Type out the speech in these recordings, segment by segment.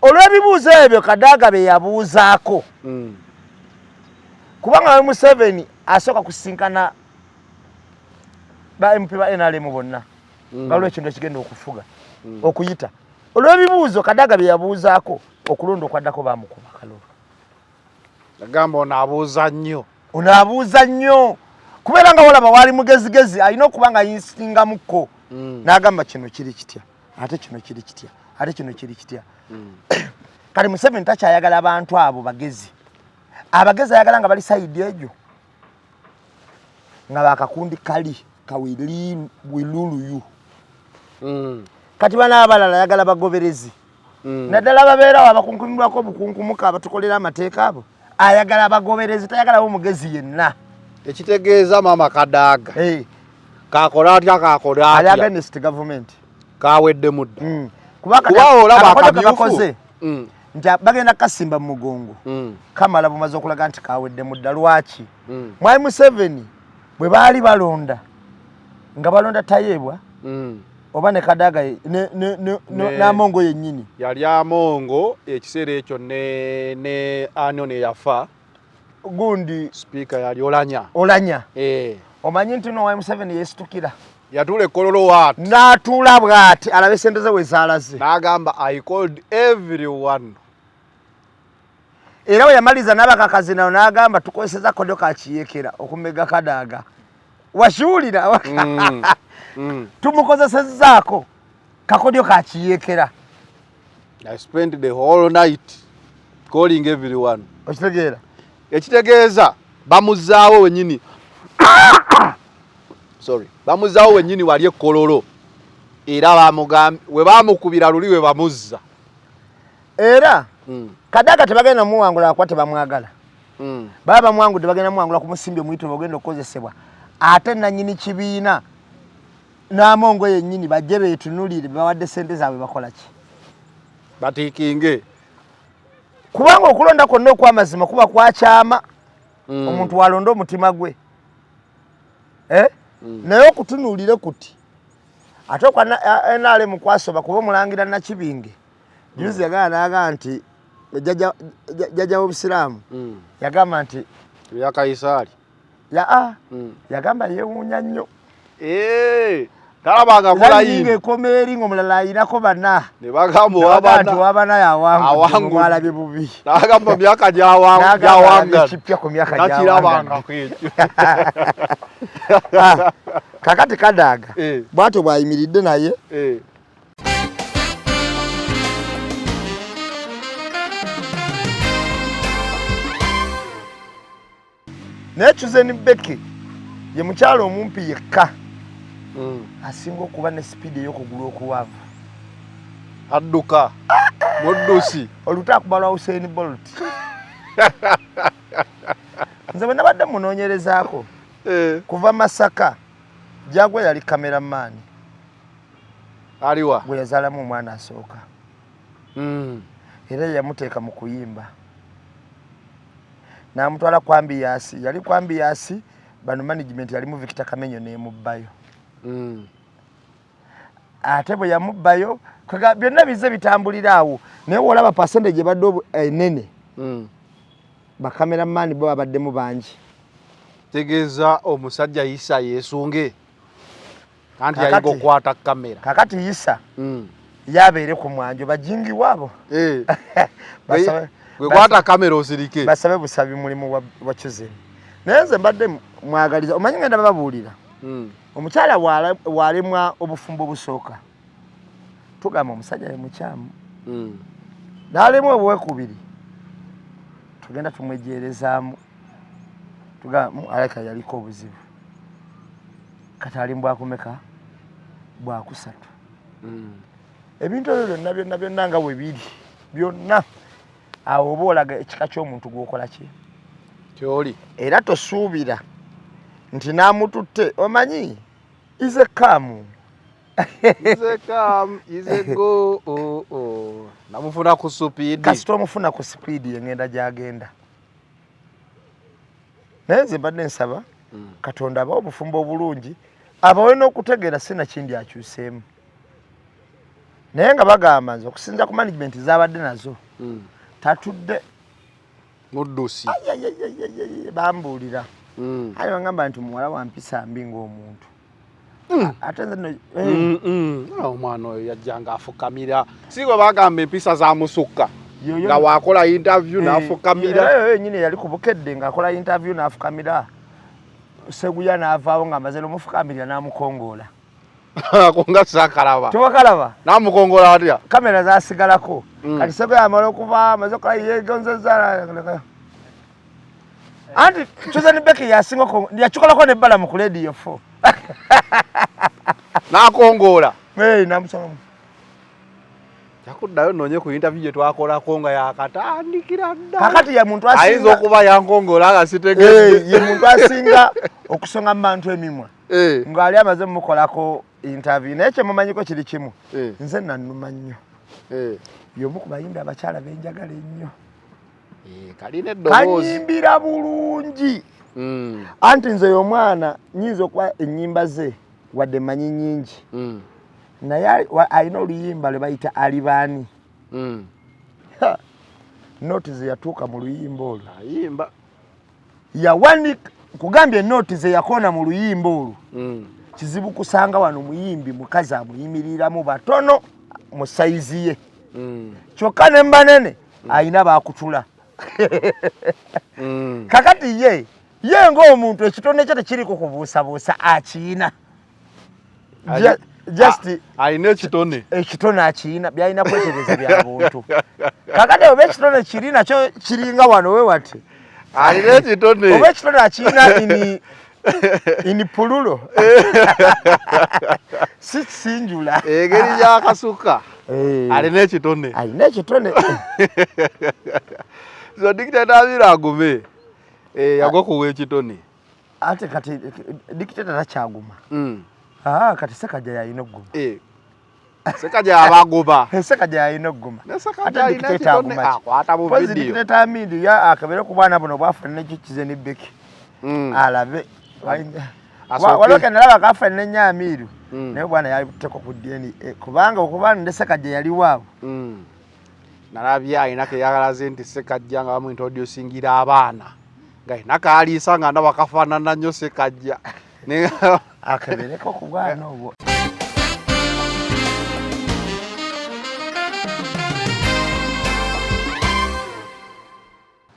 Olw'ebibuuzo ebyo Kadaga bye yabuuzaako, kubanga we Museveni asooka kusinkana ba MP ba NRM bonna, nga waliwo ekintu ekigenda okufuga, okuyita. Olw'ebibuuzo Kadaga bye yabuuzaako, okulonda okwaddako bamukuba kalulu. Agamba ono abuuza nnyo. Ono abuuza nnyo, kubeera nga walaba waali mugezigezi, alina okuba nga yinsingamukko, n'agamba kino kiri kitya, ate kino kiri kitya, ate kino kiri kitya. Kati Museveni takyayagala abantu abo bagezi. Abagezi ayagala nga bali side egyo, nga bakakundi kali kawiluluyu. Kati bano abalala ayagala bagoberezi, naddala babeerawo abakunkumirwako obukunkumuka, abatukolera amateeka. Abo ayagala abagoberezi, tayagalawo omugezi yenna. Ekitegeeza maama Kadaaga kakola atya, kakola ali atya? Against government. Kawedde mudda. Kuba Kuba olaba akakono akamyufu. kebakoze nti bagenda kasimba mu mugongo, kamala bumaze okulaga nti kawedde mudda. Lwaki? Mwami Museveni bwe baali balonda, nga balonda Tayebwa oba ne Kadaga n'Amongo yennyini. Yali Amongo ekiseera ekyo ne ani neyafa? Gundi. Sipiika yali Olanya. Olanya. Eh. Omanyi nti no mwami Museveni yeesitukira. Yatuula ekololo waati. N'atuula bw'ati alabe sente ze we zaalaze. N'agamba, "I called everyone." Era we yamaliza n'abakakazi nayo n'agamba, "Tukozeseza kodo ka kiyekera okumega Kadaaga." Washuulira? Tumukozesezzaako kakodyo ka kiyekera. "I spent the whole night calling everyone." Okitegeera? Ekitegeeza bamuzaawo wenyini, sorry, bamuzaawo wenyini wali ekololo, era bamugambye we bamukubira luli we bamuzza. Era Kadaga tebagenda muwangula kuba tebamwagala. Baba bamuwangudde, bagenda muwangula ku musimbi omuyitirivu ogenda okukozesebwa, ate nanyini kibiina n'Amongo yennyini bajje beetunulire bawadde sente zaabwe bakola ki. Batiikinge. Kubanga okulonda kwonna okw'amazima kuba kwakyama. Omuntu walonda omutima gwe, eh? Naye okutunuulire kuti ate okwa NRM kwasoba, kuba omulangira Nakibinge juzi yagamba n'agamba nti jjajja w'obusiraamu yagamba nti Ebya Kayisaali. Yaa, yagamba yeewuunya nnyo. Eh, talabanga layini kulayini ng'ekoma eri ng'omulala ayinako bana. Ne bagamba Nabaga nti owabana owabana yawangudde. Awangudde. Mwalabye bubi. N'agamba myaka N'agamba alabye gyawangala kipya ku myaka gyawangala. Takirabangako ekyo. Ah, kakati Kadaaga bwatyo bw'ayimiridde naye. Naye Chosen Becky ye mukyala omumpi yekka asinga okuba ne sipiidi ey'okugulu okuwanvu. Adduka muddusi. Oluta akuba lwa Usain Bolt. Nze bwe nabadde munoonyerezaako, kuva Masaka jagwa yali cameraman. Aliwa? Gwe yazaalamu omwana asooka. Era yamuteeka mu kuyimba n'amutwala ku Ambiance. Yali ku Ambiance, bano management yalimu Victor Kamenyo n'emubbayo. Ate bwe yamubbayo, byonna bizze bitambulira awo, naye wolaba percentage ebadde enene, bacameraman bo babaddemu bangi. Tegeeza omusajja Isa yeesunge anti yayiga okukwata kamera. Kakati Isa yabeere ku mwanjo bajingi waabo. Gwe kwata kamera osirike. Basabe busabi mulimu wa Chosen. Naye nze mbadde mwagaliza, omanyi ngenda bababuulira. Omukyala bw'alemwa obufumbo busooka, tugamba omusajja ye mukyamu. N'alemwa obwekubiri, tugenda tumwejerezaamu, tugamba alabika yaliko obuzibu. Kati ali mbwakumeka? Bwakusatu. Ebintu ebyo byonna byonna byonna nga bwe biri byonna awo, oba olaga ekika ky'omuntu gw'okola ki. Kyoli. Era tosuubira nti n'amututte, omanyi ize kaamu. Ize come, ize go, oh, oh. Namufuna ku speed. Kasita omufuna ku sipiidi, yengenda gyagenda. Naye nze mbadde nsaba Katonda abawe obufumbo obulungi, abawe n'okutegeera, sinakindi akyuseemu. Naye nga bagamba nze okusinza ku management zabadde nazo tatudde muddusi. Bambuulira aye bagamba nti muwala wa mpisa mbi ng'omuntu. Ate nze nno Omwana oyo yajjanga afukamira, si bwe bagamba empisa zamusukka nga wakola interview n'afukamira. Era yenyini yali ku Bukedde ng'akola interview n'afukamira. Seguya n'avaawo ng'amaze n'omufukamirira n'amukongoola. Ako nga sakalaba. Tewakalaba? N'amukongoola atya? Kamera zasigalako. Kati Seguya amala okuva amaze okukola yeegonzezza. Anti Chosen Becky yasinga yakikolako n'ebbala mu ku Radio 4. N'akongoola. Namusalamu. Yakuddayo nnoonye ku interview gye twakolako nga yakatandikira ddala. Kakati ye muntu asinga ayinza okuba yankongoola nga sitegedde. Ye muntu asinga okusonga mu bantu emimwa. Ng'ali amaze mumukolako interview, naye kye mumanyiko kiri kimu. Nze nannuma nnyo. Y'omu ku bayimbi abakyala be njagala ennyo. Kalina eddoboozi. Kanyimbira bulungi. Anti nze omwana nnyinza okuba ennyimba ze wadde mmanyi nnyingi. Naye alina oluyimba lwe bayita Alibaani. Nooti ze yatuuka mu luyimba olwo. Ayimba. Yawanika, nkugambye nooti ze yakoona mu luyimba olwo. Kizibu kusanga wano muyimbi mukazi amuyimiriramu batono mu sayizi ye. Kyokka ne mbanene alina baakutula. Kakati ye ng'omuntu ekitone kye tekiriko kubuusabuusa akiyina. Just alina ekitone. Ekitone akiyina, byalina kwetereza bya buntu. Kakati oba ekitone kiri nakyo kiringa wano we wati. Alina ekitone. Oba ekitone akiyina ini pululo. Si sinjula. Engeri gy'akasuka. Alina ekitone. Alina ekitone. So dictator Amiru agume. Yagwa kuwa ekitone. Ate kati dictator takyaguma. Kati Ssekajja yalina ogguma. Ssekajja abagoba. Ssekajja yalina ogguma. Ne Ssekajja alina ekitone akwata mu video. Dictator Amiru ya akabere ku bwana buno bwafuna ne Kikize ne Becky. Alabe. Waliwo ke nalaba kafa ne nnyo Amiru. Naye bwana yali butteko ku DNA kubanga okuba ne Ssekajja yali waabwe. Nalabye alina ke yagalaze nti Ssekajja nga bamuintroducingira abaana. Nga alina kaaliisa nga ndaba kafaanana nnyo Ssekajja. Akabereko ku bwana obwo.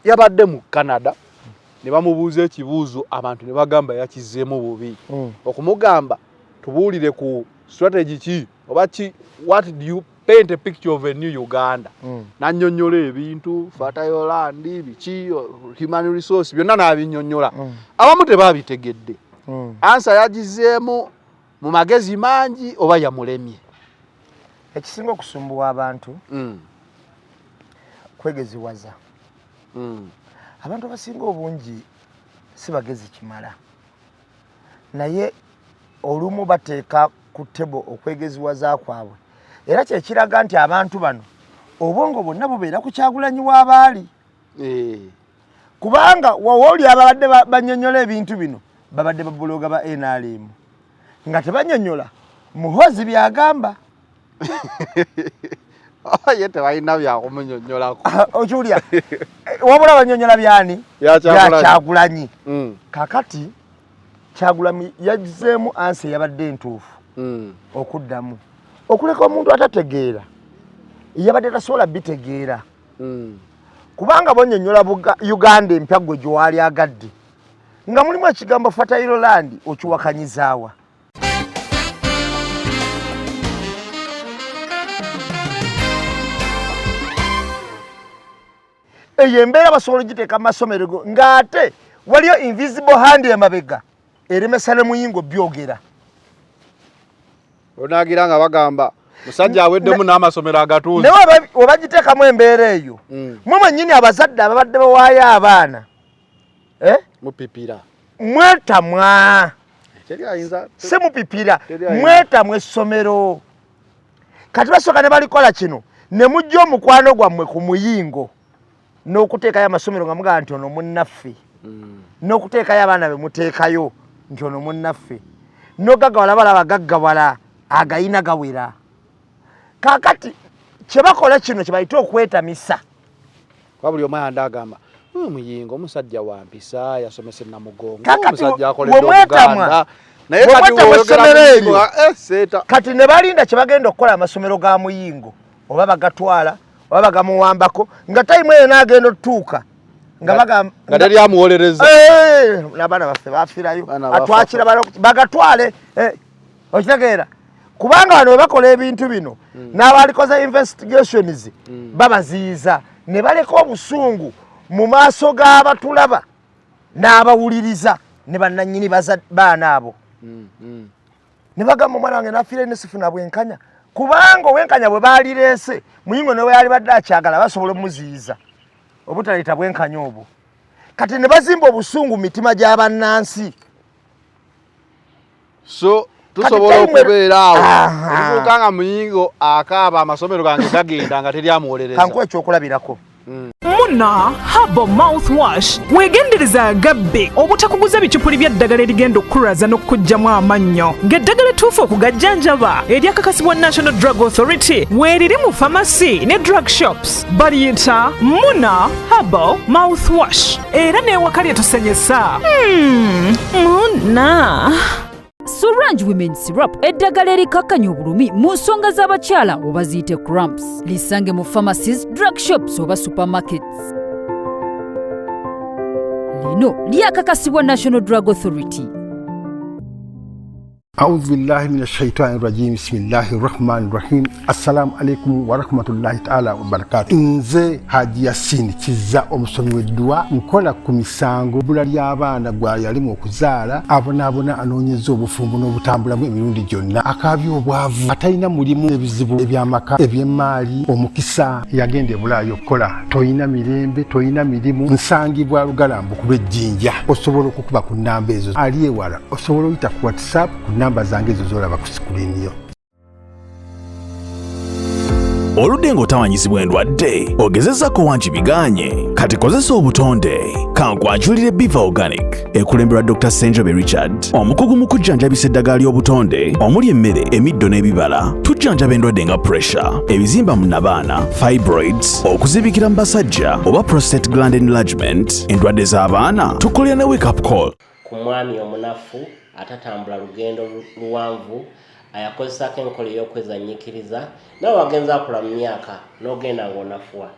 Yabadde mu Canada ne bamubuuza ekibuuzo abantu ne bagamba yakizzeemu bubi. Okumugamba tubuulire ku strategy ki oba ki, what do you paint a picture of a new Uganda. Nannyonnyola ebintu, fertile land, biki, human resource, byonna n'abinnyonnyola. Abamu tebabitegedde. Ansa yagizeemu mu magezi mangi oba yamulemye? Ekisinga okusumbuwa abantu kwegeziwaza. Abantu abasinga obungi si bagezi kimala, naye olumu bateeka ku table okwegeziwaza kwabwe. Era kyekiraga nti abantu bano obwongo bwonna bubeera ku Kyagulanyi w'abaali. Kubanga wooli ababadde bannyonnyola ebintu bino babadde babuloga ba NRM nga tebanyonnyola Muhoozi by'agamba. Ye tebalina byakumunnyonnyolako. Okiwulira? Wabula bannyonnyola byani? Bya Kyagulanyi. Kakati Kyagulanyi yazzeemu ansi eyabadde entuufu okuddamu. Okuleka omuntu atategeera yabadde tasobola bitegeera. Kubanga bonnyonnyola Uganda empya gwe gy'wali agadde nga mulimu ekigambo fertile land okiwakanyizaawa. Eyo embeera basobola ogiteeka mu masomero go ng'ate waliyo invisible hand emabega eremesa ne muyingo byogera. Onagira nga bagamba musajja aweddemu n'amasomero agatunze. Naye webagiteekamu embeera eyo, mwe mwennyini abazadde ababadde bawaayo abaana, Mupipira. Mwetamwa. Teri ayinza Si mupipira, Teri ayinza. mwetamwa essomero. Kati basooka ne balikola kino ne mujja omukwano gwammwe ku muyingo n'okuteekayo amasomero nga mugamba nti ono munnaffe, n'okuteekayo abaana be muteekayo nti ono munnaffe, n'ogaggawala balaba gaggawala agayina gawera. Kakati kyebakola kino kyebayita okwetamisa. Kuba buli omu ayanda agamba, "Muyingo omusajja wa mpisa, yasomesa Namugongo, Kakati omusajja akoledde bwe mwetamwa, Obuganda." Naye bwe kati mwetamwa bw'oyogera essomero Muyingo, eryo. Seeta. Kati ne balinda kye bagenda okukola amasomero ga Muyingo, oba bagatwala oba bagamuwambako, nga time eyo n'agenda otutuuka nga bagamba nga teri amuwolereza. N'abaana baffe bafiirayo. Abaana bafa. Atwakira bagatwale, okitegeera? Kubanga bano bwe bakola ebintu bino, n'abalikoze investigations babaziyiza ne baleka obusungu mu maaso g'abatulaba n'abawuliriza ne bannannyini baana abo. Ne bagamba, "Omwana wange nafiire ne sifuna bwenkanya," kubanga obwenkanya bwe baalireese, Muyingo ne bwe yali badde akyagala, basobola omuziyiza obutaleeta bwenkanya obwo. Kati ne bazimba obusungu mu mitima gy'abannansi. So tusobola okubeera awo Aha. tutuuka nga Muyingo akaaba, amasomero gange gagenda, nga teri amuwolereza. Kankuwa ekyokulabirako. Muna Herbal Mouthwash, weegendereza agabbe obutakuguza bicupuli by'eddagala erigenda okukulwaza n'okukuggyamu amannyo, ng'eddagala ettuufu okugajjanjaba eryakakasibwa National Drug Authority weeriri mu famasi ne drug shops. Baliyita Muna Herbal Mouthwash, era n'ewaka lyetusenyesa. Muna. Sorange Women Syrup, eddagala erikakkanya obulumi mu nsonga z'abakyala oba ziyite cramps. Lisange mu pharmacies, drug shops oba supermarkets. Lino lyakakasibwa National Drug Authority. أعوذ بالله من الشيطان الرجيم، بسم الله الرحمن الرحيم. السلام عليكم ورحمة الله تعالى وبركاته. Nze Haji Yasin Kiza, omusomi w'edduwa. Nkola ku misango, bbula ly'abaana, gwa yalimu okuzaala, abonaabona, anoonyeza obufumbo n'obutambulamu emirundi gyonna, akaabya obwavu, atalina mulimu, ebizibu eby'amaka, eby'emmaali, omukisa, yagenda ebulaayo okukola, toyina mirembe, toyina mirimu. Nsangibwa Lugalambu ku lw'Ejjinja. Osobola okukuba ku nnamba ezo. Ali ewala osobola oyita ku WhatsApp ku namba zange ezo zolaba ku screen yo. Oludde ng'otawanyizibwa endwadde, ogezezako wangi biganye, kati kozesa obutonde. Kankwanjulire Biva Organic, ekulemberwa Dr Senjobe Richard, omukugu mu kujjanjabisa eddagala ly'obutonde omuli emmere, emiddo n'ebibala. Tujjanjaba endwadde nga pressure, ebizimba mu nabaana, fibroids, okuzibikira mu basajja oba prostate gland enlargement, endwadde z'abaana. Tukolera ne wake up call. Ku mwami omunafu atatambula lugendo luwanvu, ayakozesako enkola ey'okwezanyiikiriza, nawe wagenza akula mu myaka n'ogenda ng'onafuwa,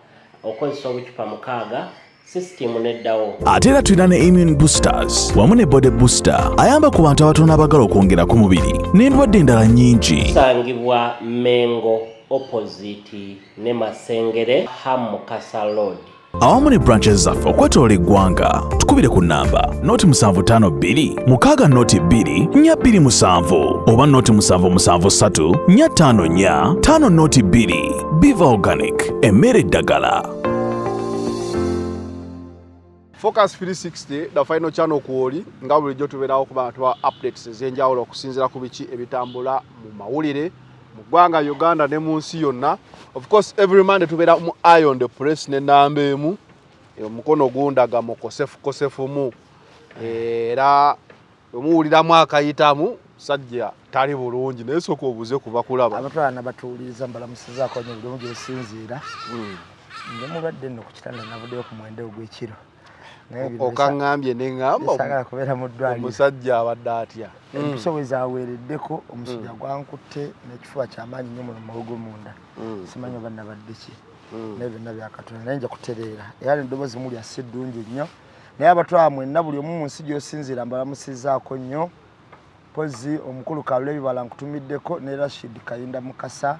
okozesa obucupa 6, sisitimu neddawo. Ate era tulina ne immune boosters wamu ne body booster, ayamba ku bantu abatono abagala okwongera ku mubiri n'endwadde endala nnyingi. Tusangibwa Mengo, opposite ne Masengere, Ham Mukasa Road. Awamu ne branches zaffe okwetoola eggwanga. Tukubire ku namba 0 752 6 0 2 427 oba 0 773 454 5 02. Biva Organic, emmere eddagala. Focus 360, the final channel kwoli. Nga bulijjo tubeerawo okuba nga tuba updates ez'enjawulo okusinziira ku biki ebitambula mu mawulire mu ggwanga Uganda ne mu nsi yonna. Of course, every Monday tubeera mu Eye on the Press n'ennamba emu. Omukono gundaga mukosefukosefumu, era bwemuwuliramu akayitamu, sajja tali bulungi, naye sooka obuze kuba kulaba. Abatwala nabatuwuliriza, mbalamusizaako nyo buli omu gyesinziira. Nze mulwadde nno ku kitanda, navuddeyo ku 9 ogw'ekiro. Naye bino Okaŋŋambye neŋŋamba bisaagala kubeera mu ddwaliro. Omusajja abadde atya? Empiso bwe zaweereddeko, omusujja gwankutte n'ekifuba kyamaanyi nnyo muno muwogo munda. Simanyi oba nabadde ki, naye byonna byakatonda, naye nja kutereera. Era neddoboozi mulya si ddungi nnyo, naye abatwala mwenna, buli omu mu nsi gy'osinziira, mbalamusizaako nnyo. Mpozi omukulu Kalule Ebibala nkutumiddeko, ne Rashid Kayinda Mukasa,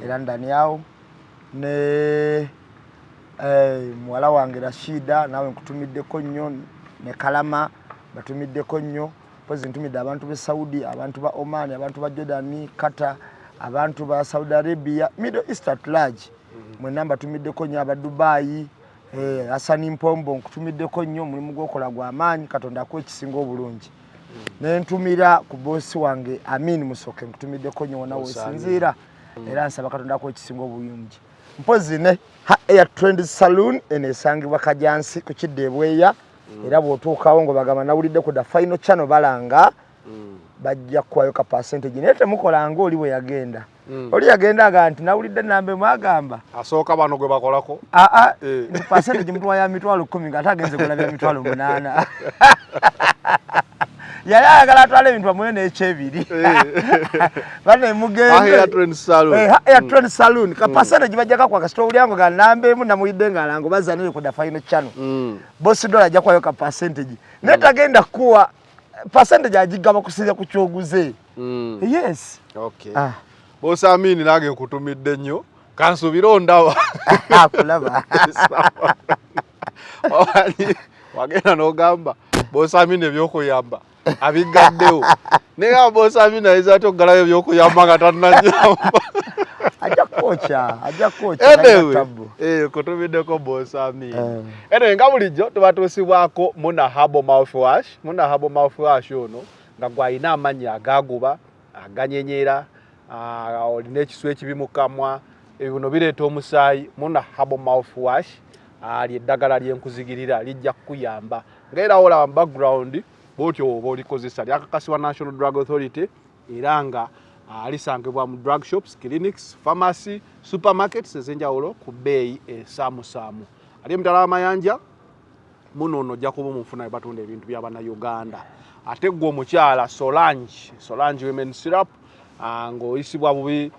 era Ndaniawo, ne muwala wange Rashida, naawe nkutumiddeko nnyo, ne Kalama batumiddeko nnyo. Mpozi ntumidde abantu b'e Saudi, abantu ba Oman, abantu ba Jordan, Qatar, abantu ba Saudi Arabia, Middle East at large, mwenna mbatumiddeko nnyo, aba Dubai. Hasani Mpombo nkutumiddeko nnyo, omulimu gwokola gwa maanyi, Katonda akuwa ekisinga obulungi. Nentumira ku boosi wange Amin Musoke, nkutumiddeko nnyo wona wesinziira, era nsaba Katonda akuwa ekisinga obulungi. Mpozi ne Ha Air Trend Saloon, eno esangibwa Kajansi ku kidda ebweya, era bw'otuukawo ngo bagamba nawulidde ku The Final Channel balanga, bajja kuwayo ka percentage, naye temukola nga oli bwe yagenda. Oli yagenda aga nti nawulidde namba emu agamba asooka bano gwe bakolako. Aa, nti percentage mutuwa ya 100,000 ng'ate agenze kulabya 800,000. Yali ayagala atwale ebintu bamuwe n'ekyebiri. Bane mugende. Hair Trend Salon. Hair Trend Salon. Ka percentage bajja kakwa kasita owulyango ga namba emu namulidde ng'alango bazza ku the final channel. Boss Dollar ajja kuwayo ka percentage. Naye tagenda kuwa percentage, agigaba kusinza ku kyoguze. Yes. Okay. Ah. Boss Amini, nange nkutumidde nnyo, kansubire ondaba. Akulaba. Omanyi wagenda n'ogamba Boss Amini ebyokuyamba abigaddewo, naye nga Boss Amini ayinza atya okugalayo ebyokuyamba nga tannanyamba? Ajja kwokya, ajja kwokya. Anyway, Tabbu. Kutumiddeko Boss Amini. Anyway, nga bulijjo tubatuusibwako Muna Herbal Mouthwash. Muna Herbal Mouthwash ono nga gwalina amannya agaguba, aganyenyera, olina ekisu ekibi mu kamwa, ebyo bireeta omusaayi. Muna Herbal Mouthwash lyeddagala lyenkuzigirira, lijja kukuyamba. Nga era olaba mu background bwotyo oba olikozesa, lyakakasibwa National Drug Authority era nga lisangibwa mu drug shops, clinics, pharmacy, supermarkets ez'enjawulo ku bbeeyi esaamusaamu. Ali emitala w'amayanja muno ono ojja kuba omufuna we batunda ebintu by'Abannayuganda. Ate gwe omukyala, Solange, Solange Women Syrup, ng'oyisibwa bubi,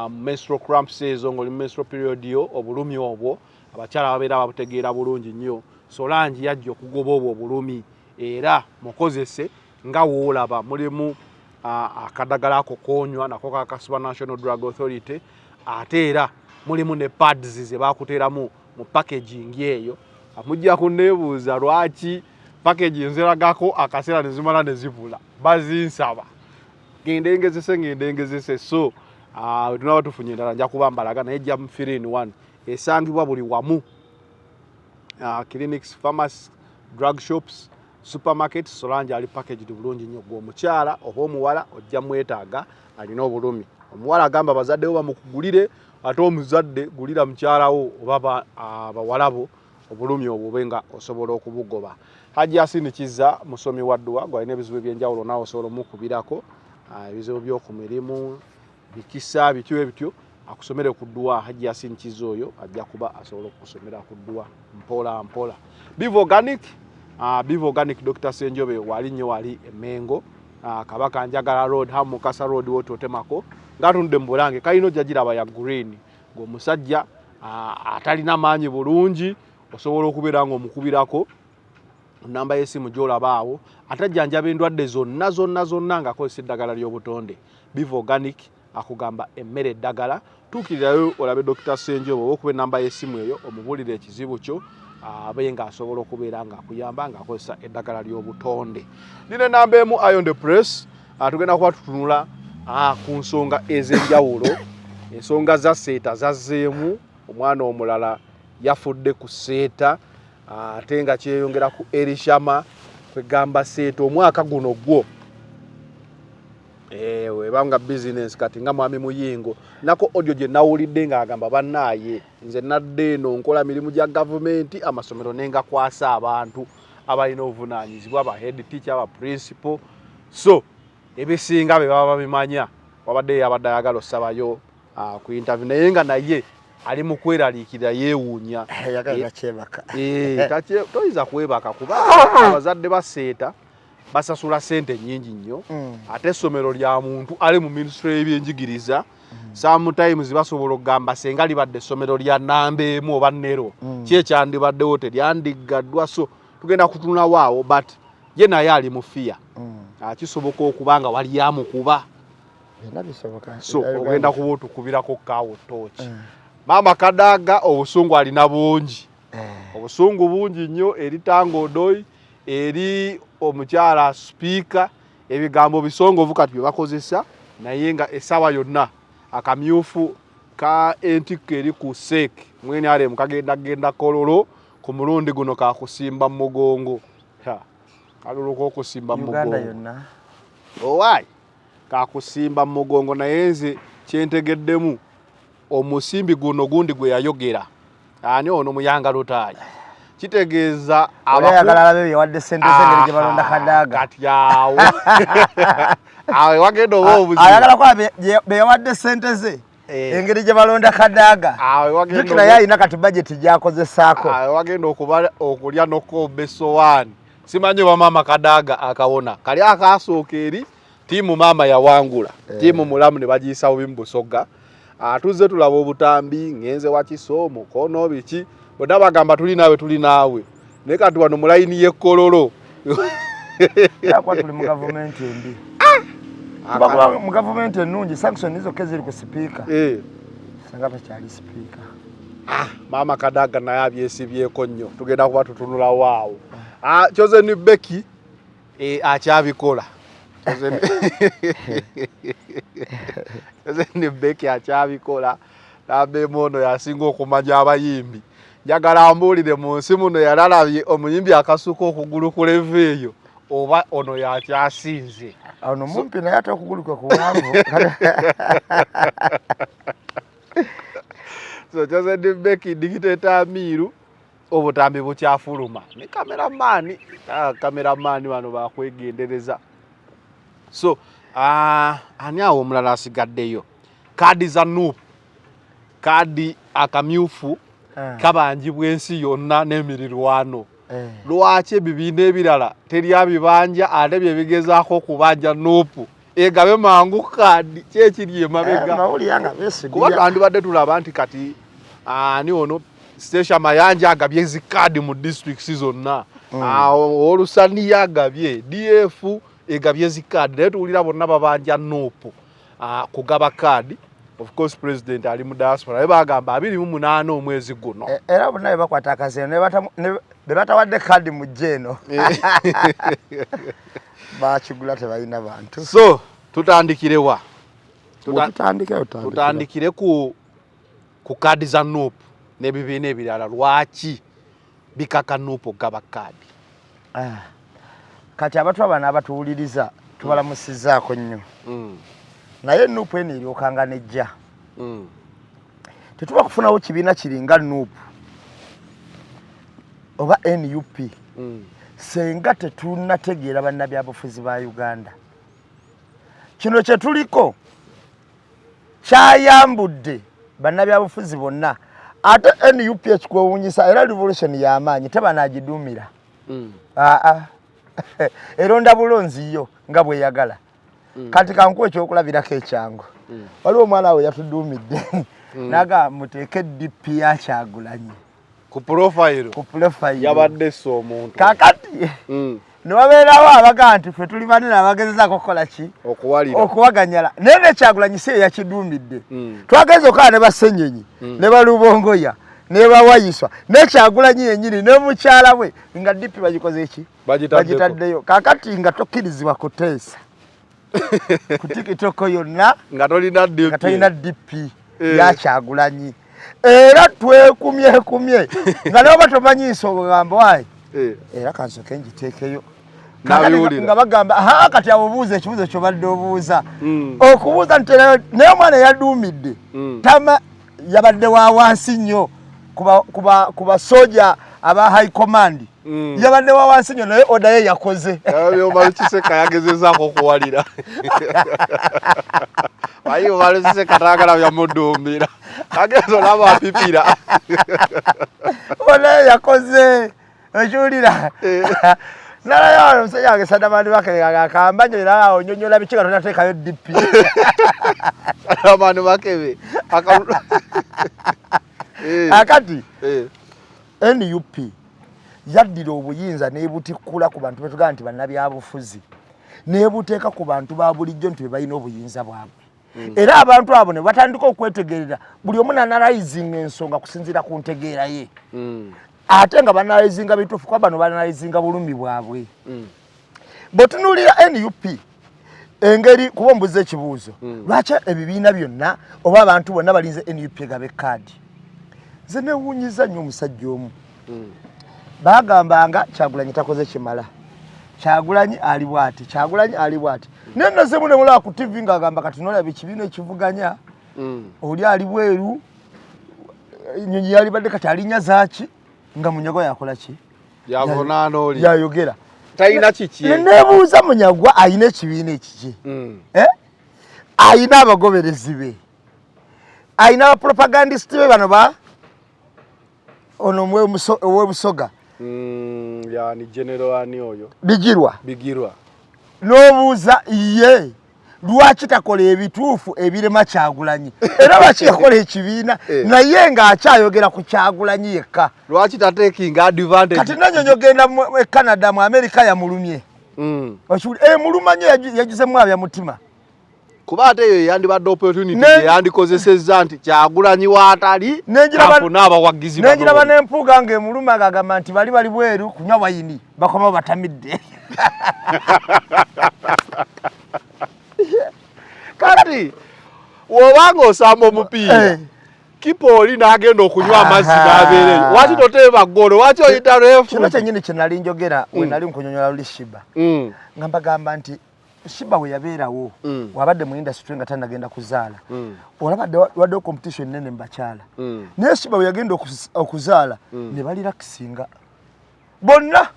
menstrual cramps ezo, ng'oli mu menstrual period yo, obulumi obwo abakyala babeera babutegeera bulungi nnyo. Solange yajja okugoba obwo obulumi, era mukozese nga woolaba mulimu akadagala ako konywa, nako kakasibwa National Drug Authority. Ate era mulimu ne pads ze bakuteeramu mu packaging eyo. Mujja kuneebuuza lwaki package nziragako akaseera ne zimala ne zibula, bazinsaba ngende ngezese, ngende ngezese. So tunaba tufunye endala nja kuba mbalaga, naye jja mu 3 in 1 esangibwa buli wamu, clinics, pharmacy, drug shops, supermarket. Solange ali packaged bulungi nnyo. Gwe omukyala oba omuwala ojja mwetaaga alina obulumi. Omuwala agamba abazadde bo bamukugulire, ate omuzadde gulira mukyalawo oba abawalabo, obulumi obwo obe nga osobola okubugoba. Hajji Yasini Kiza musomi wa dduwa. Gwalina ebizibu ebyenjawulo naawe osobola omukubirako, ebizibu by'oku mirimu, bikisa bityo ebityo, akusomere ku dduwa. Hajji Yasini Kiza oyo ajja kuba asobola okukusomera ku dduwa mpola mpola. Biva Organic, Biva Organic, Dr Senjobe wali nnyo wali Emengo, Kabaka Njagala Road, Ham Mukasa Road, woti otemako ng'atunudde mu Bulange, kalina ojja giraba ya green. Ng'omusajja atalina maanyi bulungi, osobola okubeera ng'omukubirako namba y'essimu gy'olaba awo. Ate ajjanjaba endwadde zonna zonna zonna ng'akozesa eddagala ly'obutonde. Biva Organic akugamba emmere eddagala. Tuukirirayo olabe Dr Senjobe oba okuba enamba y'essimu eyo, omubuulire ekizibu kyo, abe ng'asobola okubeera ng'akuyamba ng'akozesa eddagala ly'obutonde. Nina enamba emu, Ion the Press. Tugenda kuba tutunula ku nsonga ez'enjawulo. Ensonga za Seeta zazzeemu, omwana omulala yafudde ku Seeta, ate nga kyeyongera ku Erishama. Kwegamba Seeta omwaka guno gwo webanga bizinesi kati nga mwami Muyingo nako audio gye nawulidde ng'agamba, bannaaye nze nadde eno nkola mirimu gya gavumenti, amasomero nengakwasa abantu abalina obuvunaanyizibwa, ba head teacher, ba principal, so ebisinga be baba babimanya. Wabadde yabadde ayagala osabayo ku interview, naye nga naye ali mu kweraliikirira, yeewuunya. Yagala kyebaka. Toyinza kwebaka kuba abazadde baseeta basasula sente nnyingi nnyo, ate essomero lya muntu ali mu minisitule y'ebyenjigiriza. Sometimes basobola okugamba senga libadde essomero lya namba emu oba nero, ki ekyandibaddewo teryandiggaddwa. So tugenda kutunulawo awo, but ye naye ali mu fear. Kisoboka okuba nga wali amukuba. Byonna bisoboka. So ogenda kuba otukubirako kaawo tooki. Maama Kadaga obusungu alina bungi, obusungu bungi nnyo eri Tanga Odoi, eri omukyala sipiika. Ebigambo bisongovu kati bye bakozesa, naye nga essaawa yonna akamyufu ka entikko eri ku seek mu NRM kagenda genda Kololo. Ku mulundi guno kakusimba mu mugongo. Ha, kalulu k'okusimba mu Uganda mugongo yonna. Owaayi, kakusimba mu mugongo. Naye nze kyentegeddemu omusimbi guno gundi gwe yayogera ani ono Muyanga Lutaayi, kitegeeza Oli ayagala alabe byewadde sente ze engeri gye balonda Kadaga. Kati awo awo ewagenda oba obuzibu. Ayagala kuba beyawadde sente ze. Engeri gye balonda Kadaga, jjukira ye alina kati bajeti gy'akozesaako. Wagenda okuba okulya n'okukomba essowaani, simanyi oba maama Kadaga akawona kali akasooka eri tiimu maama yawangula tiimu mulamu ne bagiyisa bubi mu Busoga. Tuzze tulaba obutambi ngenze Wakiso, Mukono, biki, bonna bagamba tuli naawe, tuli naawe, naye kati wano mu layini y'e Kololo. Kuba tuli mu gavumenti embi. Tuba mu gavumenti ennungi, sanction zokka eziri ku sipiika, singa takyali sipiika. Maama Kadaga naye abyesibyeko nnyo, tugenda kuba tutunulawo awo. Chosen Becky akyabikola. Chosen Becky akyabikola. Nabemu ono yasinga okumanya abayimbi. Njagala mbuulire, mu nsi muno yalalabye omuyimbi akasuka okugulu ku level eyo, oba ono yakyasinze? Ono mumpi, naye ate okugulu kwe kuwanvu. So Chosen Becky, Dictator Amiru, obutambi bukyafuluma ne cameraman. Cameraman bano bakwegendereza. So ani awo omulala asigaddeyo? Kaadi za NUP, kaadi akamyufu kabanjibwa ensi yonna n'emirirwano. Lwaki ebibiina ebirala teryabibanja, ate bye bigezaako okubanja NUP egabe mangu kaadi? Kyekiri emabega? Mawulira nga kuba beesudiya. Twandibadde tulaba nti kati ani ono, Stecia Mayanja agabye zi kaadi mu disitulikiti zonna. Olusaniya agabye, DF egabye zi kaadi, naye tuwulira bonna babanja NUP kugaba kaadi. Of course president ali mu diaspora, naye bagamba 28 omwezi guno. Era bonna be bakwata akaseera be batawadde kaadi mu jje eno bakigula, tebalina bantu. So tutandikirewa? Tutandikeyo. Tutandikire ku kaadi za NUP n'ebibiina ebirala. Lwaki bikaka NUP okugaba kaadi? Ah. Kati abantu abano abatuwuliriza tubalamusizaako nnyo, naye NUP eno eryokanga nejja. Tetuba kufunawo kibiina kiringa NUP oba NUP senga tetunategeera bannabyabufuzi ba Uganda. Kino kye tuliko kyayambudde bannabyabufuzi bonna. Ate NUP ekikwewuunyisa, era revolution y'amaanyi tebanagiduumira. Aa, eronda bulonzi yo nga bweyagala. Kati kankuwa ekyokulabirako ekyangu. Waliwo omwana we yatuduumidde naga muteeke DP ya Kyagulanyi ku profile. Ku profile. Yabadde ssa omuntu. Kakati newabeerawo abagaa nti ffe tuli banene, abagezezaako okukola ki? Okuwalira. Okuwaganyala. Naye ne Kyagulanyi si yeyakiduumidde. Twagenza okukola ne Basenyenyi ne Balubongoya ne Bawayiswa ne Kyagulanyi yennyini ne mukyala we nga DP bagikoze ki? Bagitaddeko. Bagitaddeyo. Kakati nga tokkirizibwa kuteesa ku TikTok yonna nga tolina DP. Nga tolina DP ya Kyagulanyi. Era twekumyekumye nga naoba tomanyi nsonga, gamba wayi era kansoke ngiteekeyo. Nabiwulira. Nga bagamba, ha, kati abo obuuza ekibuuzo kyobadde obuuza, okubuuza nti naye omwana yaduumidde tama yabadde wa wansi nnyo ku basoja aba high command. Yabadde wa wansi nnyo, naye order ye yakoze. Omar Kiseka yagezezaako okuwalira, ayi Omar Kiseka tayagala byamuduumira, agenza olaba apipira. Order ye yakoze, okiwulira? Nalayo wano omusajja wange Sadamani Bakebe akamba nyo, era awo nyonyola biki nga tonateekayo DP? Abantu Bakebe. Akati NUP yaddira obuyinza n'ebutikkula ku bantu betugamba nti bannabyabufuzi, n'ebuteeka ku bantu ba bulijjo nti be balina obuyinza bwabwe. Era abantu abo ne batandika okwetegerera, buli omu n'analyzinga ensonga kusinziira ku ntegeera ye, ate nga banalyzinga bituufu, kuba bano banalyzinga bulumi bwabwe. Bwetunuulira NUP engeri, kuba ombuza ekibuuzo, lwaki ebibiina byonna oba abantu bonna balinze NUP egabe kaadi? Nze newuunyiza nnyo omusajja omu. Bagambanga Kyagulanyi takoze kimala, Kyagulanyi ali bwati, Kyagulanyi ali bwati, naye nazemu nemulaba ku TV ng'agamba kati nolaba ekibiina ekivuganya, oli ali bweru, enyonyi yalibadde kati alinya zaaki, nga Munyagwa yakola ki? Yavunaana oli. Yayogera. Talina kiki. Nebuuza, Munyagwa ayina ekibiina ekiki? Eh? Ayina abagoberezi be. Alina abapropagandist be bano ba ono owebusoga. Yani general ani oyo? Bigirwa. Bigirwa. N'obuuza ye lwaki takola ebituufu ebirema Kyagulanyi, era lwaki yakola ekibiina naye ng'akyayogera ku Kyagulanyi yekka. Lwaki tatekinga advantage? Kati nanyonyo genda mu Canada, mu America yamulumye. Emuluma nnyo, yagizemu abya mutima. Kuba ate eyo yandibadde opportunity yandikozesezza nti Kyagulanyi waatali afune abawagizi. Nenjiraba n'empuuga ng'emuluma ng'agamba nti bali bali bweru kunywa wayini, bakomawo batamidde. Kati wobanga osamba omupiira, kipa oli n'agenda okunywa amazzi n'abeereyo, waki toteeba ggolo? Waki oyita ref? Kino kyennyini kye nali njogera we nali nkunyonyola luli Shiba, nga mbagamba nti Shiba we yabeerawo, wabadde mu industry nga tannagenda kuzaala, olabadde waddewo competition nene mu bakyala, naye Shiba we yagenda okuzaala ne balirakisinga bonna.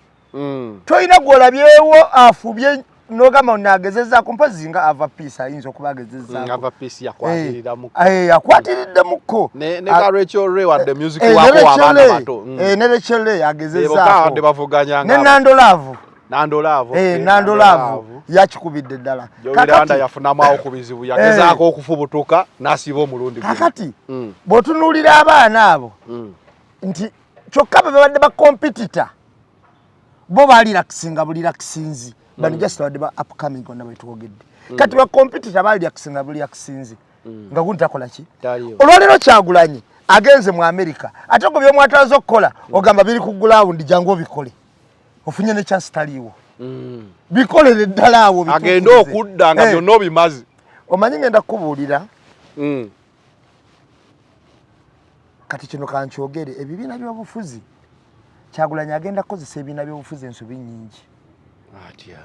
Tolina gwolabyewo afubye nogamba nagezezaako, mpozi nga Ava Peace ayinza okuba agezezaako. Ava Peace yakwatiriramuko. Akwatiriddemukko. Ne ka Rachel Ray, wadde music wako w'abaana bato. Ne Rachel Ray agezezaako. Wadde bavuganya. Ne Nando Love. Nando Love. Nando Love yakikubidde ddala. Kakati yafunamu awo ku bizibu, yagezaako okufubutuka n'asiba omulundi. Kakati bw'otunuulira abaana abo nti kyokka be babadde ba competitor, bo balirakisinga bulirakisinzi. Bano just babadde ba upcoming bonna betwogedde. Kati ba competitor balirakisinga bulirakisinzi nga gundi takola ki. Olwaleero Kyagulanyi agenze mu America, ate gwe byomwatalaza okukola ogamba biri ku ground, jangu obikole, ofunye ne chance, taliiwo. Bikolere ddala awo. Agende okudda nga byonna obimaze. Omanyi ngenda kukubuulira, kati kino kankyogere, ebibiina by'obufuzi, Kyagulanyi agenda kukozesa ebibiina by'obufuzi ensobi nnyingi. Atya?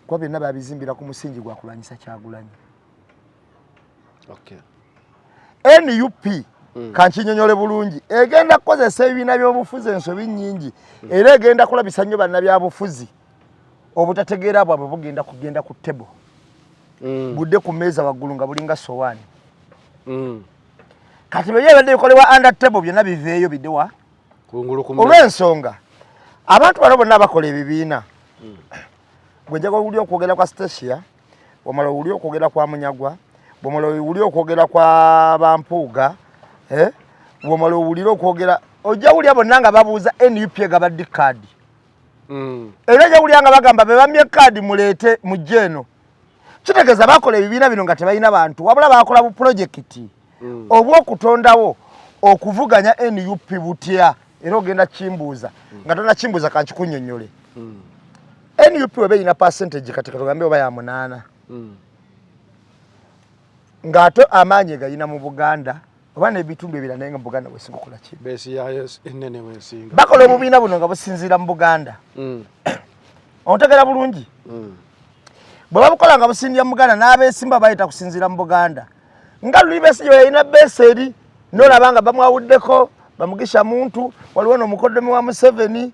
Kuba byonna babizimbira ku musingi gwa kulwanyisa Kyagulanyi. NUP, kankinyonyole bulungi, egenda kukozesa ebibiina by'obufuzi ensobi nnyingi, era egenda kulabisa nnyo bannabyabufuzi obutategeera bwabwe bugenda kugenda ku table, budde ku mmeeza waggulu nga bulinga sowaani. Kati bye ebadde bikolebwa under table byonna biveeyo biddewa. Kungulu ku. Olw'ensonga abantu bano bonna bakola ebibiina, gwe njagala owulire okwogera kwa Stacia, omala owulire okwogera kwa Munyagwa, bwomala owulire okwogera kwa Bampuuga, eh? Bwomala owulire okwogera, ojja wulira bonna nga babuuza NUP egaba ddi kaadi. Era ojja wulira nga bagamba be bamye kaadi, muleete mujje eno. Kitegeeza bakola ebibiina bino nga tebalina bantu, wabula bakola bu pulojekiti obw'okutondawo okuvuganya NUP butya. Era ogenda kimbuuza nga tonakimbuuza, kankikunnyonnyole. NUP weba erina percentage, kati katugambe oba ya 8, ng'ate amaanyi gayina mu Buganda oba n'ebitundu ebirala, naye nga mu Buganda bwesinga okukola ki? Base yayo ennene bwensinga. Bakola obubiina buno nga businziira mu Buganda. Ontegera bulungi? Bwe babukola nga businziira mu Buganda, n'abeesimba bayita kusinziira mu Buganda, nga luli Besigye yalina base eri, nolaba nga bamwawuddeko bamugisha muntu, waliwo n'omukoddomi wa Museveni.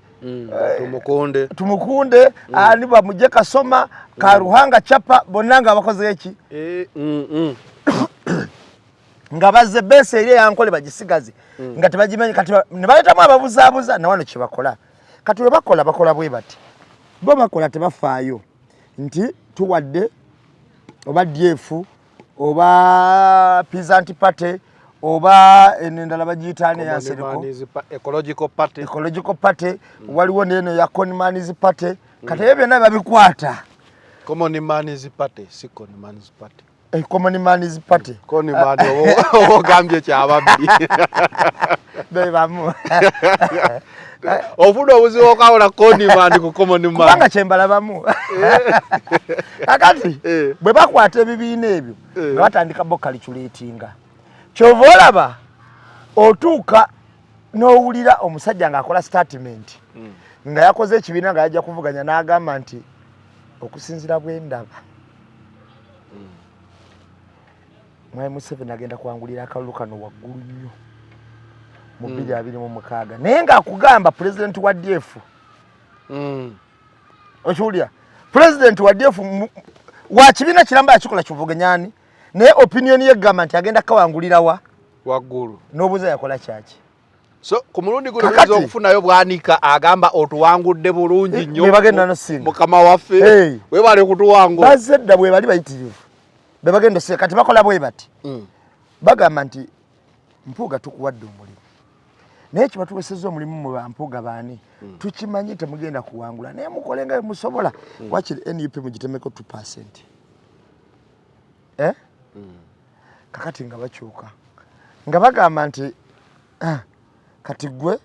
Tumukunde. Tumukunde, ani bamugye Kasoma Karuhanga Chapa, bonna nga bakoze eki? Nga bazze base eri eyankole bagisigaze nga tebagimanyi. Kati ne baleetamu ababuzaabuza, nawano kyebakola. Kati bwe bakola, bakola bwe bati, bo bakola tebafaayo nti tuwadde oba DF oba Peasant Party oba eno endala bagiyita ani eyansereko? Ecological Party. Ecological Party. Waliwo neno ya Conmans Party. Kati ebyo byonna babikwata. Common Man's Party, si Conmans Party. Common Man's Party. Conman oba ogambye kyababbi. Be bamu. Ofuna obuzibu okawula conman ku common man. Kubanga kyembalabamu kakati, bwe bakwata ebibiina ebyo nga batandika bo calculatinga, kyova olaba otuuka n'owulira omusajja ng'akola statement nga yakoze ekibiina nga yajja kuvuganya, n'agamba nti okusinziira bwe ndaba, Mwami Museveni agenda kuwangulira akalulu kano waggulu nnyo mu 2026, naye ng'akugamba pulezidenti wa DF. Okiwulira? Pulezidenti wa DF wa kibiina kiramba yakikola kivuganyani, naye opinion ye egamba nti agenda kawangulira wa. Waggulu. N'obuuza yakola kyaki. So ku mulundi guno tuyinza okufunayo Bwanika agamba otuwangudde bulungi nnyo. Be bagenda n'osinga. Mukama waffe. Webale kutuwangula. Bazze dda bwe bali bayitirivu. Be bagenda osinga kati bakola bwe bati. Bagamba nti Mpuuga tukuwadde omulimu. Naye kiba tuwesezza omulimu mu ba Mpuuga baani? Tukimanyi temugenda kuwangula naye mukole nga musobola. Wakiri NUP mugitemeko 2%. Kakati nga bakyuka. Nga bagamba nti kati gwe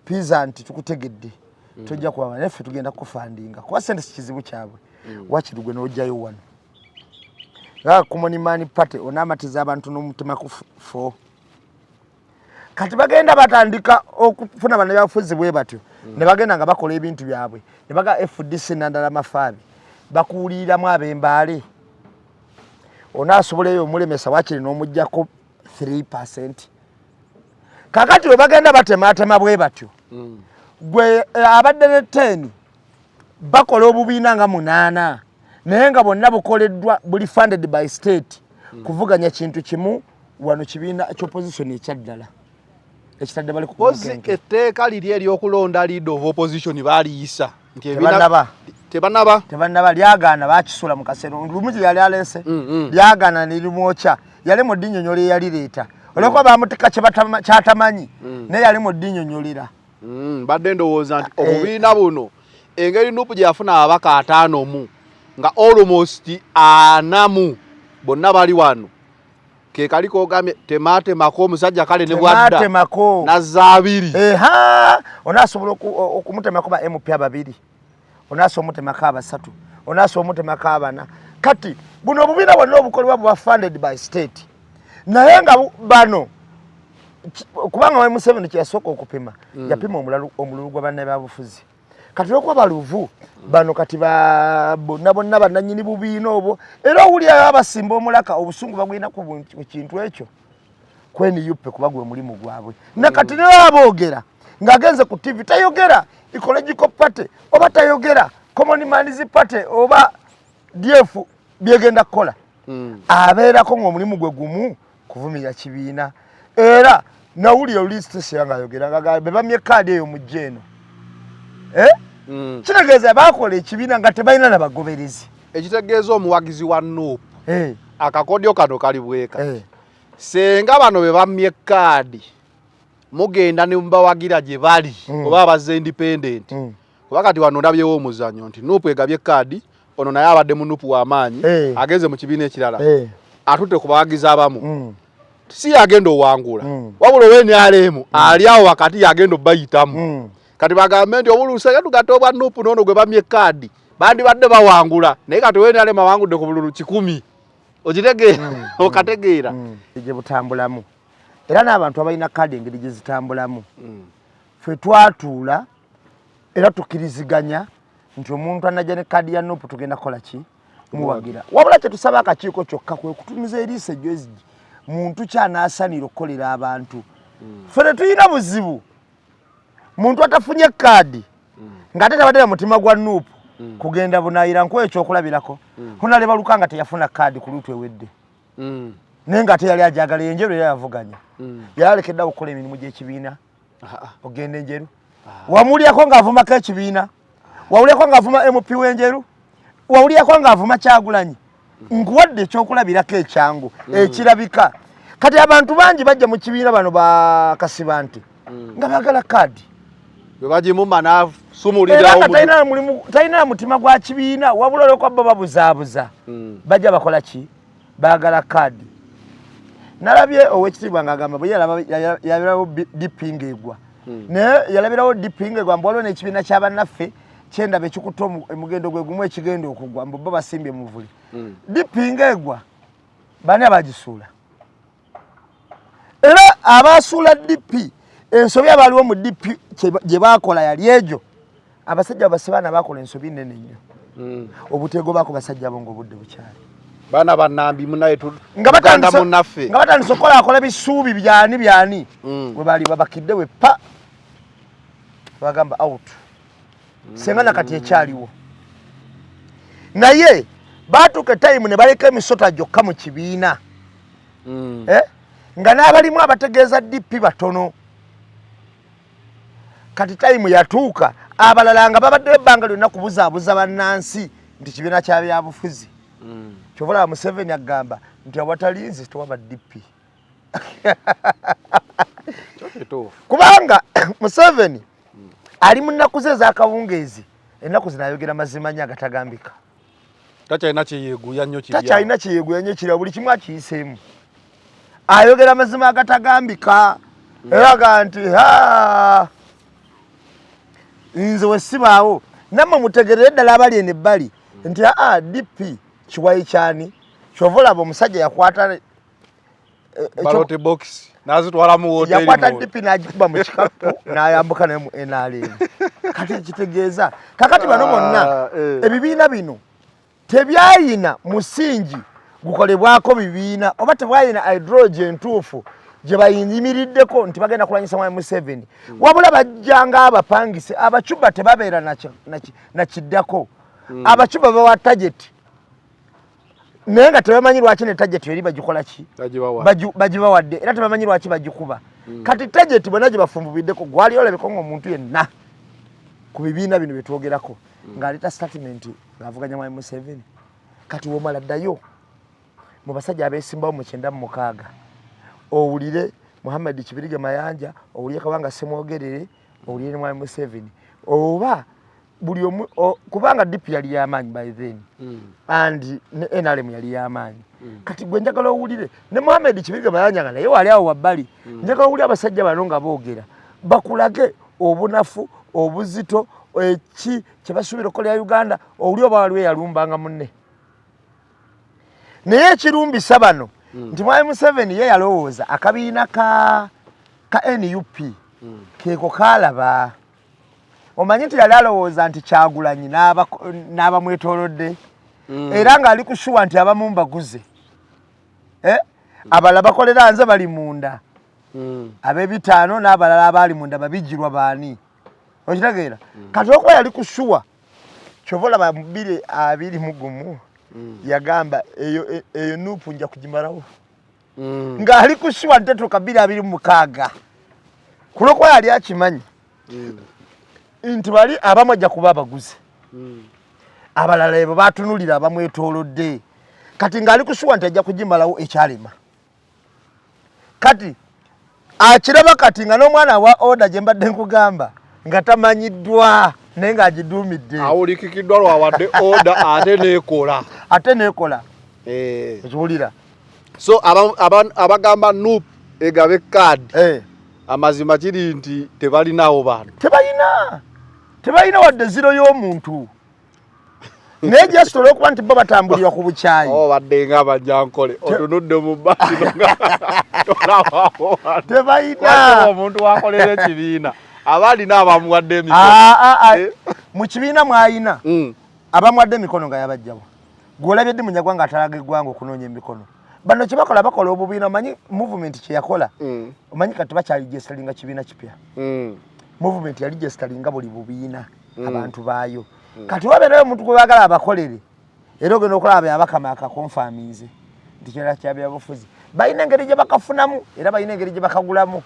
pizza nti tukutegedde. Tojja kuwangula naye ffe tugenda kufandinga. Kuba ssente si kizibu kyabwe. Wakiri gwe n'ojjayo wano. Nga Common Man Party onaamatiza abantu n'omutima ku fo. Kati bagenda batandika okufuna bannabyabufuzi bwe batyo. Ne bagenda nga bakola ebintu byabwe. Ne baga FDC Nandala Mafaabi. Bakuwuliriramu ab'Embaale. Onaasobola eyo omulemesa wakiri n'omuggyako 3%. Kakati bwe bagenda batemaatema bwe batyo. Gwe abadde ne 10 bakola obubiina nga 8 naye nga bonna bukoleddwa buli funded by state kuvuganya kintu kimu wano kibiina ky'opposition ekyaddala ekitadde bali ku bunkenke. Etteeka liri ery'okulonda leader of opposition baaliyisa nti Tebannaba. Tebannaba. Tebannaba, lyagaana baakisuula mu kaseera. Lumu gye yali aleese, lyagaana ne limwokya. Yali mu ddinyonyola eyalireeta. Olw'okuba baamutikka ky'atamanyi, naye yali mu ddinyonyolera. Mbadde ndowooza nti obubiina buno engeri NUP gye yafuna ababaka 50 nga almost 40 bonna bali wano. Ke kali k'ogambye temaatemako omusajja kale ne bw'adda. Temaatemako. N'azza abiri. Eha! Onaasobola okumutemako ba MP ababiri. Onaasobola omutemako abasatu. Onaasobola omutemako abana. Kati buno obubiina bwonna obukolebwa buba funded by state. Naye nga bano kubanga we Museveni kye yasooka okupima, yapima omululu gwa bannabyabufuzi. Kati olw'okuba baluvu bano kati bonna bonna bannannyini bubiina obwo, era owulirayo abasimba omulaka obusungu bagulina ku kintu ekyo ku NUP kuba gwe mulimu gwabwe. Na kati ne baba boogera ng'agenze ku TV tayogera Ecological Party oba tayogera Common Man's Party oba DF byegenda kukola. Abeerako ng'omulimu gwe gumu kuvumirira kibiina. Era nawulira oli station ng'ayogera nga be bamye kaadi eyo mu jje eno. Kitegeeza baakola ekibiina nga tebalina na bagoberezi. Ekitegeeza omuwagizi wa NUP. Akakodyo kano kali bweka. Senga bano be bamye kaadi mugenda ne mubawagira gye bali oba abazze independent. Kuba kati wano ndabyewo omuzannyo nti NUP egabye kaadi, ono naye abadde mu NUP w'amaanyi, agenze mu kibiina ekirala. Atutte ku bawagizi abamu. Si yagenda owangula. Wabula owa NRM ali awo wakati yagenda obayitamu. Kati bagambe nti obululu tugatte obwa NUP n'ono gwe bamye kaadi bandibadde bawangula, naye kati owa NRM awangudde ku bululu 100. Okitegeera? Okategeera. Gye butambulamu. Era n'abantu abalina kaadi engeri gye zitambulamu. Ffe twatuula era tukkiriziganya nti omuntu anajja ne kaadi ya NUP tugenda kukola ki? Muwagira. Wabula kye tusaba akakiiko kyokka kwe kutunuza eriiso ejjozi muntu ki anaasanira okukolera abantu. Ffe tetulina buzibu. Muntu atafunye kaadi ng'ate tabadde na mutima gwa NUP kugenda bunaayira. Nkuwa ekyokulabirako. Honaleba Lukanga teyafuna kaadi ku luutu ewedde. Naye ng'ate yali agyagala Enjeru era yavuganya. Yali alekedde awo okukola emirimu gy'ekibiina. Ogenda Enjeru. Wamuwulirako ng'avumako ekibiina. Wawulirako ng'avuma MP w'Enjeru. Wawulirako ng'avuma Kyagulanyi. Nkuwadde ekyokulabirako ekyangu ekirabika. Kati abantu bangi bajja mu kibiina bano ba Kasibante nga baagala kaadi. Bwe bagimuma n'asumulirawo Era nga talina mutima gwa kibiina, wabula olw'okuba bo babuzaabuza. Bajja bakola ki? Baagala kaadi. Nalabye ow'ekitiibwa ng'agamba bwe yalabirawo DP ng'egwa. Naye yalabirawo DP ng'egwa mbu waliwo n'ekibiina kya bannaffe kyendaba ekikutte omugendo gwe gumu ekigenda okugwa mbu bo basimbye muvule. DP ng'egwa bani abagisuula? Era abaasuula DP ensobi abaaliwo mu DP gye baakola yali egyo. Abasajja abasibaana baakola ensobi nnene nnyo. Obuteegobako basajja abo ng'obudde bukyali. Baana bannambi munaye Uganda munnaffe. Nga batandise okukola akola bisuubi byani byani. We baali babakidde we pa. Bagamba out. Senga na kati ekyaliwo. Naye baatuuka time ne baleka emisota gyokka mu kibiina. Nga n'abalimu abategeeza DP batono. Kati time yatuuka, abalala nga babaddeyo ebbanga lyonna kubuzaabuza bannansi nti kibiina kya byabufuzi. Kyova olaba Museveni agamba nti awatali nze tewaba DP. Kyo kituufu. Kubanga Museveni ali mu nnaku ze ez'akawungeezi, ennaku zino ayogera mazima nnyo agatagambika. Takyalina kyeyeeguya nnyo kiri awo. Takyalina kyeyeeguya nnyo kiri awo, buli kimu akiyiseemu. Ayogera mazima agatagambika. Era agamba nti ha, nze we sibaawo, nammwe mutegerere ddala abali eno ebbali nti aa, DP kiwayi kyani. Kyova olaba omusajja yakwata ballot box n'azitwala mu woteeri yakwata munda. DP n'agikuba mu kikapu n'ayambuka naye mu NRM. Kati ekitegeeza kakati bano bonna ebibiina bino tebyayina musingi gukolebwako bibiina, oba tebwayina ideology entuufu gye bayimiriddeko nti bagenda kulwanyisa Mwami Museveni. Wabula bajja ng'abapangise. Abacuba tebabeera na kiddako. Abacuba bawa target, naye nga tebamanyi lwaki ne target eri bagikola ki, Bagibawa. Bagibawadde, era tebamanyi lwaki bagikuba. Kati target bonna gye bafunvubiddeko, gwali olabeko ng'omuntu yenna ku bibiina bino bye twogerako ng'aleeta statement ng'avuganya Mwami Museveni. Kati womala ddayo mu basajja abeesimbawo mu 96, owulire Muhammad Kibirige Mayanja, owulire Kawanga Ssemwogerere, owulire ne Mwami Museveni, oba buli omu kubanga DP yali y'amaanyi by then and ne NRM yali y'amaanyi. Kati gwe njagala owulire ne Muhammad Kibirige Mayanja nga naye wali awo wabbali. Njagala owulire abasajja bano nga boogera, bakulage obunafu, obuzito, eki kye basuubira okukolera Uganda. Owuli oba waliwo eyalumbanga munne. Naye ekirumbisa bano nti Mwami Museveni ye yalowooza akabiina ka NUP keeko kaalaba. Omanyi nti yali alowooza nti Kyagulanyi n'abamwetoolodde, era ng'ali ku sure nti abamu mbaguze, abalala bakolera nze bali munda, ab'ebitaano n'abalala abaali munda babijirwa baani, okitegeera? Kati okuba yali ku sure, kyova olaba mu 2021 yagamba eyo NUP nja kugimalawo, ng'ali ku sure nti tetuuka 2026, kulwokuba yali akimanyi nti bali abamu ajja kuba abaguzi, abalala ebo batunulira abamwetoolodde. Kati ng'ali ku sure nti ajja kugimalawo, ekyalema. Kati akiraba kati nga n'omwana wa order gye mbadde nkugamba nga tamanyiddwa, naye ng'agiduumidde. Awulikikiddwa lwawadde order ate neekola. Ate neekola. Ekiwulira. So abagamba NUP egabe kaadi, amazima kiri nti tebalinawo bantu. Tebalina wadde zero y'omuntu, naye just olwokuba nti bo batambulira ku bukyayi. Obadde nga abanyankole otunudde mu bbasi nga tolabawo bantu. Tebalina. Omuntu wakolera ekibiina aba alina abamuwadde emikono. Ah, ah, ah. Mu kibiina mwayina abamuwadde emikono nga yabajjawa. Gwolabye ddi munyagwa nga atalaga eggwanga okunoonya emikono? Bano kyebakola, bakola obubiina. Omanyi movement kyeyakola? Omanyi kati bakyali registeringa kibiina kipya. Movement yali registeringa buli bubiina, abantu baayo. Kati wabeerayo omuntu gwe baagala abakolere, era ogenda okulaba abakama akakonfaminze nti kirala kya byabufuzi. Balina engeri gye bakafunamu, era balina engeri gye bakagulamu.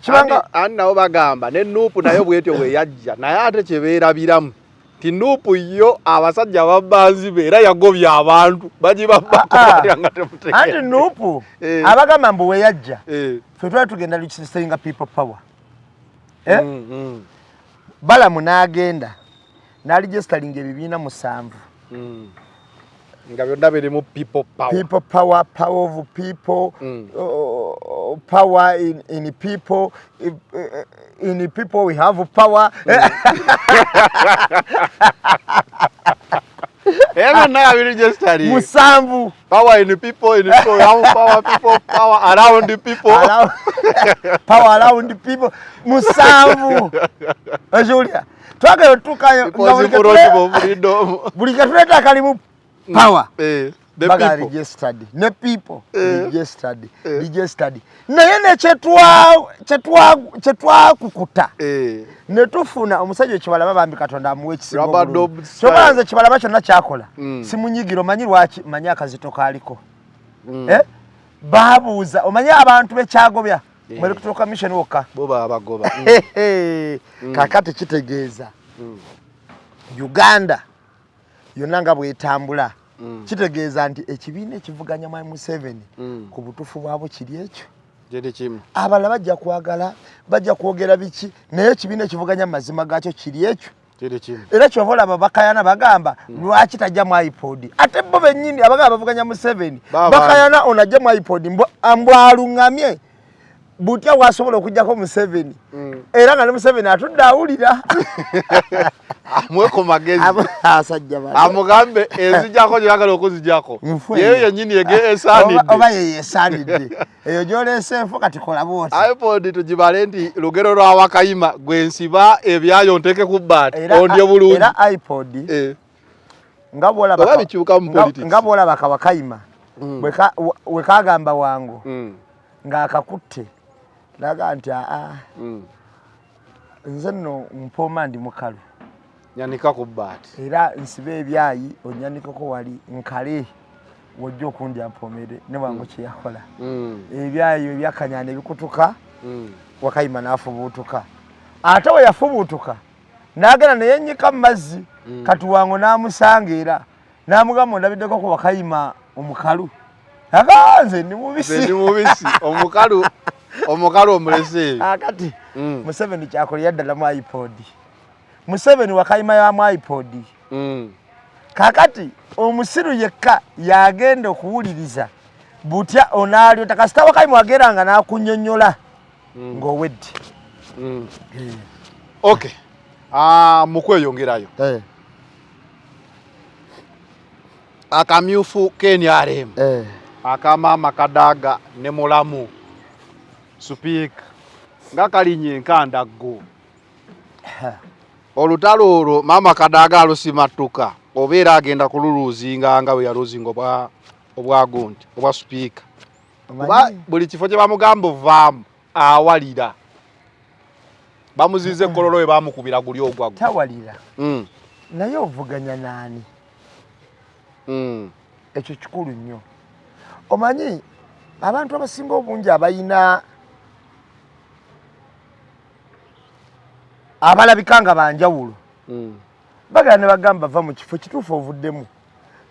Kibanga Ani nabo bagamba ne NUP nayo bwetyo bwe yajja, naye ate kyebeerabiramu ti NUP yo abasajja babanzi be era yagobye abantu bagibabakobatya nga temutegeera. Anti NUP abagamba mbu weyajja, ffe twali tugenda registeringa People Power. Balamu n'agenda n'aregisteringa ebibiina 7. Nga byonna birimu People Power. People Power, power of people, power in people, in people we have power. Era byonna yabiregistering. 7. Power in people, in people we have power, people power around the people. Power around people 7. Okiwulira? Twagala otuukayo nga People's Fellowship of Freedom. Buli ketuleeta akalimu power, The baga people. registered ne people registered, registered, naye ne kyetwakukuta ne tufuna omusajja Kibalama, bambi Katonda amuwa ekisinga Rubber obulungi. dub style. Kyobala nze Kibalama kyonna kyakola simunyigira. Omanyi lwaki? Manyi akazito kaaliko. Eh? Babuuza, omanyi abantu bekyagobya mu Electoral Commission wokka bo babagoba. Kakati kitegeeza Uganda yonna nga bwetambula, kitegeeza nti ekibiina ekivuganya Mwami Museveni ku butuufu bwabwo kiri ekyo. Kiri kimu. Abalala bajja kwagala, bajja kwogera biki, naye ekibiina ekivuganya mu mazima gaakyo kiri ekyo. Kiri kimu. Era kyova olaba bakayana bagamba lwaki tajja mu iPod, ate bo bennyini abagamba bavuganya Museveni bakayana ono ajja mu iPod mbwaluŋŋamye butya wasobola okuggyako Museveni, era nga ne Museveni atudde awulira. Amuwe ku magezi. Asajja bano. Amugambe enzijjako gy'oyagala okuzijjako. Nfu Yeyo eyo. yennyini esaanidde. Oba ye yesaanidde. Eyo gy'oleese enfu kati kola bw'oti. iPod tugibale nti lugero lwa Wakayima gwe nsiba ebyayo nteeke ku bbaati ondye bulungi. Era iPod, Oba bikyuka mu politics. nga bw'olaba ka Wakayima, we kagamba wangu ng'akakutte naga nti aa, nze nno mpooma ndi mukalu. Nyanika ku bbaati. Era nsibe ebyayi onyanikako wali nkale wojja okundya mpomere ne wangu kye yakola. Ebyayi ebyakanyana ebikutuka, Wakayima n'afubuutuka. Ate we yafubuutuka n'agenda ne yennyika mu mazzi, kati wangu n'amusanga era n'amugamba ondabiddeko ku Wakayima omukalu. Aga nze ndi mubisi. Nze ndi mubisi. Omukalu, omukalu omulese. Akati Museveni kyakolera ddala mu iPod. Museveni Wakayima ya mu iPod. Kakati omusiru yekka yagenda okuwuliriza butya onaalyota kasita Wakayima wageranga n'akunnyonnyola ng'owedde. Okay. Mu kweyongerayo. Akamyufu k'NRM. Akamaama Kadaga ne mulamu Sipiika nga kalinye enkandaggo. Olutalo olwo maama Kadaga alusimattuka oba era agenda kululuuzinga nga bwe yaluuzinga obwa gundi obwa sipiika. Kuba buli kifo kye bamugamba ovaamu awalira. Bamuziiza ekkololo we baamukubira guli ogwa gwo. Tawalira. Naye ovuganya naani? Ekyo kikulu nnyo. Omanyi abantu abasinga obungi abalina abalabika nga banjawulo bagala ne bagamba va mu kifo kituufu ovuddemu,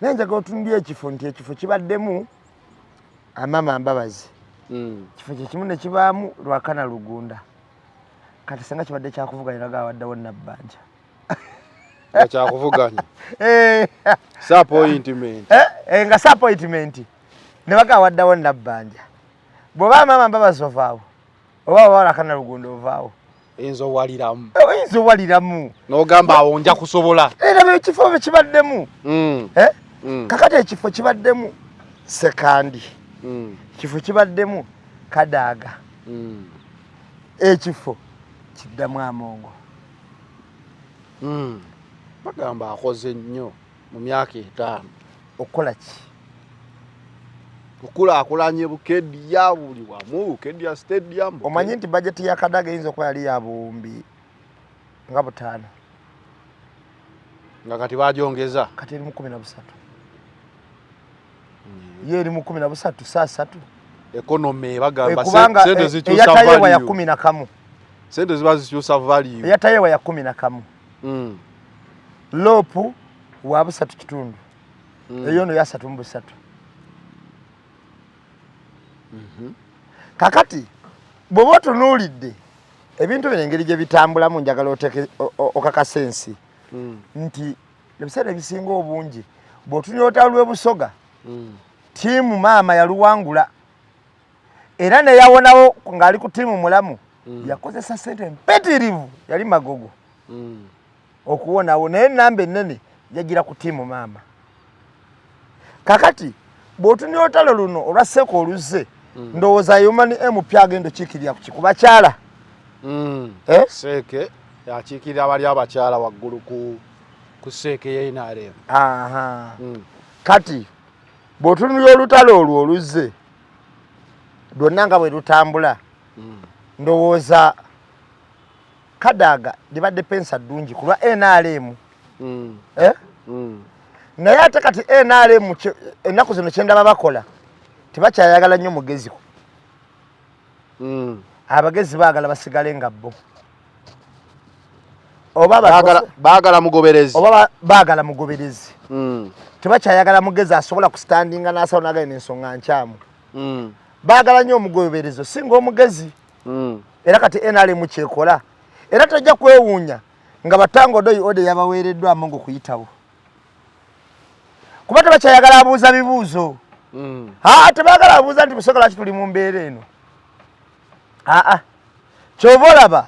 naye njagala otunulye ekifo nti ekifo kibaddemu Amama Mbabazi, kifo kye kimu ne kibaamu Lwakana Lugunda. Kati singa kibadde kyakuvuganya naga awaddewo Nabbanja. Nga kyakuvuganya. Si appointment. Nga si appointment. Ne baga awaddewo Nabbanja. Bw'oba Amama Mbabazi ovaawo, oba oba Lwakana Lugunda ovaawo. Oyinza owaliramu. Oyinza owaliramu. N'ogamba awo nja kusobola. Era ekifo bwe kibaddemu. Kakati ekifo kibaddemu Sekandi. Ekifo kibaddemu Kadaga. Ekifo kiddamu Amongo. Bagamba akoze nnyo mu myaka 5. Okukola ki? Okulaakulanya Bukedia buli wamu, Bukedia Stadium. Omanyi nti bajeti ya Kadaga eyinza okuba yali ya buwumbi nga 5. Nga kati bagyongeza. Kati eri mu 13. Ye eri mu 13 saa 3. Economy bagamba kubanga sente zikyusa eyatayewa ya value. 11. Sente ziba zikyusa value. Eyatayewa ya 11. Lopu wa 3 kitundu. Eyo no ya 3 mu 3. Kakati bw'oba otunuulidde ebintu bino engeri gye bitambulamu, njagala okakasa ensi nti ebiseera ebisinga obungi bw'otunula olutalo lw'e Busoga, ttiimu maama yaluwangula era ne yawonawo ng'ali ku ttiimu mulamu, yakozesa ssente mpitirivu, yali Magogo okuwonawo, naye ennamba ennene yagira ku ttiimu maama. Kakati bw'otunula olutalo luno olwa Seeka oluzze, ndowooza Human MP agenda okiikirira ku bakyala. Seeke akiikirira abali abakyala waggulu ku Seeke ye NRM. Kati bw'otunula olutalo olwo oluzze lwonna nga bwe lutambula, ndowooza Kadaga libadde pensa ddungi ku lwa NRM. Naye ate kati NRM ennaku zino kyendaba bakola, Tebakyayagala nnyo mugezi. Abagezi baagala basigale nga bo. Oba baagala mugoberezi. Oba baagala mugoberezi. Tebakyayagala mugezi asobola kustandinga n'asalawo n'agenda ensonga nkyamu. Baagala nnyo omugoberezi osinga omugezi. Era kati NRM kyekola. Era tojja kwewuunya nga Batanga Odoi Ode yabaweereddwa Amongo kuyitawo. Kuba tebakyayagala abuuza bibuuzo. Tebaagala abuuza nti Busoga lwaki tuli mu mbeera eno. Ky'ova olaba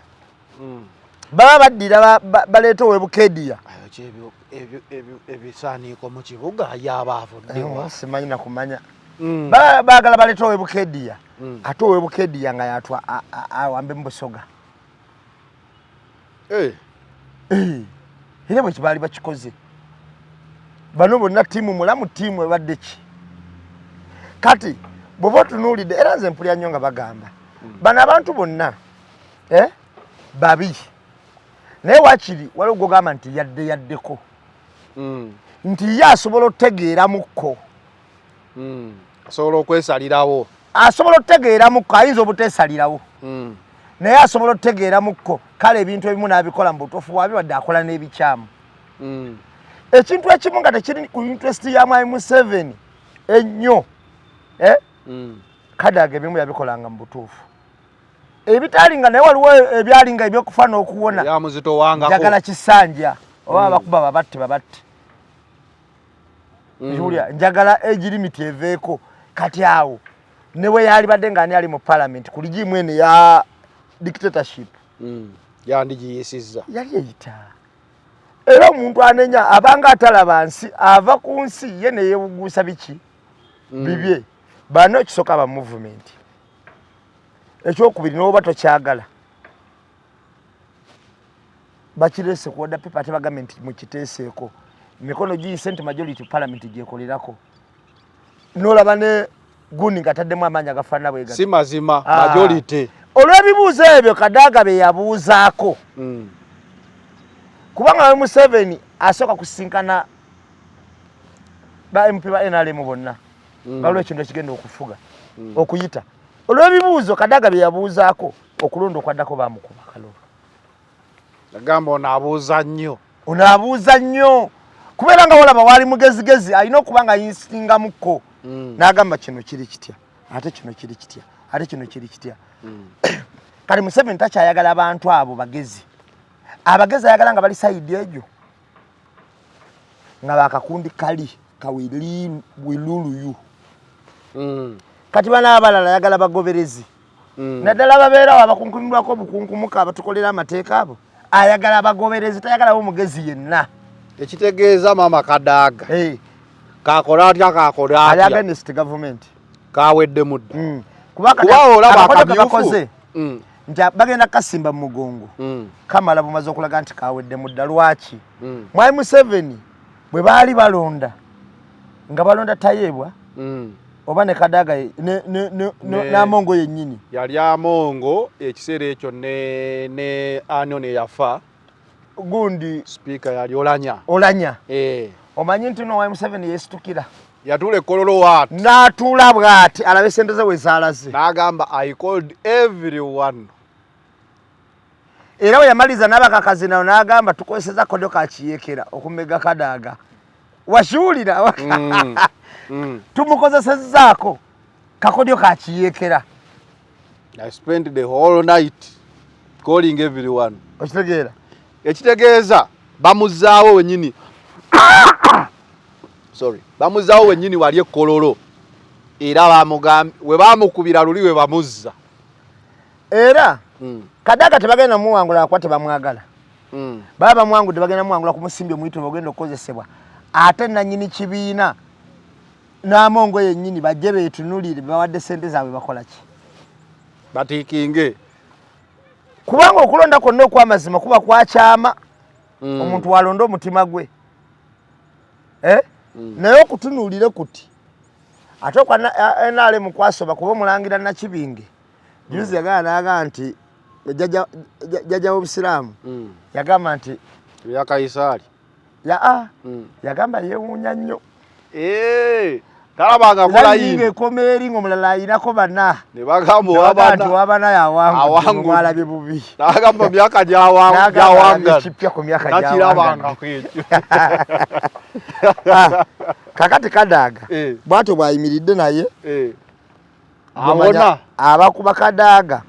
baba baddira baleeta ow'e Bukedia. Ebisaaniiko mu kibuga yabaavuddewa. Simanyi na kumanya. Baagala baleeta ow'e Bukedia. Ate ow'e Bukedia nga yatwa awambe mu Busoga. Era bwe kibaali bakikoze. Bano bonna ttiimu mulamu, ttiimu ebadde ki? Kati bw'oba otunuulidde, era nze mpulira nnyo nga bagamba bano abantu bonna babi, naye waakiri waliwo gw'ogamba nti yadde yaddeko nti ye asobola otutegeeramukko. Asobola okwesalirawo. Asobola otutegeeramukko, ayinza obuteesalirawo, naye asobola otutegeeramukko. Kale ebintu ebimu n'abikola mu butuufu bwabyo, wadde akola n'ebikyamu. Ekintu ekimu nga tekiri ku interest ya Mwami Museveni ennyo, Kadaga ebimu yabikolanga mu butuufu ebitalinga, naye waliwo ebyalinga ebyokufa n'okuwona. Njagala kisanja oba bakuba babatte babatte. Njagala age limit eveeko. Kati awo ne bwe yalibadde ng'ani ali mu parliament ku regime eno ya dictatorship, yandigiyisizza. Yali eyita. Era omuntu anenya abanga atalaba nsi, ava ku nsi ye neyewuguusa biki bibye. Bano ekisooka ba movement, ekyokubiri n'oba tokyagala bakireese ku order paper, ate bagambe nti mukiteeseeko emikono giyise nti majority parliament gyekolerako, nolaba ne gundi ng'ataddemu amaanyi agafaanana bwe si mazima. Majority. Olw'ebibuuzo ebyo Kadaga bye yabuuzaako, kubanga we Museveni asooka kusinkana ba MP ba NRM bonna, waliwo ekintu ekigenda okufuga okuyita olw'ebibuuzo Kadaga bye yabuuzaako. Okulonda okwaddako bamukuba kalulu. Agamba ono abuuza nnyo. Ono abuuza nnyo, kubeera nga walaba waali mugezigezi, alina okuba nga yinsingamukko n'agamba kino kiri kitya, ate kino kiri kitya, ate kino kiri kitya. Kati Museveni takyayagala abantu abo bagezi. Abagezi ayagala nga bali side egyo nga bakakundi kali kawiluluyu. Kati bano abalala ayagala bagoberezi, naddala babeerawo abakunkumibwako obukunkumuka abatukolera amateeka. Abo ayagala abagoberezi, tayagalawo omugezi yenna. Ekitegeeza maama Kadaga kakola atya, kakola ali atya? Against government. Kawedde mudda. Kuba Kuba olaba akakodo akamyufu. kebakoze nti bagenda kasimba mu mugongo, kamala bumaze okulaga nti kawedde mudda. Lwaki? Mwami Museveni bwe baali balonda, nga balonda Tayebwa oba ne Kadaga n'Amongo yennyini. Yali Amongo ekiseera ekyo ne ani ono eyafa? Gundi. Sipiika yali Olanya. Olanya. Eh. Omanyi nti no mwami Museveni yeesitukira Yatuula ekololo waati. N'atuula bw'ati alabe sente ze we zaalaze. N'agamba, "I called everyone." Era bwe yamaliza n'abakakazi nayo n'agamba, "Tukozeseza kodyo ka kiyeekera okumega Kadaaga." Washuulira? Tumukozesezzaako kakodyo ka kiyeekera. I spent the whole night calling everyone. Okitegeera? Ekitegeeza bamuzaawo wenyini, sorry, bamuzaawo wenyini wali ekololo, era bamugambye we bamukubira luli we bamuzza. Era Kadaga tebagenda muwangula kuba tebamwagala. Baba bamwangudde, bagenda muwangula ku musimbi omuyitirivu ogenda okukozesebwa, ate nanyini kibiina n'Amongo yennyini bajje beetunulire bawadde sente zaabwe bakola ki. Batiikinge. Kubanga okulonda kwonna okw'amazima kuba kwakyama. Omuntu walonda omutima gwe, eh? Naye okutunuulire kuti ate okwa NRM kwasoba, kuba omulangira Nakibinge juzi yagamba n'agamba nti jjajja w'obusiraamu yagamba nti Ebya Kayisaali. Yaa, yagamba yeewuunya nnyo. Talabangako layini. Ekoma eri ng'omulala ayinako bana. Ne bagamba owabana. Nti owabana yawangudde, mwalabye bubi. N'agamba myaka gyawangala. Kipya ku myaka gyawangala. Takirabangako ekyo. Kakati Kadaga bw'atyo bw'ayimiridde naye. Awona. Abakuba Kadaga.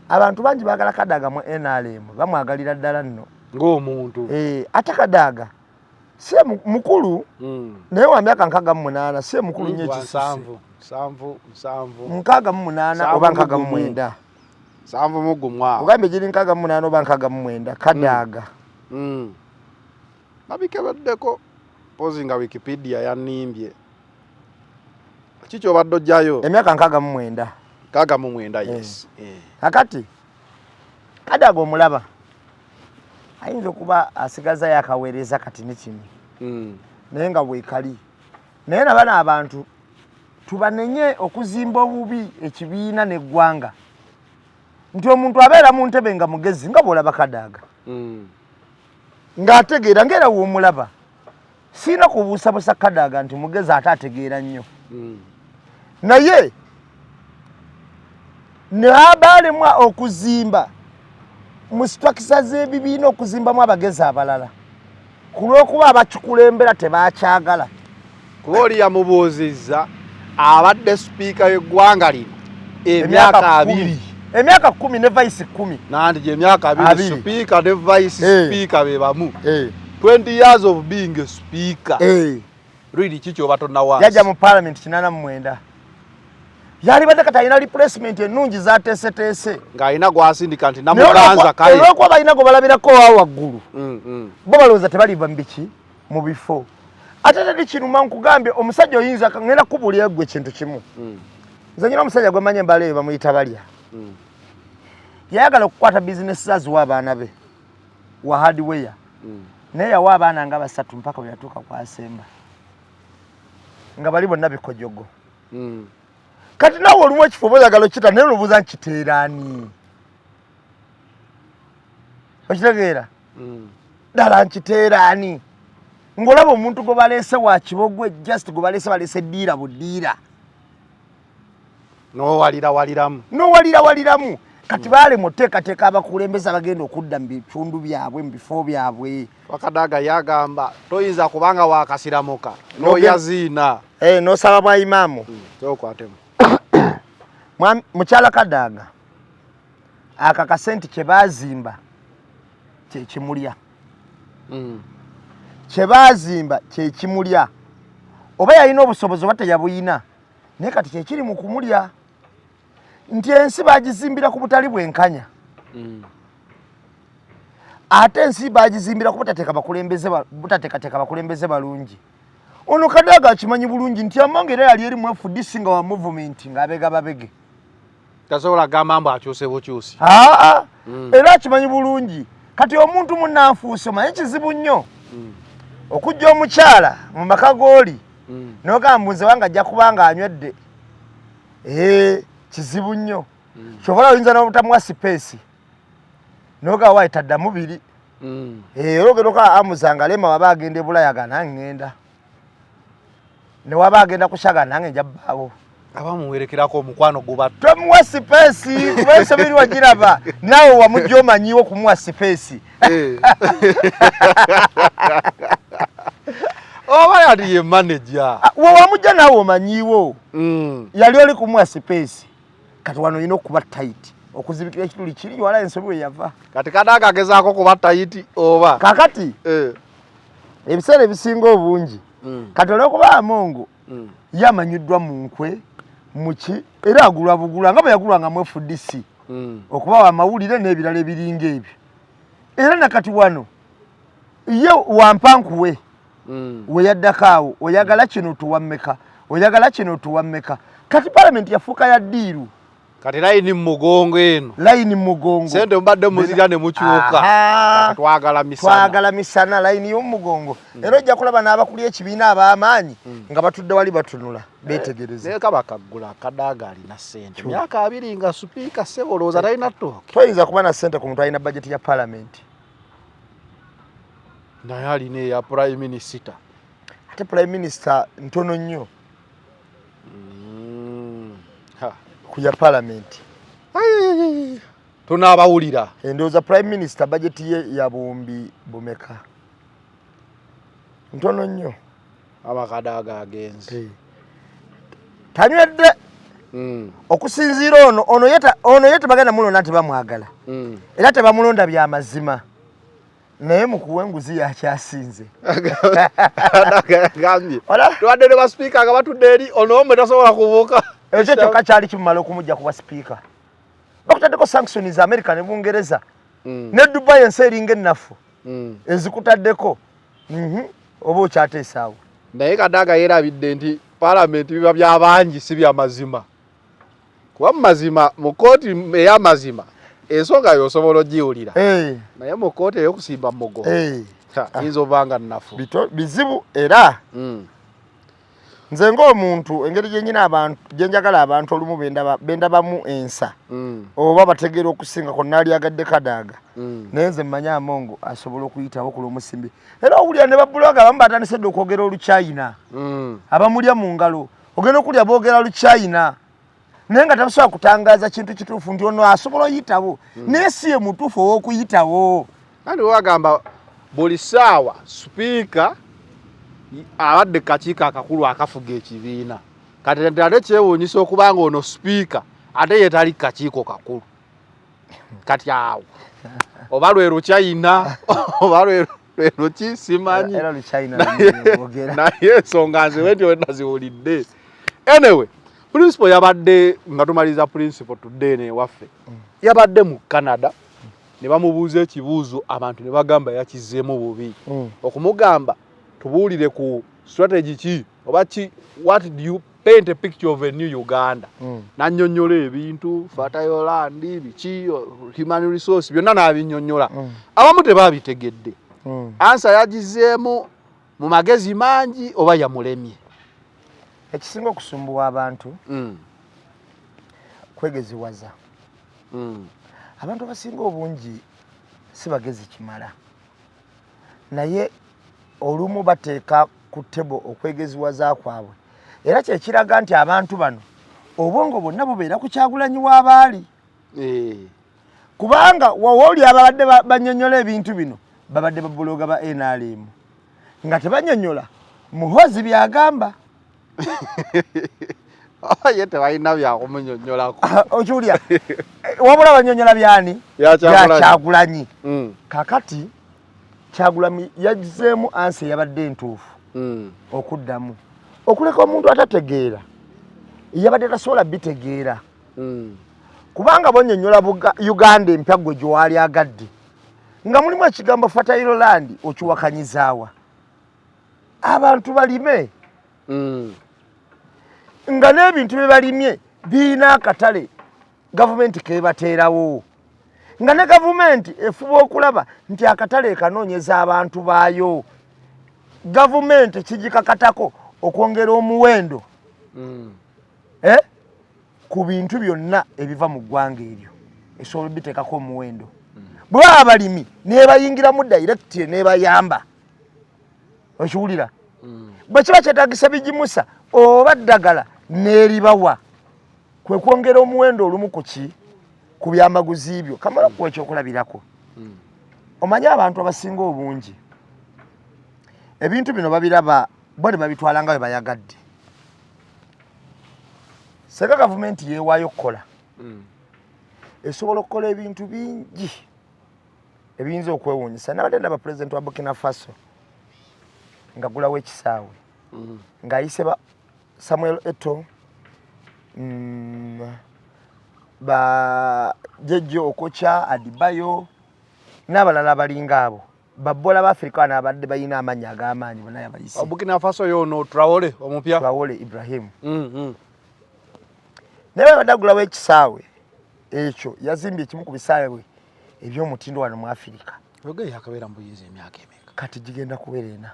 Abantu bangi baagala Kadaga mu NRM, bamwagalira ddala nno. Ng'omuntu. Ate Kadaga si mukulu, naye wa myaka 68, si mukulu nnyo ekisuse. 68 oba 69. 71 awo. Ogambye giri 68 oba 69, Kadaga. Babikebeddeko, mpozi nga Wikipedia yannimbye. Ki ky'obadde ojjayo? Emyaka 69. 69, yes. Kakati Kadaga omulaba ayinza okuba asigaza yakaweereza kati ne kino. Naye nga bwekali. Naye na bano abantu tubanenye okuzimba obubi ekibiina n'eggwanga. Nti omuntu abeera mu ntebe nga mugezi nga bw'olaba Kadaga. Ng'ategeera ng'era w'omulaba. Sirina kubuusabuusa Kadaga nti mugezi ate ategeera nnyo. Naye n'abaalemwa okuzimba mu structure z'ebibiina okuzimbamu abagezi abalala ku lw'okuba abakikulembera tebakyagala. Kuba oli yamubuuzizza abadde sipiika w'eggwanga lino emyaka 20. Emyaka 10 ne vice 10. Nanti gye emyaka 20 sipiika ne vice sipiika be bamu. 20 years of being a speaker. Really kiki oba tonnawansi? Yajja mu parliament 89. Yalibadde kati alina replacement ennungi z'ateeseteese. Ng'alina gw'asindika nti namuganza kale. Olw'okuba balina gwe balabirako wa waggulu. Bo balowooza tebaliva mu biki? Mu bifo. Ate teri kiruma nkugambye omusajja oyinza ngenda kukubuulira ggwe ekintu kimu. Nze nyina omusajja gwe mmanyi embala eyo bamuyita Balya. Yayagala okukwata bizinesi ze aziwe abaana be wa hardware. Naye yawa abaana nga 3 mpaka bwe yatuuka kwasemba. Nga bali bonna bikojogo. Kati naawe olumu ekifo oba oyagala okita naye olubuuza nkiteera ani? Okitegeera? Ddala nkiteera ani? Ng'olaba omuntu gwe baleese wa kibogwe just gwe baleese baleese ddiira buddiira. N'owalira waliramu. N'owalira waliramu. Kati baalemwa oteekateeka abakulembeze abagenda okudda mu bitundu byabwe mu bifo byabwe. Wakadaga yagamba toyinza kubanga wakasiramuka n'oyaziina. N'osaba bwa imaamu. Kyokwatemu. Mukyala Kadaga akakase nti kye baazimba kye kimulya. Kye baazimba kye kimulya. Oba yalina obusobozi oba teyabuyina, naye kati kye kiri mu kumulya. Nti ensi bagizimbira ku butali bwenkanya. Ate ensi bagizimbira ku butateekateeka bakulembeze balungi. Ono Kadaga akimanyi bulungi nti Among era yali eri mu FDC nga wa movement ng'abega babege. Tasobola kugamba mbu akyuse bukyusi. Era akimanyi bulungi. Kati omuntu munnanfuusi omanyi kizibu nnyo. Okujja omukyala mu maka g'oli n'ogamba mbu nze wange ajja kuba ng'anywedde. Kizibu nnyo. Ky'oba oyinza n'obutamuwa sipeesi. N'ogamba waayi taddamu biri. Era ogenda okulaba Amuza nga Lema waba agenda e Bulaaya aga nange ŋŋenda. Ne waba agenda kushaga nange nja bbaawo. Abamuwerekerako omukwano guba. Tomuwa sipeesi kuba ensobi eri wagiraba. Naawe wamujja omanyiwo kumuwa sipeesi. Oba yali ye manager. We wamujja naawe omanyiwo. Yali oli kumuwa sipeesi. Kati wano olina okuba tight. Okuzibikira ekituli kiri wala ensobi we yava. Kati Kadaga agezaako kuba tight oba? Kakati ebiseera ebisinga obungi. Kati olw'okuba Among ye amanyiddwa mu nkwe muki era agulwa bugulwa nga bwe yagulwanga mu FDC okubawa amawulire n'ebirala ebiringa ebyo. Era nakati wano ye wampankuwe we yaddako awo oyagala kino tuwa mmeka, oyagala kino tuwa mmeka. Kati palamenti yafuuka ya ddiiru. Kati layini mu mugongo eno. Layini mu mugongo. Ssente mubadde muzirya ne mukyuka. Kati twagala misana. Twagala misana, layini y'omu mugongo. Era ojja kulaba n'abakuli ekibiina ab'amaanyi nga batudde wali batunula, beetegereza. Naye kaba kaggula Kadaga alina ssente. Myaka 20 nga sipiika ssebo olowooza talina ttooke. Toyinza kuba na ssente ku muntu alina bajeti ya palamenti. Naye alina eya prime minister. Ate prime minister ntono nnyo. Ku ya palamenti. Tunaabawulira. Endowooza prime minister budget ye ya buwumbi bumeka? Ntono nnyo. Amakadaaga agenze. Tanywedde. Okusinziira ono ono ye tebagenda mulonda nti bamwagala. Era tebamulonda bya mazima. Naye mu kuwa enguzi yakyasinze. Gambye. Tubadde ne basipiika nga batudde eri ono omwe tasobola kubuuka. Ekyo kyokka kyali kimumala okumujja kuba sipiika. Bakutaddeko sanctions za America ne Bungereza. Ne Dubai ensi eringa ennafu. Ezikutaddeko. Oba okyateesaawo. Naye Kadaga yeerabidde nti palamenti biba bya bangi si bya mazima. Kuba mu mazima mu kkooti ey'amazima ensonga yo osobola ogiwulira. Naye mu kkooti ey'okusimba mugo yinza oba nga nnafu. Bizibu era. Nze ng'omuntu engeri gye nnyina abantu gye njagala abantu olumu bendabamu ensa oba bategeera okusingako naalyagadde Kadaga. Naye nze mmanyi Amongo asobola okuyitawo ku lw'omusimbi. Era owulira ne babuloga abamu batandise dda okwogera Oluchina. Abamulya mu ngalo ogenda okulya boogera Luchina naye nga tabasobola kutangaaza kintu kituufu nti ono asobola oyitawo naye si ye mutuufu ow'okuyitawo. Kandi wagamba buli ssaawa sipiika abadde kakiiko akakulu akafuga ekibiina. Kati ate kyewuunyisa okuba nga ono sipiika ate ye tali kakiiko kakulu. Kati awo oba lwe Luchina oba lwe luki simanyi. Naye ensonga nze wentyo wenaziwulidde. Anyway, principal yabadde nga tumaliriza principal tudde eno ewaffe. Yabadde mu Canada ne bamubuuza ekibuuzo abantu ne bagamba yakizzeemu bubi. Okumugamba tubuulire ku strategy ki oba ki, what do you paint a picture of a new Uganda. Nannyonnyola ebintu fertile land biki human resource byonna n'abinnyonnyola. Abamu tebabitegedde. Ansa yagizeemu mu magezi mangi oba yamulemye. Ekisinga okusumbuwa abantu kwegeziwaza. Abantu abasinga obungi si bagezi kimala, naye olumu bateeka ku table okwegeziwaza kwabwe. Era kyekiraga nti abantu bano obwongo bwonna bubeera ku Kyagulanyi w'abaali. Kubanga wooli ababadde bannyonnyola ebintu bino babadde babuloga ba NRM nga tebanyonnyola Muhoozi by'agamba. Ye tebalina byakumunnyonnyolako. Okiwulira? Wabula bannyonnyola byani? Bya Kyagulanyi. Kakati Kyagulanyi yazzeemu ansi eyabadde entuufu okuddamu. Okuleka omuntu atategeera yabadde tasobola bitegeera. Kubanga bonnyonnyola Uganda empya gwe gy'wali agadde nga mulimu ekigambo fertile land okiwakanyizaawa. Abantu balime. Nga n'ebintu bye balimye birina akatale gavumenti kebateerawo. Nga ne gavumenti efuba okulaba nti akatale ekanoonyeza abantu baayo. Gavumenti kigikakatako okwongera omuwendo ku bintu byonna ebiva mu ggwanga eryo esobola obiteekako omuwendo. Bwe baba abalimi nebayingiramu direct nebayamba. Okiwulira? Bwe kiba kyetaagisa bigimusa oba ddagala n'eribawa kwe kwongera omuwendo olumu ku ki ku byamaguzi byo. Kamala okuwa ekyokulabirako. Omanyi abantu abasinga obungi ebintu bino babiraba bo ne babitwala nga bwe bayagadde. Singa gavumenti yeewaayo okukola esobola okukola ebintu bingi ebiyinza okwewuunyisa. Nabadde ndaba pulezidenti wa Burkina Faso ng'aggulawo ekisaawe ng'ayise ba Samuel Eto'o, ba Jeje Okocha, Adebayo n'abalala abalinga abo. Babbola ba Afrika bano abadde balina amannya ag'amaanyi bonna yabayise. Burkina Faso y'ono Traore omupya. Traore Ibrahim. Naye babadde aggulawo ekisaawe ekyo yazimbye ekimu ku bisaawe eby'omutindo wano mu Afrika. Oge yakabeera mu buyinza emyaka emeka? Kati gigenda kubeera ena.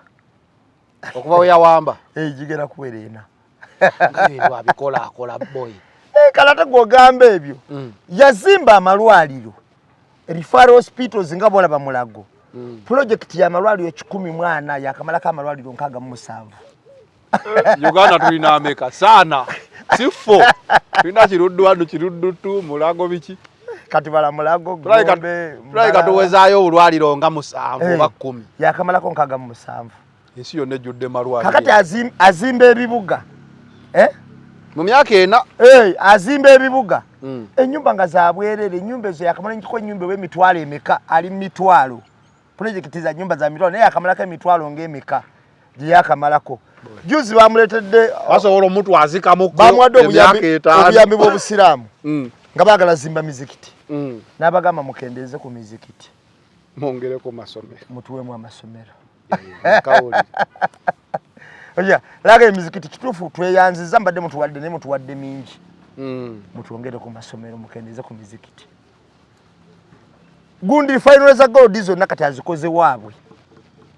Okuva we yawamba? Gigenda kubeera ena. Nga ebintu abikola akola boy. Kale ate gw'ogamba ebyo. Yazimba amalwaliro. Referral hospitals nga bw'olaba Mulago. Pulojekiti y'amalwaliro 140 yakamalako amalwaliro 67. Uganda tulina ameka? Sana. Si fo tulina Kiruddu wano, Kiruddu tu, Mulago, biki. Kati bala Mulago. Gombe tulabika tuwezaayo obulwaliro nga 7 oba 10. Yakamalako 67. Ensi yonna ejjudde malwaliro. Kakati azimba ebibuga mu myaka 4. Azimba ebibuga, ennyumba nga zabwerere, ennyumba ezo yakamala nkiko ennyumba ew'emitwalo emeka, ali mu mitwalo, pulojekiti za nnyumba za mitwalo, naye yakamalako emitwalo ng'emeka gye yakamalako. Juzi bamuleetedde basobola omutwazikamu bamuwadde obuyambi bw'obusiraamu nga baagala zimba mizikiti, n'abagamba mukendeeze ku mizikiti, mwongereko masomero, mutuwemu amasomero. Oya laga emizikiti kituufu tweyanziza, mbadde mutuwadde naye mutuwadde mingi, mutwongere ku masomero, mukendeeze ku mizikiti. Gundi final za gold zonna kati azikoze waabwe,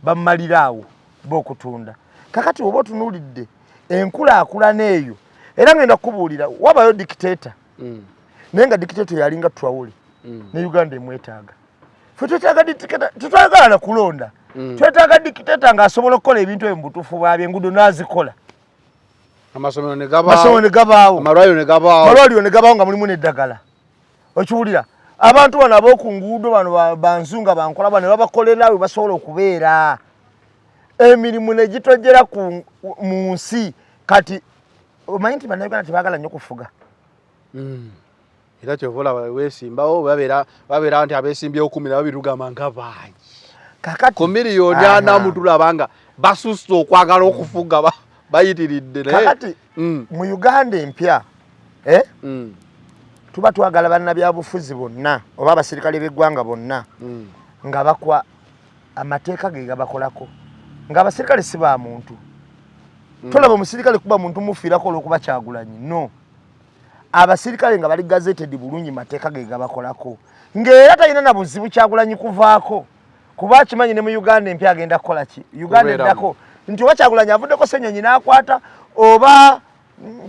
bamumaliraawo b'okutunda. Kakati oba otunuulidde enkulaakulana eyo, era ngenda kukubuulira wabayo dictator, naye nga dictator yalinga Traore, ne Uganda emwetaaga. Ffe twetaaga dictator, tetwagala na kulonda, twetaaga dictator ng'asobola okukola ebintu ebyo mu butuufu bwabyo, enguudo n'azikola, amasomero ne gabaawo, amalwaliro ne gabaawo, amalwaliro ne gabaawo nga mulimu n'eddagala. Okiwulira abantu bano ab'oku nguudo bano banzunga bankola bano babakolera we basobola okubeera, emirimu ne gitojjera mu nsi. Kati omanyi nti Bannayuganda tebaagala nnyo kufuga. Era kyova olaba weesimbawo babeera nti abeesimbyewo 12 tugamba nga bangi. Kakati ku 4,000,000 tulaba nga basusse okwagala okufuga, bayitiridde. Kakati mu Uganda empya tuba twagala bannabyabufuzi bonna oba abasirikale b'eggwanga bonna nga bakwa amateeka ge gabakolako, ng'abasirikale si ba muntu. Tolaba omusirikale kuba muntu mufiirako olw'okuba Kyagulanyi, no. Abasirikale nga bali gazetted bulungi, mateeka ge gabakolako, ng'era talina na buzibu Kyagulanyi kuvaako, kuba akimanyi ne mu Uganda empya agenda kukola ki. Uganda eddako nti oba Kyagulanyi avuddeko Ssenyonyi n'akwata oba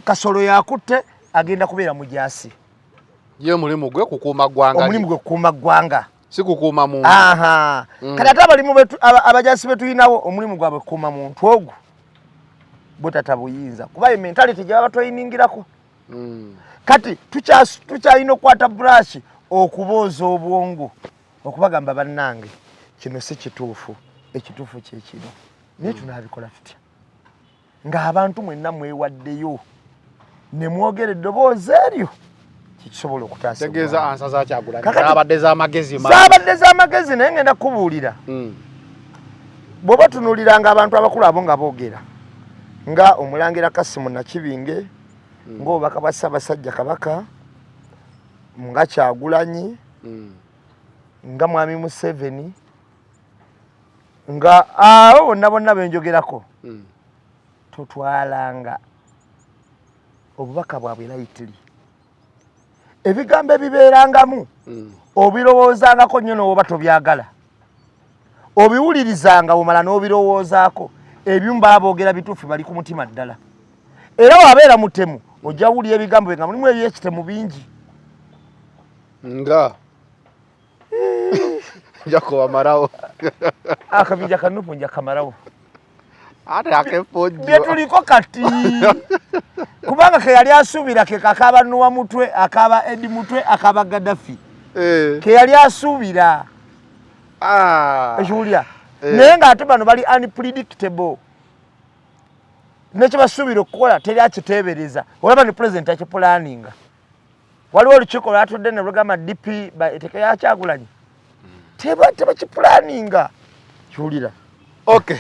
Kasolo yakutte, agenda kubeera mujaasi. Ye omulimu gwe kukuuma ggwanga. Omulimu gwe kukuuma ggwanga, si kukuuma muntu. Kati ate abalimu abajaasi betulinawo omulimu gwabwe kukuuma muntu ogwo butata buyinza, kuba ye mentality gye baba tweyiningirako. Kati tukyalina okukwata brush okubooza obwongo, okubagamba bannange kino si kituufu, ekituufu kye kino. Naye tunaabikola tutya ng'abantu mwenna mwewaddeyo ne mwogera eddoboozi eryo kikisobola okutaasa? Tegeeza answer za Kyagulanyi zaabadde z'amagezi. Zaabadde z'amagezi, naye ngenda kukubuulira, bw'oba tunuuliranga abantu abakulu abo nga boogera, nga Omulangira Kasimu Nakibinge, ng'obubaka bwa Ssaabasajja Kabaka, nga Kyagulanyi, nga Mwami Museveni, nga abo bonna bonna benjogerako, totwalanga obubaka bwabwe lightly. Ebigambo ebibeerangamu obirowoozangako nnyo, n'oba tobyagala obiwulirizanga, omala n'obirowoozaako. Ebimu baba boogera bituufu, bali ku mutima ddala. Era wabeera mutemu, ojja wulira ebigambo bye nga mulimu ebyekitemu bingi. Nga nja kubamalawo. Akabinja kanupu nja kamalawo. Ate akefojjo. Bye tuliko kati, kubanga ke yali asuubira ke kakaba Nuwa Mutwe, akaba Edi Mutwe, akaba Gaddafi, ke yali asuubira. Ekiwulira, naye ng'ate bano bali unpredictable, nekyebasuubira okukola teri akiteebereza. Olaba ne president akipulaninga, waliwo olukiiko lwatudde ne lugamba DP eteeka ya Kyagulanyi, tebakipulaninga, kiwulira. Okay,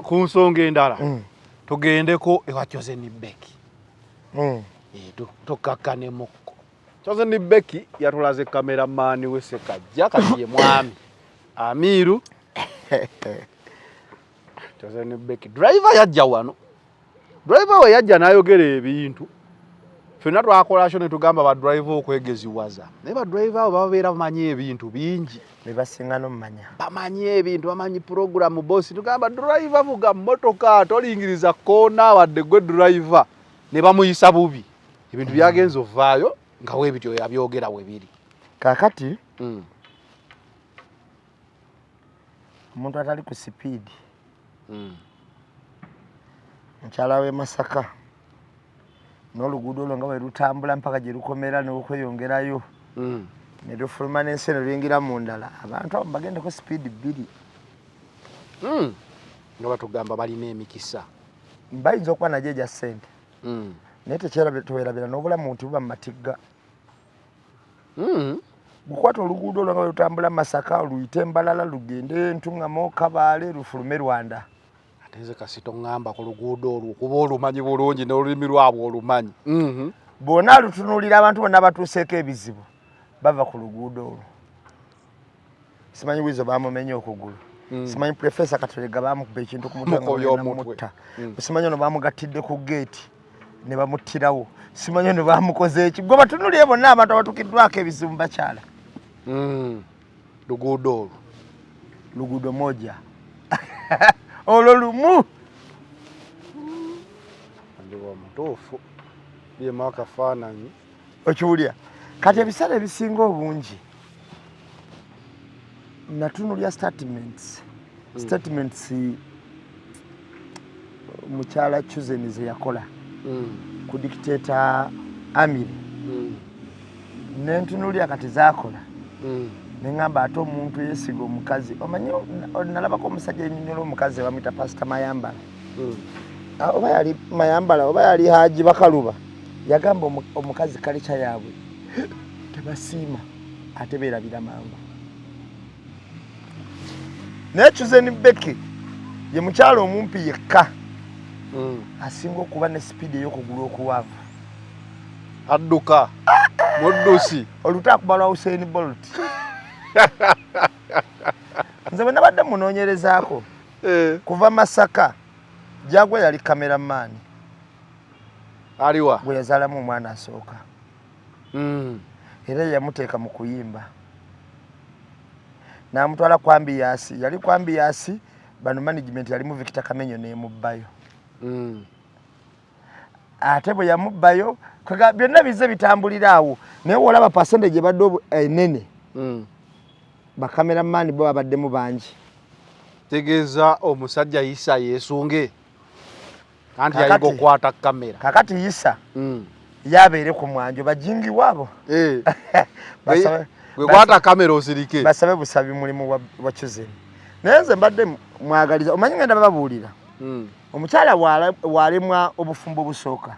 ku nsonga endala, tugendeko ewa Chosen Becky. Tukakkanemukko. Chosen Becky yatulaze cameraman we Sekajja, kati ye mwami Amiru. Chosen Becky, driver yajja wano, driver we yajja n'ayogera ebintu ffenna twakola show ne tugamba ba driver okwegeziwaza, naye ba driver abo babeera bamanyi ebintu bingi. Bebasinga nomumanya. Bamanyi ebintu, bamanyi program boss. Tugamba driver, vuga mmotoka, tolingiriza koona wadde gwe driver, ne bamuyisa bubi. Ebintu byagenza ovaayo nga weebityo yabyogera we biri. Kakati omuntu atali ku sipiidi, mukyala w'e Masaka. N'oluguudo olwo nga bwe lutambula mpaka gye lukomera n'okweyongerayo, ne lufuluma n'ensi ne luyingira mu ndala, abantu abo bagendeko sipiidi 2. Nga batugamba balina emikisa. Bayinza okuba nagyo egya ssente, naye tewerabira n'obulamu nti buba mu matigga. Gukwata oluguudo olwo nga bwe lutambula Masaka, luyite Mbalala, lugende Ntungamo, Kabaale, lufulume Rwanda. Ate nze kasita oŋŋamba ku luguudo olwo, kuba olumanyi bulungi n'olulimi lwabwe olumanyi. Bw'ona alutunuulira, abantu bonna batuuseeko ebizibu bava ku luguudo olwo. Simanyi Wizo bamumenye okugulu, simanyi Profesa Katerega bamukuba ekintu ku mutwe nga Mukubye bagenda omutwe. mutta, simanyi ono bamugattidde ku geeti ne bamuttirawo, simanyi ono bamukoze eki. Gwe batunuulire bonna abantu abatuukiddwako ebizibu mu bakyala. Luguudo olwo. Luguudo moja olwo lumu. Ndiba omutuufu byemu akafaananyi. Okiwulira? Kati ebiseera ebisinga obungi natunulya statements mukyala Chosen ze yakola ku dictator Amiri, nentunulya kati zakola, neŋŋamba ate omuntu yeesiga omukazi. Omanyi nalabako omusajja enyonyola omukazi bamwita Pasita Mayambala. Oba yali Mayambala oba yali Haji Bakaluba, yagamba omukazi kalica yaabwe tebasiima ate beerabira mangu. Naye Chosen Becky ye mukyala omumpi yekka asinga okuba ne sipiidi ey'okugulu okuwanvu. Adduka muddusi. Oluta akuba lwa Usain Bolt. Nze bwe nabadde munoonyerezaako kuva Masaka jagwe yali cameraman. Aliwa? Gwe yazaalamu omwana asooka. Era yamuteeka mu kuyimba n'amutwala ku Ambiance. Yali ku Ambiance, bano management yalimu Victor Kamenyo n'emubbayo. Ate bwe yamubbayo, byonna bizze bitambulira awo, naye wolaba percentage ebadde enene, bacameraman bo babaddemu bangi. Tegeeza omusajja Isa yeesunge anti yayiga okukwata kamera. Kakati Isa yabeere ku mwanjo bajingi waabo. Gwe kwata kamera osirike. Basabe busabi mulimu wa Chosen. Naye nze mbadde mwagaliza, omanyi ngenda bababuulira, omukyala walemwa obufumbo busooka,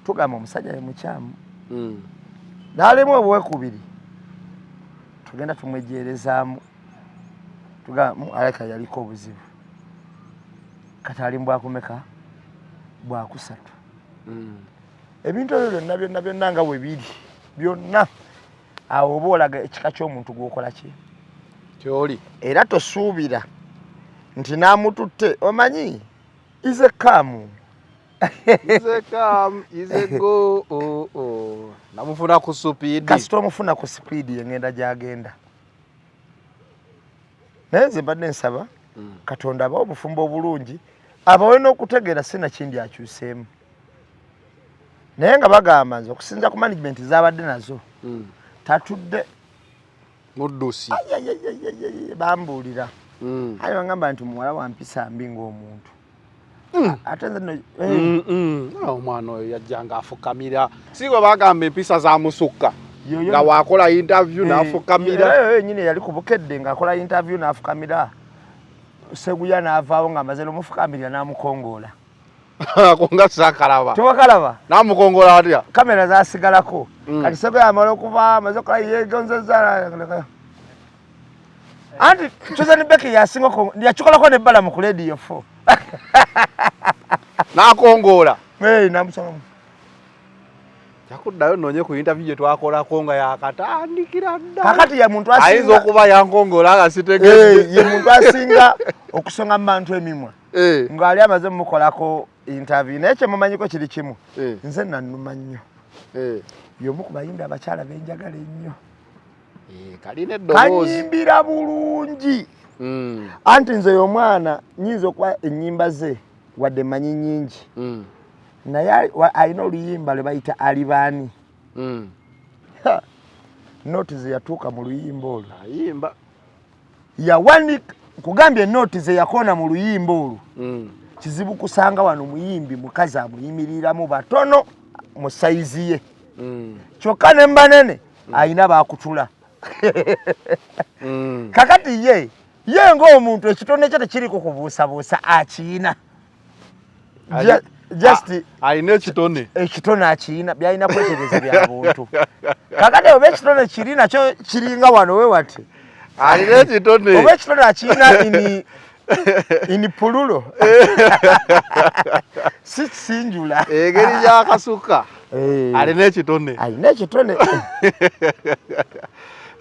tugamba omusajja ye mukyamu, n'alemwa obwekubiri tugenda tumwejerezaamu, tugamba alabika yaliko obuzibu, kati ali mbwakumeka bwakusatu. Ebintu ebyo byonna byonna byonna nga bwe biri byonna awo oba olaga ekika ky'omuntu gw'okola ki kyoli. Era tosuubira nti n'amututte, omanyi ize kaamu. Ize come, ize go, oh, oh. Namufuna ku supiidi. Kasita omufuna ku sipiidi yengenda gy'agenda. Naye nze mbadde nsaba Katonda abawe obufumbo obulungi, abawe n'okutegeera, sinakindi akyuseemu. Naye nga bagamba nze okusinza ku management zabadde nazo, tatudde. Muddusi. Bambuulira, aye bagamba nti muwala wa mpisa mbi ng'omuntu. Ate nze nno, Omwana oyo yajjanga afukamira, si bwe bagamba empisa zamusukka, nga wakola interview n'afukamira. Era yoyo yennyini yali ku Bukedde ng'akola interview n'afukamira. Seguya n'avaawo ng'amaze n'omufukamirira n'amukongoola. Ako nga sakalaba. Tewakalaba? N'amukongola atya? Kamera zasigalako. Kati Seguya amala okuva amaze okukola yegonzeza, anti Chosen Becky yasinga yakikolako nebbala mu ku Radio 4. N'akongoola. Namusalamu. Jakuddayo noonye ku interview gye twakolako nga yakatandikira ddala. Kakati ye muntu asinga ayinza okuba yankongoola nga sitegedde. Ye muntu asinga okusonga mu bantu emimwa ng'ali amaze mumukolako interview. Naye kyemumanyiko kiri kimu, nze nannuma nnyo. Y'omu ku bayimbi abakyala benjagala ennyo. Kalina eddoboozi. Kanyimbira bulungi. Anti nze y'omwana nyinza okuba ennyimba ze wadde mmanyi nnyingi, naye alina oluyimba lwe bayita Alibaani. Nooti ze yatuuka mu luyimba olwo. Ayimba. Yawanika, nkugambye nooti ze yakoona mu luyimba olwo. Kizibu kusanga wano muyimbi mukazi amuyimiriramu batono mu sayizi ye. Kyokka ne mbanene alina bakutula. Kakati ye ng'omuntu ekitone kye tekiriko kubuusabuusa, akiyina. Just alina ekitone. Ekitone akiyina, byalina kwetereza bya buntu. Kakati oba ekitone kiri nakyo kiringa wano we wati. Alina ekitone. Oba ekitone akiyina in plural. Si singular. Engeri gy'akasuka. Alina ekitone. Alina ekitone.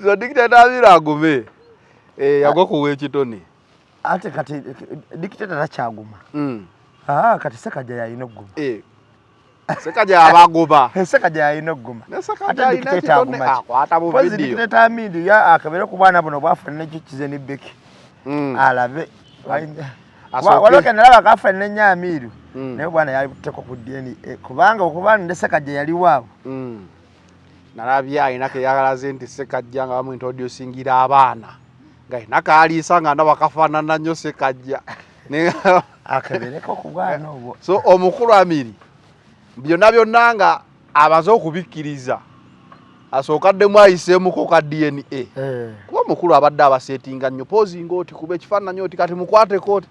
So dictator Amiru agume. Yagwa kuwa ekitone. Ate kati dictator takyaguma. Kati Sekajja yalina okuguma. Sekajja abagoba. Sekajja yalina okuguma. Ne Sekajja alina ekitone, akwata mu Mpozi video. Dictator Amiru ya akabere ku bwana buno bwafuna n'ekikize ne Becky. Alabe. Asooke. Waliwo ke nalaba kafa ne nnyo Amiru. Naye bwana yali butteko ku DNA. Kubanga okuba ne Sekajja yali waabwe. Nalabye alina ke yagalaze nti Sekajja nga bamuintroducingira abaana. Nga alina kaaliisa nga ndaba kafaanana nnyo Sekajja. Akabereko ku bwana obwo. So omukulu Amiri byonna byonna nga abaze okubikkiriza asooka addemu ayiseemuko ka DNA. Kuba omukulu abadde abaseetinga nnyo, pozinga oti kuba ekifaananyi oti kati mukwateko oti.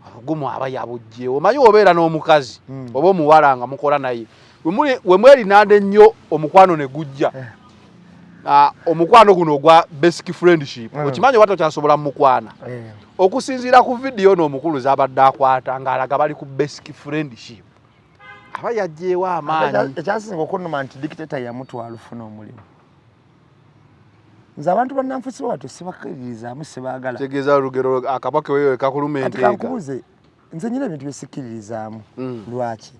Obugumu aba yabuggyewo. Omanyi obeera n'omukazi oba omuwala nga mukola naye. We mwerinanda ennyo omukwano ne gujja. Omukwano guno ogwa basic friendship. Okimanyi oba tokyasobola mukwana. Okusinziira ku video ono omukulu z'abadde akwata ng'alaga bali ku basic friendship. Aba yaggyewo amaanyi. Ekyasinga okunnuma nti dictator yamutwala ofuna omulimu. Nze abantu bannanfusi batyo sibakkiririzaamu, sibaagala. Kitegeeza olugero akabwa ke weeyo kakuluma Kati enteega. kankubuuze, nze nnyina ebintu bye sikkiririzaamu. Lwaki?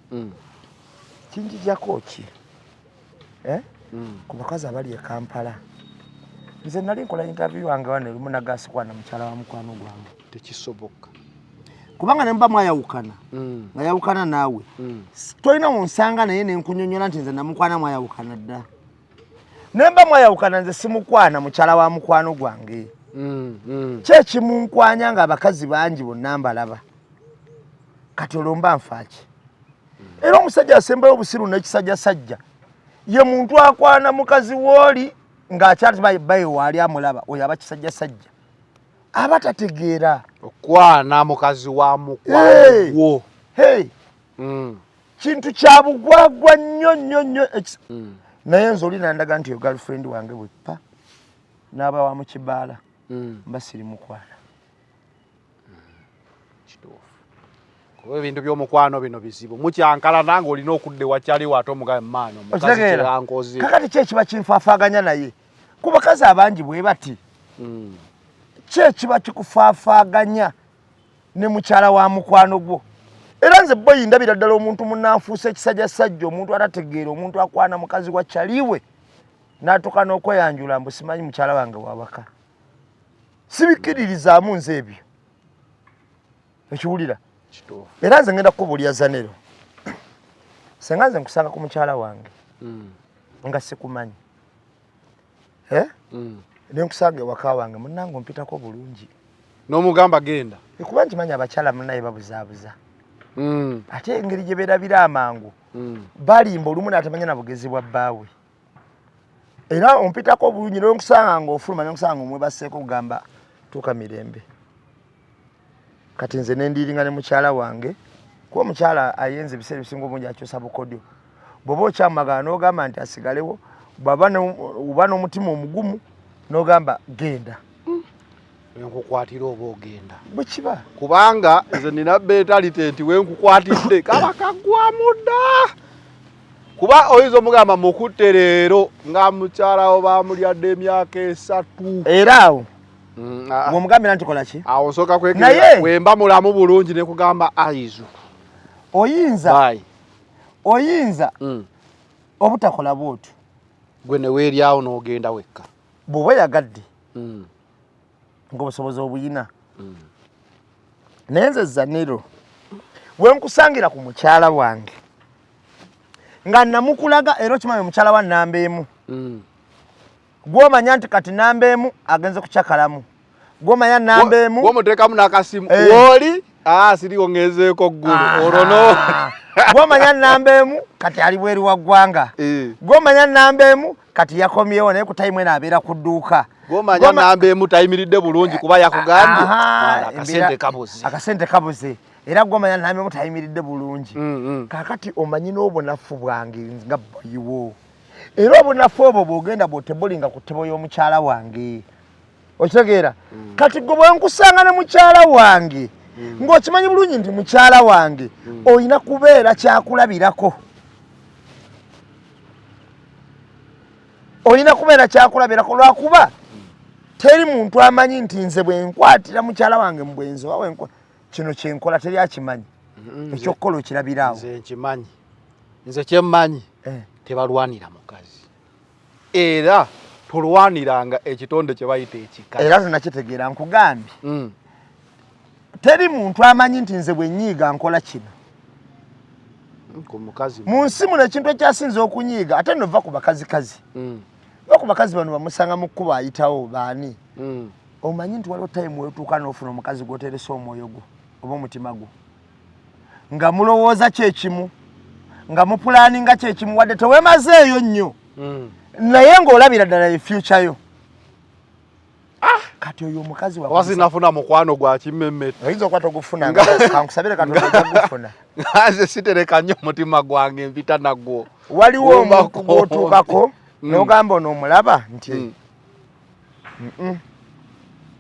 Kinjijjako ki? Ku bakazi abali e Kampala. Nze nali nkola interview wange wano olumu nagasikwana mukyala wa mukwano gwange. Tekisoboka. Kubanga ne muba mwayawukana, nga yawukana naawe, tolina wonsanga naye ne nkunyonnyola nti nze namukwana mwayawukana dda. Ne mba mwayawukana nze simukwana mukyala wa mukwano gwange. Ki ekimunkwanya ng'abakazi bangi bonna mbalaba? Kati olwo mba nfa ki? Era omusajja asembayo obusiru n'ekisajjasajja ye muntu akwana mukazi w'oli ng'akyali baye waali amulaba, oyo aba kisajjasajja. Aba tategeera. Okwana mukazi wa mukwano gwo. Kintu kya bugwagwa nnyo nnyo nnyo. Naye nze oli nandaga nti yo girlfriend wange bweppa n'aba wa mu kibaala, mba siri mukwana. Kituufu. Kuba ebintu by'omukwano bino bizibu. Mukyankalana ng'olina okudda ewakyaliwo ate omugabe mu maanyi, omukazi Okitegeera? kyeyankoze. Kakati ki ekiba kinfaafaaganya naye? Ku bakazi abangi bwe bati. Ki ekiba kikufaafaaganya ne mukyala wa mukwano gwo? Era nze boyi ndabira ddala omuntu munnanfuusa ekisajjasajja, omuntu atategeera, omuntu akwana mukazi wa kyaliwe n'atuuka n'okweyanjula mbu simanyi mukyala wange wawaka. Sibikkiririzaamu nze ebyo. Okiwulira? Kituufu. Era nze ngenda kukubuulira Zanero. Senga nze nkusanga ku mukyala wange nga sikumanyi. Ne nkusanga ewaka wange munnange ompitako bulungi. N'omugamba genda. Kuba nkimanyi abakyala munnaye babuzaabuza. Ate engeri gye beerabira amangu, balimba olumu n'atamanya na bugezi bwa bbaawe. Era ompitako obulungi ne nkusanga ng'ofuluma ne nkusanga ng'omwebaseeko kugamba tuuka mirembe. Kati nze ne ndiiringa ne mukyala wange, kuba omukyala ayenze ebiseera ebisinga obungi akyusa bukodyo. Bw'oba okyamwagala n'ogamba nti asigalewo, bw'aba oba n'omutima omugumu n'ogamba genda. Wenkukwatira oba ogenda. Bwe kiba. Kubanga nze nina mentality nti wenkukwatidde kaba kaggwamu dda. Kuba oyinza omugamba mukutte leero nga mukyala wo bamulyadde emyaka 3. Era awo bw'omugambira nti kola ki? Awo nsooka kwekerera. Naye Bwe mba mulamu bulungi ne kugamba aizu. Bye. Oyinza obutakola bw'otyo. Gwe ne weeryawo n'ogenda wekka. Bw'oba oyagadde ng'obusobozi obuyina. Naye nze Zanero bwe nkusangira ku mukyala wange nga namukulaga era okimanyi omukyala wa nnamba emu. Gw'omanya nti kati namba emu agenze kucakalamu. Gw'omanya namba emu Gw'omuteekamu n'akasimu. W'oli? Ah, siriwo ngezeeko ggulu olwo no Gwomanya namba emu kati ali bweru wa ggwanga. Eh. Gwomanya namba emu kati yakomyewo, naye ku time eno abeera ku dduuka. Gwomanya namba emu tayimiridde bulungi kuba yakugambye akasente kabuze. Akasente kabuze. Era gwomanya namba emu tayimiridde bulungi. Kaakati omanyi n'obunafu bwange nga boyiwo. Era obunafu obwo bw'ogenda bw'otebolinga ku ttebo y'omukyala wange. Okitegeera? Kati gwe bwe nkusanga ne mukyala wange, ng'okimanyi bulungi nti mukyala wange, olina kubeera kyakulabirako. Olina kubeera kyakulabirako lwakuba teri muntu amanyi nti nze bwe nkwatira mukyala wange mu bwenzi oba kino kye nkola teri akimanyi. Ekyokukola okirabiraawo. Nze nkimanyi. Nze kye mmanyi, tebalwanira mukazi. Era tolwaniranga ekitonde kye bayita ekikazi. Era tunakitegeera, nkugambye. Teri muntu amanyi nti nze bwe nnyiiga nkola kino. Ku mukazi. Mu nsi muno ekintu ekyasinze okunyiiga, ate nno va ku bakazikazi. Va ku bakazi bano bamusanga mu kkubo ayitawo baani. Omanyi nti waliwo time wetuuka n'ofuna omukazi gw'oteresa omwoyo gwo oba omutima gwo. Nga mulowooza kyekimu, nga mupulaninga kyekimu, wadde teweemazeeyo nnyo. Naye ng'olabira ddala ye future yo. Kati oyo omukazi wa Wasinafuna mukwano gwa kimmemmette. Oyinza okuba togufuna, nga kankusabire Katonda ojja kugufuna. Nze sitereka nnyo omutima gwange, mpita nagwo. Waliwo omuntu gw'otuukako n'ogamba ono omulaba nti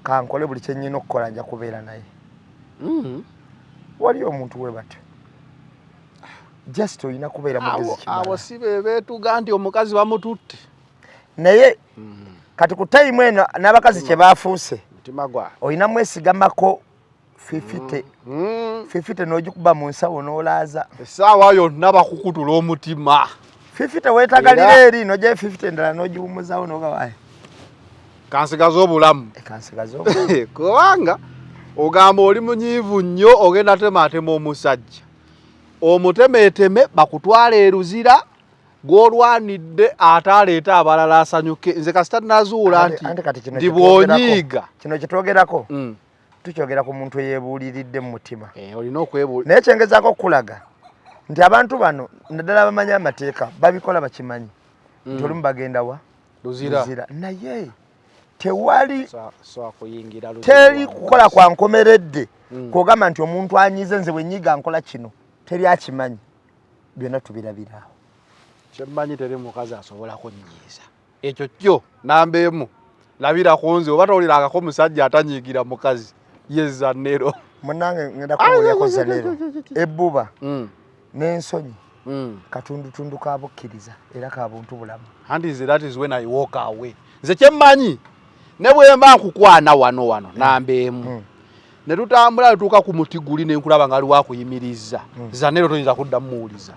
kankole buli kye nnina okukola nja kubeera naye. Waliyo omuntu we batyo. Just olina kubeera mugezi kimala. Abo si be beetuga nti omukazi bamututte. Naye kati ku time eno n'abakazi kye baafuuse, Mutima gwa. olina mwesigamako 50. 50 n'ogikuba mu nsawo n'olaaza. Essaawa yonna bakukutula omutima. 50 weetagalira eri n'ogyayo 50 endala n'ogiwummuzaawo n'ogawayo. Kansigaze obulamu. Kansigaze obulamu. Kubanga ogamba oli munyiivu nnyo ogenda temaatema omusajja. Omutemeeteme bakutwala e Luzira gw'olwanidde ate aleeta abalala asanyuke. Nze kasita nazuula nti ndi bw'onyiiga. Kino kye twogerako, tukyogera ku muntu eyeebuuliridde mu mutima. Olina okwebuulira. Naye kyengezaako okukulaga nti abantu bano naddala abamanyi amateeka babikola bakimanyi. Nti olumu bagenda wa? Luzira. Luzira. Naye tewali teri kukola kwa nkomeredde kwogamba nti omuntu anyize nze bwe nyiga nkola kino, teri akimanyi. Byonna tubirabiraawo. Kyemmanyi teri mukazi asobola kunnyiiza. Ekyo kyo namba emu labira ku nze oba towulirangako musajja atanyiigira mukazi ye Zanero. Munnange ngenda kubuulirako Zanero. Ebbuba n'ensonyi katundutundu ka bukkiriza era ka buntu bulamu. Anti nze that is when I walk away. Nze kyemmanyi ne bwe mba nkukwana wano wano namba emu. Ne tutambula tutuuka ku muti guli ne nkulaba nga waliwo akuyimiriza. Zanero toyinza kuddamu muwuliza.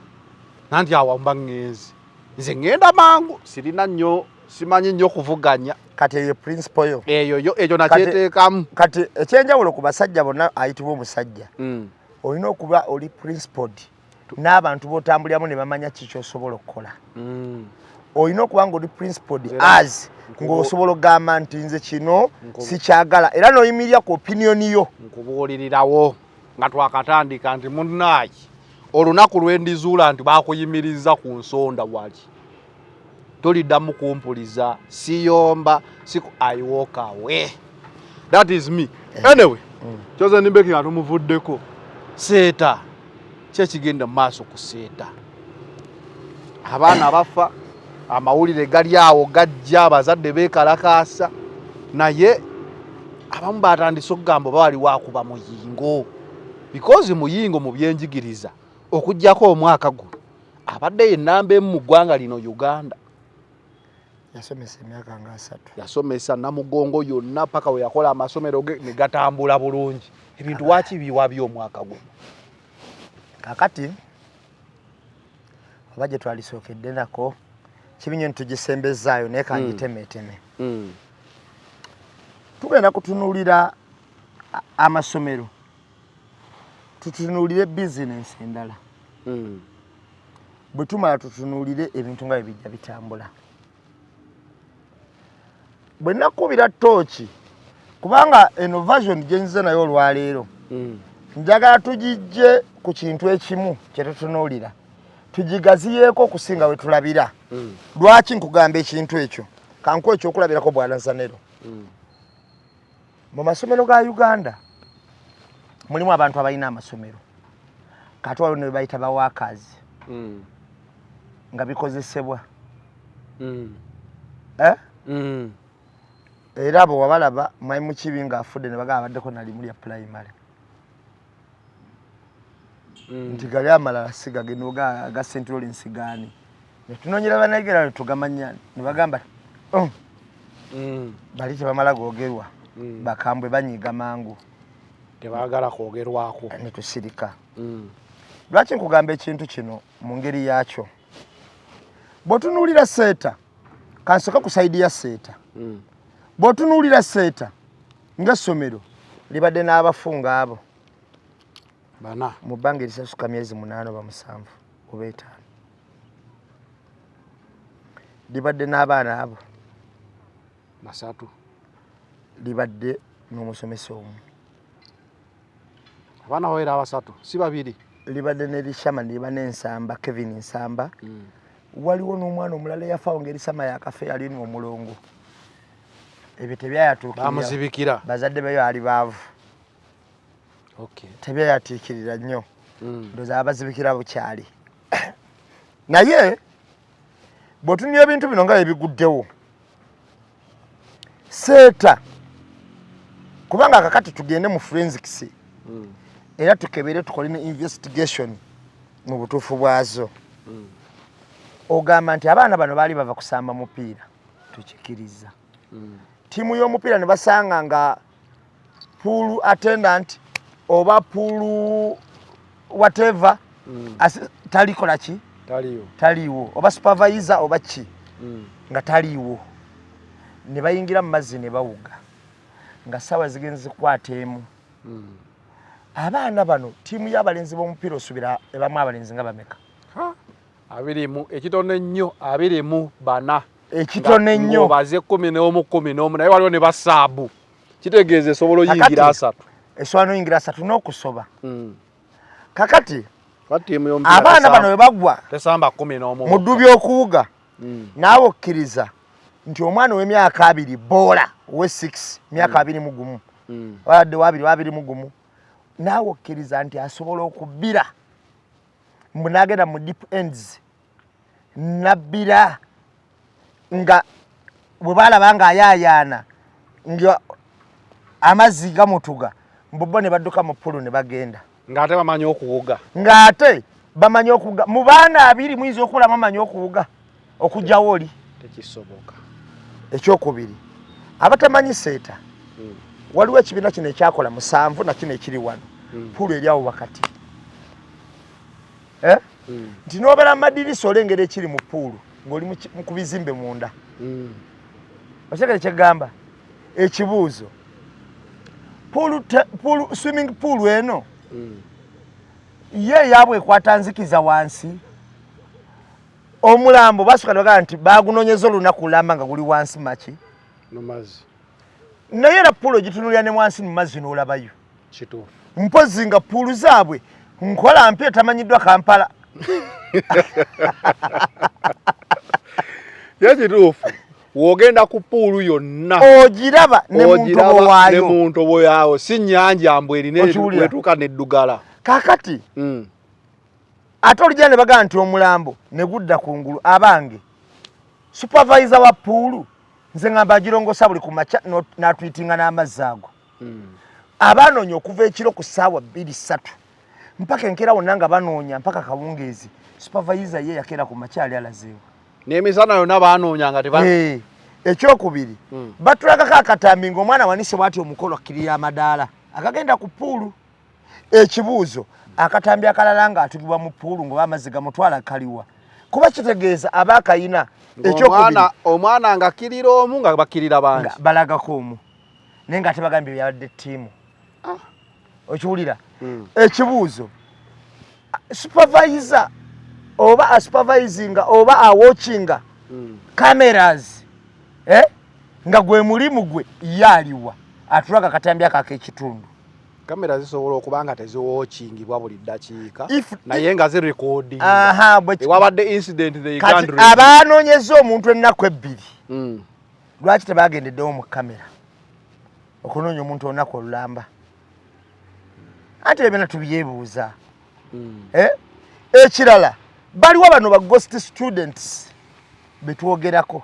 Nanti awo mba ŋŋenze. Nze ŋŋenda mangu, sirina nnyo, simanyi nnyo kuvuganya. Kati eyo principle yo. Eyo yo, ekyo nakyeteekamu. Kati ekyenjawulo ku basajja bonna ayitibwa omusajja. Olina okuba oli principled n'abantu b'otambuliramu ne bamanya ki ky'osobola okukola. Olina okuba ng'oli principled as ng'osobola okugamba nti nze kino sikyagala era n'oyimirira ku opinion yo. Nkubuulirirawo nga twakatandika nti munnaayi olunaku lwe ndizuula nti baakuyimiriza ku nsonda wali toliddamu kumpuliza, siyomba, siku, I walk away. That is me. Anyway, Chosen Becky nga tumuvuddeko. Seeta ki ekigenda mu maaso ku Seeta? Abaana bafa, amawulire gali awo gajja, abazadde beekalakaasa, naye abamu batandise okugamba oba waliwo akuba Muyingo, because Muyingo mu byenjigiriza okuggyako omwaka guno abadde ye nnamba emu mu ggwanga lino Uganda. Yasomesa emyaka nga 3. Yasomesa Namugongo yonna paka we yakola amasomero ge ne gatambula bulungi. Ebintu waaki biwabye omwaka guno? Kaakati oba gye twalisookedde nako kibi nnyo ntitugisembezaayo naye kangitemeeteme. Tugenda kutunuulira amasomero, tutunuulire bizinensi endala. Bwe tumala tutunuulire ebintu nga bwe bijja bitambula. Bwe nakubira ttooki, kubanga eno version gye nzize nayo olwaleero, Njagala tugijje ku kintu ekimu kye tutunuulira, tugigaziyeeko okusinga we tulabira. Lwaki nkugamba ekintu ekyo? Kankuwa ekyokulabirako bwana Zanero. Mu masomero ga Uganda mulimu abantu abalina amasomero, kati waliwo ne bayita ba workers nga bikozesebwa. Eh? Era abo wabalaba mwali mukibi ng'afudde ne bagamba abaddeko nalimu lya primary. Nti gali amalala si gagenda oga aga St. Lawrence gaani, ne tunoonyera bannayuganda ne tugamanya ne bagamba, "Oh, bali tebamala googerwa, bakambwe, banyiiga mangu." Tebaagala kwogerwako. Ne tusirika. Lwaki nkugamba ekintu kino mu ngeri yaakyo? Bw'otunuulira Seeta, kansooka ku side ya Seeta. Bw'otunuulira Seeta ng'essomero libadde n'abafunga abo bana mu bbanga erisasuka myezi 8 oba 7 oba 5, libadde n'abaana abo basatu, libadde n'omusomesa omu. Abaana bawera abasatu, si babiri. Libadde ne Lishama, liba n'Ensamba, Kevin Nsamba. Waliwo n'omwana omulala eyafaawo ng'erisama yakafe, yalina omulongo. Ebyo tebyayatuukirira. Bamuzibikira. Bazadde beyo ali baavu. Tebyayatiikirira nnyo. Ndowooza abazibikira bukyali. Naye bw'otunula ebintu bino nga ebiguddewo Seeta, kubanga kakati tugende mu forensics era tukebere, tukole ne investigation mu butuufu bwazo. Ogamba nti abaana bano baali bava kusamba mupiira, tukikiriza. Ttiimu y'omupiira ne basanga nga pool attendant oba pool whatever talikola ki? Taliyo. Taliiwo, oba supervisor oba ki nga taliiwo, ne bayingira mu mazzi ne bawuga nga ssaawa zigenze zikwata 1. Abaana bano, ttiimu y'abalenzi b'omupiira osuubira ebamu abalenzi nga bameka? 20, ekitono ennyo 24. Ekitono ennyo. Obaze 11, 11, naye waliwo ne ba sub, kitegeeza esobola oyingira 30. Esobola noyingira 30 n'okusoba. Kakati Kati ttiimu y'omupiira abaana bano bwe bagwa tesamba 11. mu ddubi okuwuga, naawe okkiriza nti omwana ow'emyaka 20, boola owe 6, myaka 21, wadde wabiri, 21, naawe okkiriza nti asobola okubbira mbu n'agenda mu deep ends nabbira, nga bwe balaba nga ayaayaana nga amazzi gamutuga, mbu bo ne badduka mu pool ne bagenda? Ng'ate bamanyi okuwuga. Ng'ate bamanyi okuwuga. Mu baana 20 muyinza okulamu amanyi okuwuga okugyawo oli? Tekisoboka. Ekyokubiri, abatamanyi Seeta, waliwo ekibiina kino ekyakola 7 na kino ekiri wano, pool eri awo wakati. Eh? Nti nobeera mu madirisa olengera ekiri mu pool ng'oli ku bizimbe munda. Okitegere kyegamba? Ekibuuzo, pool, swimming pool eno ye eyaabwe ekwata nzikiza wansi? Omulambo basooka ne bagamba nti bagunonyeza olunaku lulamba nga guli wansi maki? Mu mazzi. Naye era pool ogitunulira ne wansi mu mazzi n'olabayo. Kituufu. Mpozi nga pool zaabwe nkola mpya etamanyiddwa Kampala. Ye kituufu, w'ogenda ku pool yonna ogiraba ne mu ntobo ogiraba ne waayo. mu ntobo yaawo, si nnyanja mbu erina Okiwulira? wetuuka neddugala. Kakati ate olujja ne bagamba nti omulambo ne gudda ku ngulu. Abange, supervisor wa pool nze ngamba agirongosa buli ku makya n'atwitinga n'amazzi ago. Abanoonya okuva ekiro ku ssaawa 2, 3 mpaka enkeera wonna nga banoonya mpaka kawungeezi, supervisor ye yakeera ku makya ali alazeewo? N'emisana yonna banoonya nga teba. Ekyokubiri, batulagako akatambi ng'omwana wanise bwati omukolo akkirira amadaala akagenda ku pool. Ekibuuzo, akatambi akalala ng'atugibwa mu pool ng'oba amazzi gamutwala kaliwa? Kuba kitegeeza aba akayina. Ekyokubiri, Omwana nga akkirira omu, nga bakkirira bangi. Nga balagako omu naye nga tebagambye byabadde ttiimu. Okiwulira? Ekibuuzo, supervisor oba asupervisinga oba awatchinga cameras, eh? Nga gwe mulimu gwe, ye aliwa atulaga akatambi ako ak'ekitundu? Kamera zisobola okuba nga teziwookingibwa buli ddakiika, naye nga zirekodinga ewabadde incident. They Kati can't read. Abanoonyeza omuntu ennaku 2, lwaki tebagendeddewo mu kamera okunoonya omuntu olunaku olulamba? Anti ebyo byonna tubyebuuza. Eh? Ekirala, baliwo bano ba ghost students betwogerako,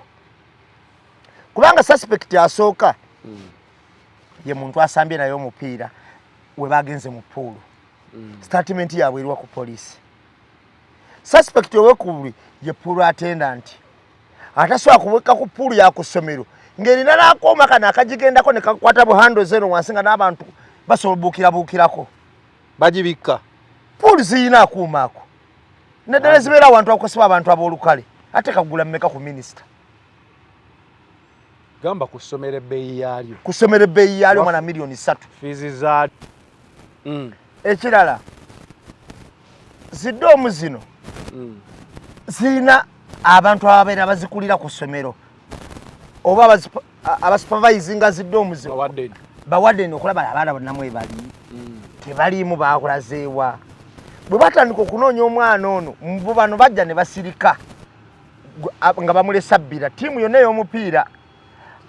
kubanga suspect asooka ye muntu asambye naye omupiira we bagenze mu pool. Statement yaabwe eriwa ku poliisi? Suspect owekubiri ye pool attendant atasobola kubweka ku pool ya ku ssomero ng'erina n'akooma kano akagigendako ne kakwata buhando zero wansi, nga n'abantu basobola obuukirabuukirako. Bagibikka. Pool ziyina akuuma ako, naddala zibeera awantu akosebwa abantu ab'olukale. Ate kagula mmeka ku minisita? Gamba ku ssomero ebbeeyi yaalyo. Ku ssomero ebbeeyi yaalyo, omwana miliyoni 3. Fiizi zaalyo. Ekirala, zi dorm zino zirina abantu ababeera bazikulira ku ssomero oba abasupervisinga zi dorm zino. Bawadde. Bawadde okulaba abaana bonna mwebali, tebaliimu, bakulazeewa? Bwe batandika okunoonya omwana ono, mbu bano bajja ne basirika nga bamulesa bbira ttiimu yonna ey'omupiira.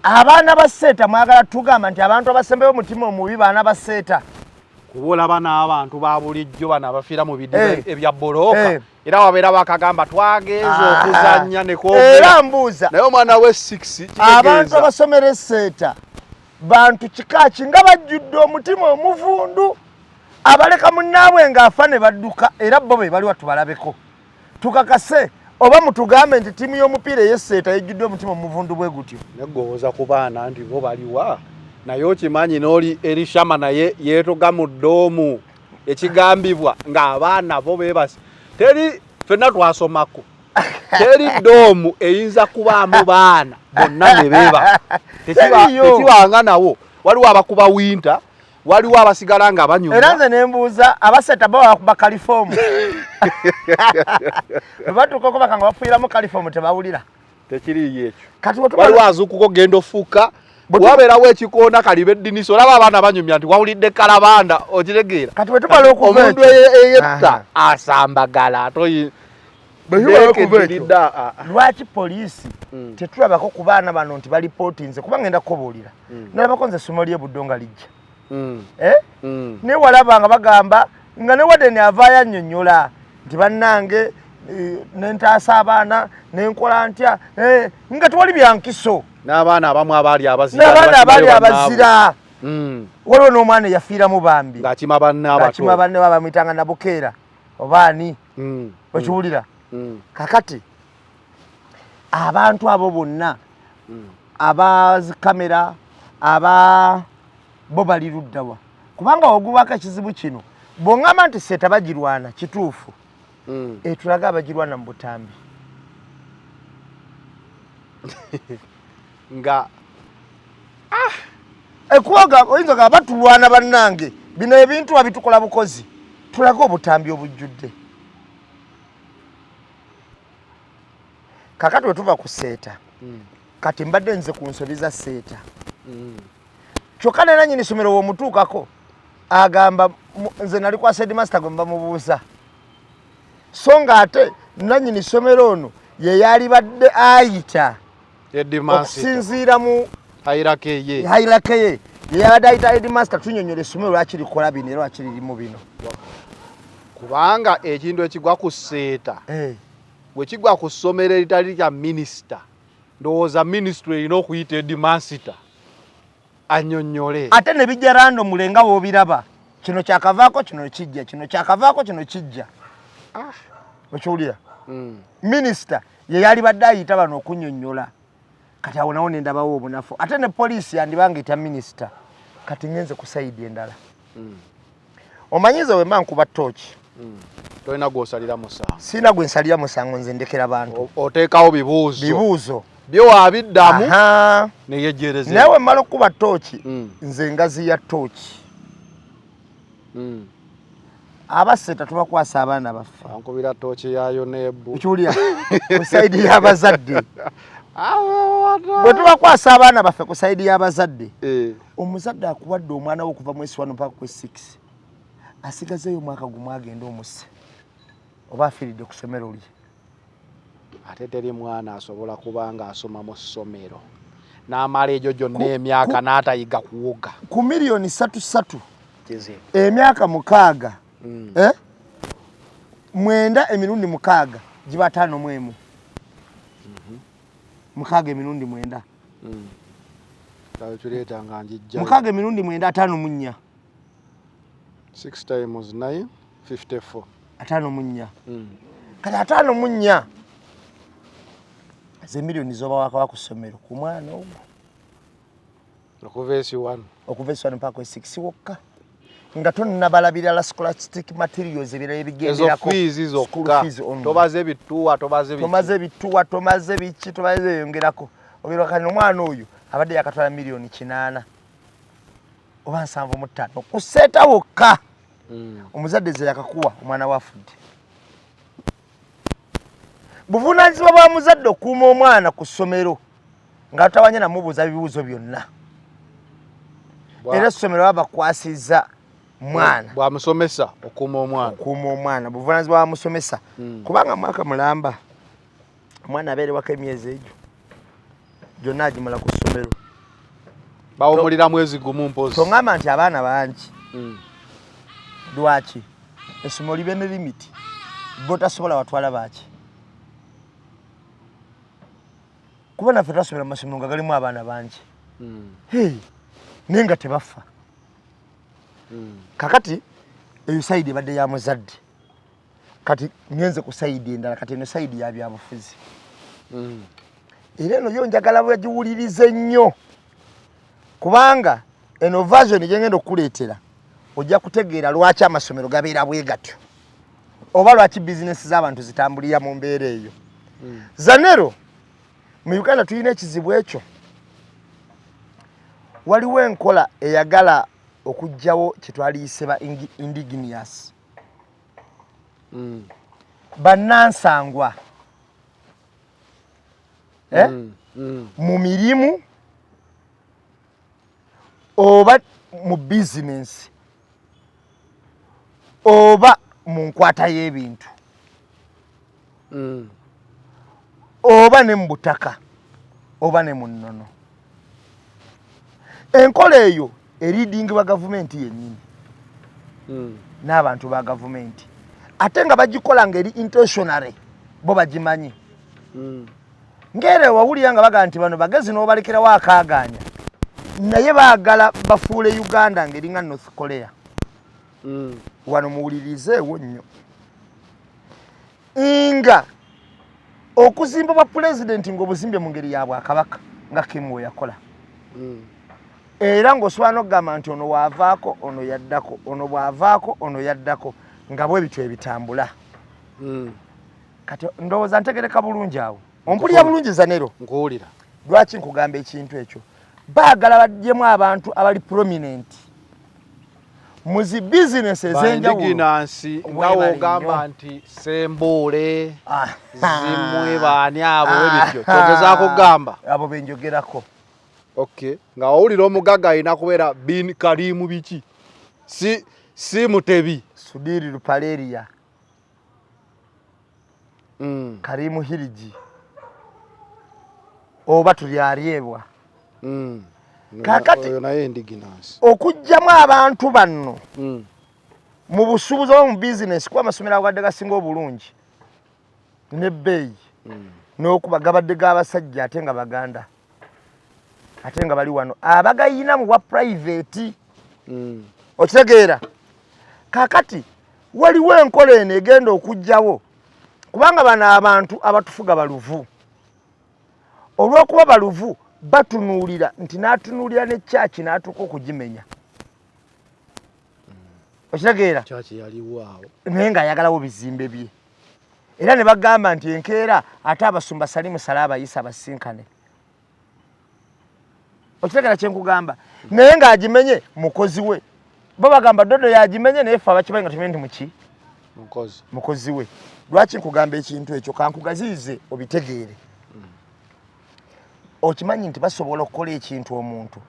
Abaana ba Seeta, mwagala tugamba nti abantu abasembeyo omutima omubi baana ba Seeta? Kuba olaba n'abantu ba bulijjo bano abafiira mu bidiba ebya bbulooka, era wabeera bakagamba twagenza okuzannya ne kwogera. Era mbuuza, Naye omwana we 6 abantu kitegeeza abasomera eSeeta bantu kika ki nga bajjudde omutima omuvundu, abaleka munnaabwe ng'afa ne badduka? Era bo be baliwa tubalabeko tukakase, oba mutugambe nti ttiimu y'omupiira ey'eSeeta yejjudde omutima omuvundu bwe gutyo? Negowooza ku baana nti bo baliwa, naye okimanyi n'oli erishama naye yeetoga mu dorm. Ekigambibwa ng'abaana bo beebase, teri, ffenna twasomako, teri dorm eyinza kubaamu baana bonna ne beebaka. Teriyo. Tekibanga nawo. Waliwo abakuba winter, waliwo abasigala nga Era banyumya. Nze nembuuza, abaseeta bo bakuba kalifoomu? Bwe batuuka okubaka nga bafuiramu kalifoomu, tebawulira. Tekiriyo ekyo. Kati Waliwo azuukuka ogenda ofuuka, wabeerawo ekikoona kaliba eddinisa, olaba abaana banyumya nti wawulidde kalabanda, okitegeera? Kati bwe tumala okuva Omuntu ekyo eyetta asambagala atoyi. Bwe tumala okuva ekyo, Lekeddiridda, ah, ah. lwaki poliisi tetulabako ku baana bano nti balipootinze? Kuba ngenda kukubuulira, nalabako nze essomo ly'ebuddo nga lijja. Eh? Naye walaba nga bagamba nga ne warden avaayo annyonnyola nti bannange, nentaasa abaana nenkola ntya, nga tewali byankiso. N'abaana abamu abaali abazira N'abaana abaali bakimayo bannaabwe. abazira. Waliwo n'omwana eyafiiramu bambi Ng'akima banne abato. Ng'akima banne, bamuyitanga Nabukeera oba ani. Okiwulira? Kakati abantu abo bonna abazikamera aba bo bali luddawa? Kubanga ogubako ekizibu kino, bw'oŋŋamba nti Seeta bagirwana, kituufu, etulaga abagirwana mu butambi. Nga Ekubaga oyinza ga batulwana. Bannange, bino ebintu babitukola bukozi. Tulage obutambi obujjudde. Kakati wetuva ku Seeta, kati mbadde nze ku nsobi za Seeta. Kyokka nera nyini somero womutuukako agamba, nze nali kwa headmaster gwe bamubuuza, so nga ate nanyini somero ono ye yalibadde ayita okusinziira mu hierarchy ye. Hierarchy ye, ye yabadde ayita headmaster, tunyonyola essomero lwaki likola bino era lwaki lirimu bino. Kubanga ekintu ekigwa ku Seeta, bwe kigwa ku ssomero eritali lya minisita, ndowooza minisitule erina okuyita headmaster annyonnyole. Ate ne bijja randomly nga woobiraba, kino kyakavaako, kino kijja, kino kyakavaako, kino kijja. Okiwulira? Minisita ye yalibadde ayita bano okunyonnyola. Kati awo nawo nendabawo obunafu. Ate ne poliisi yandibanga etya minisita? Kati ngenze ku side endala. Omanyize wemba nkuba tooki, Tolina gw'osalira musango. Sirina gwe nsalira musango, nze ndekera bantu. Oteekawo bibuuzo. Bibuuzo. Byo wabiddamu neyejjereza. Naye wemmala okukuba tooki, nze ngaziya tooki. Abaseta tubakwasa abaana baffe. Ankubira tooki ya Yonebu. Okiwulira? Ku side y'abazadde, bwe tubakwasa abaana baffe, ku side y'abazadde, Omuzadde akuwadde omwana we okuva mu S1 mpaka ku S6, asigazeeyo omwaka gumu agende omusse oba afiiridde ku ssomero lye. Ate teri mwana asobola kuba nga asoma mu ssomero n'amala egyo gyonna emyaka n'atayiga kuwuga. Ku miliyoni 3 3 emyaka 6, eh? 9 emirundi 6 giba 51. 6 emirundi 9. Kireeta nga njijja. 6 emirundi 9, 54. 6 times 9, 54. 54. Kati 54 ze miliyoni zoba wakawa ku ssomero ku mwana ogwo. Okuva S1. Okuva S1 mpaka S6 wokka, nga tonnabala birala, scholastic materials, ebirala ezo ebigenderako. Fees School zokka. Fees only. Tobaze bituwa, tobaze biki. Tomaze bituwa, tomaze biki, tomaze yongerako ogerwa. Omwana oyo abadde yakatwala miliyoni 80 oba 75 kuseeta wokka. Omuzadde ze yakakuwa omwana we afudde. Buvunaanyizibwa bwa muzadde okukuuma omwana ku ssomero nga tawanya namubuuza bibuuzo byonna. Era essomero baba bakwasizza mwana. Bwamusomesa okuuma omwana. Okuuma omwana buvunaanyizibwa bwa musomesa, kubanga mwaka mulamba omwana abeerewako emyezi egyo gyonna agimala ku ssomero. Bawumulira mwezi gumu mpozi. Toŋŋamba nti abaana bangi. Lwaki essomero libe ne limit? Botasobola watwala baaki? Kuba naffe twasomera mu masomero nga galimu abaana bangi. Hey, naye nga tebafa. Kakati eyo side ebadde ya muzadde. Kati ngenze ku side endala. Kati eno side ya byabufuzi. Era eno yo njagala bagiwulirize nnyo, kubanga eno version gyengenda okukuleetera ojja kutegeera lwaki amasomero gabeera bwe gatyo oba lwaki bizinesi z'abantu zitambulira mu mbeera eyo. Zanero, mu Uganda tulina ekizibu ekyo. Waliwo enkola eyagala okuggyawo kyetwaliyise ba indigenous, bannansangwa, eh? Mu mirimu oba mu bizinensi oba mu nkwata y'ebintu oba ne mu butaka oba ne mu nnono. Enkola eyo eridingibwa gavumenti yennyini n'abantu ba gavumenti, ate nga bagikola ng'eri intentionally, bo bagimanyi. Ng'era wawulira nga bagamba nti bano bagezi n'obalekerawo akaaganya, naye baagala bafuule Uganda ng'eringa North Korea. Wano muwulirizeewo nnyo nga okuzimba bwa pulezidenti ng'obuzimbye mu ngeri ya bwakabaka nga Kim we yakola, era ng'osobola n'okugamba nti ono waavaako, ono yaddako, ono bw'avaako, ono yaddako, nga bwe bityo ebitambula. Kati ndowooza ntegereka bulungi awo. Ompulira bulungi, Zanero? Nkuwulira. Lwaki nkugamba ekintu ekyo? Baagala baggyemu abantu abali prominent mu zi bizinesi ez'enjawulo. Ba indigenous nga Weebale wogamba nnyo. nti Sembuule, Ah. zimwe baani abo ebityo kyogezaako kugamba. Abo benjogerako. Okay, nga wawulira omugagga alina kubeera bin Karimu biki, si si Mutebi. Sudhir Ruparelia, Karimu Hirji oba Turyaryebwa. Kaakati- Oyo naye indigenous. Okuggyamu abantu banno mu busuubuzi oba mu bizinesi, kuba amasomero agadde gasinga obulungi nebbeeyi n'okuba gabadde g'abasajja ate nga Baganda ate nga bali wano abagayina mu bwa private. Okitegeera? Kaakati waliwo enkola eno egenda okuggyawo, kubanga bano abantu abatufuga baluvu. Olw'okuba baluvu, batunuulira nti n'atunuulira ne kyaki n'atuuka okugimenya. Okitegeera? Kyaki yaliwo awo. Naye ng'ayagalawo bizimbe bye. Era ne bagamba nti enkeera ate abasumba Salimu Sala abayisa abasinkane. Okitegeera kyenkugamba? Naye ng'agimenye mukozi we. Bo bagamba Dodo yagimenye, naye ffe abakimanyi nga tumanyi nti muki mukozi. Mukozi we. Lwaki nkugamba ekintu ekyo? Kankugaziyize obitegeere. Okimanyi nti basobola okukola ekintu omuntu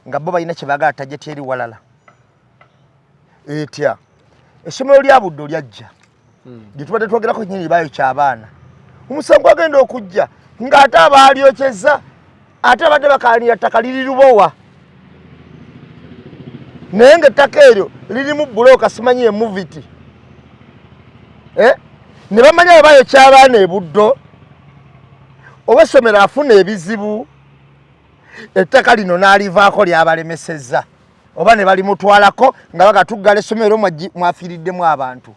Nga bo balina kye baagala target eri walala. Etya? Essomero lya Buddo lyajja lye tubadde twogerako nyini bayokya abaana. Omusango agenda okujja ng'ate abaalyokyezza ate abadde bakaanira ttaka liri Lubowa, naye ng'ettaka eryo lirimu bulooka simanyi emuviti, eh? Ne bamanya bwe bayokya abaana e Buddo oba essomero afuna ebizibu, ettaka lino n'alivaako lyabalemesezza oba ne balimutwalako nga bagatuggala essomero mwafiiriddemu abantu.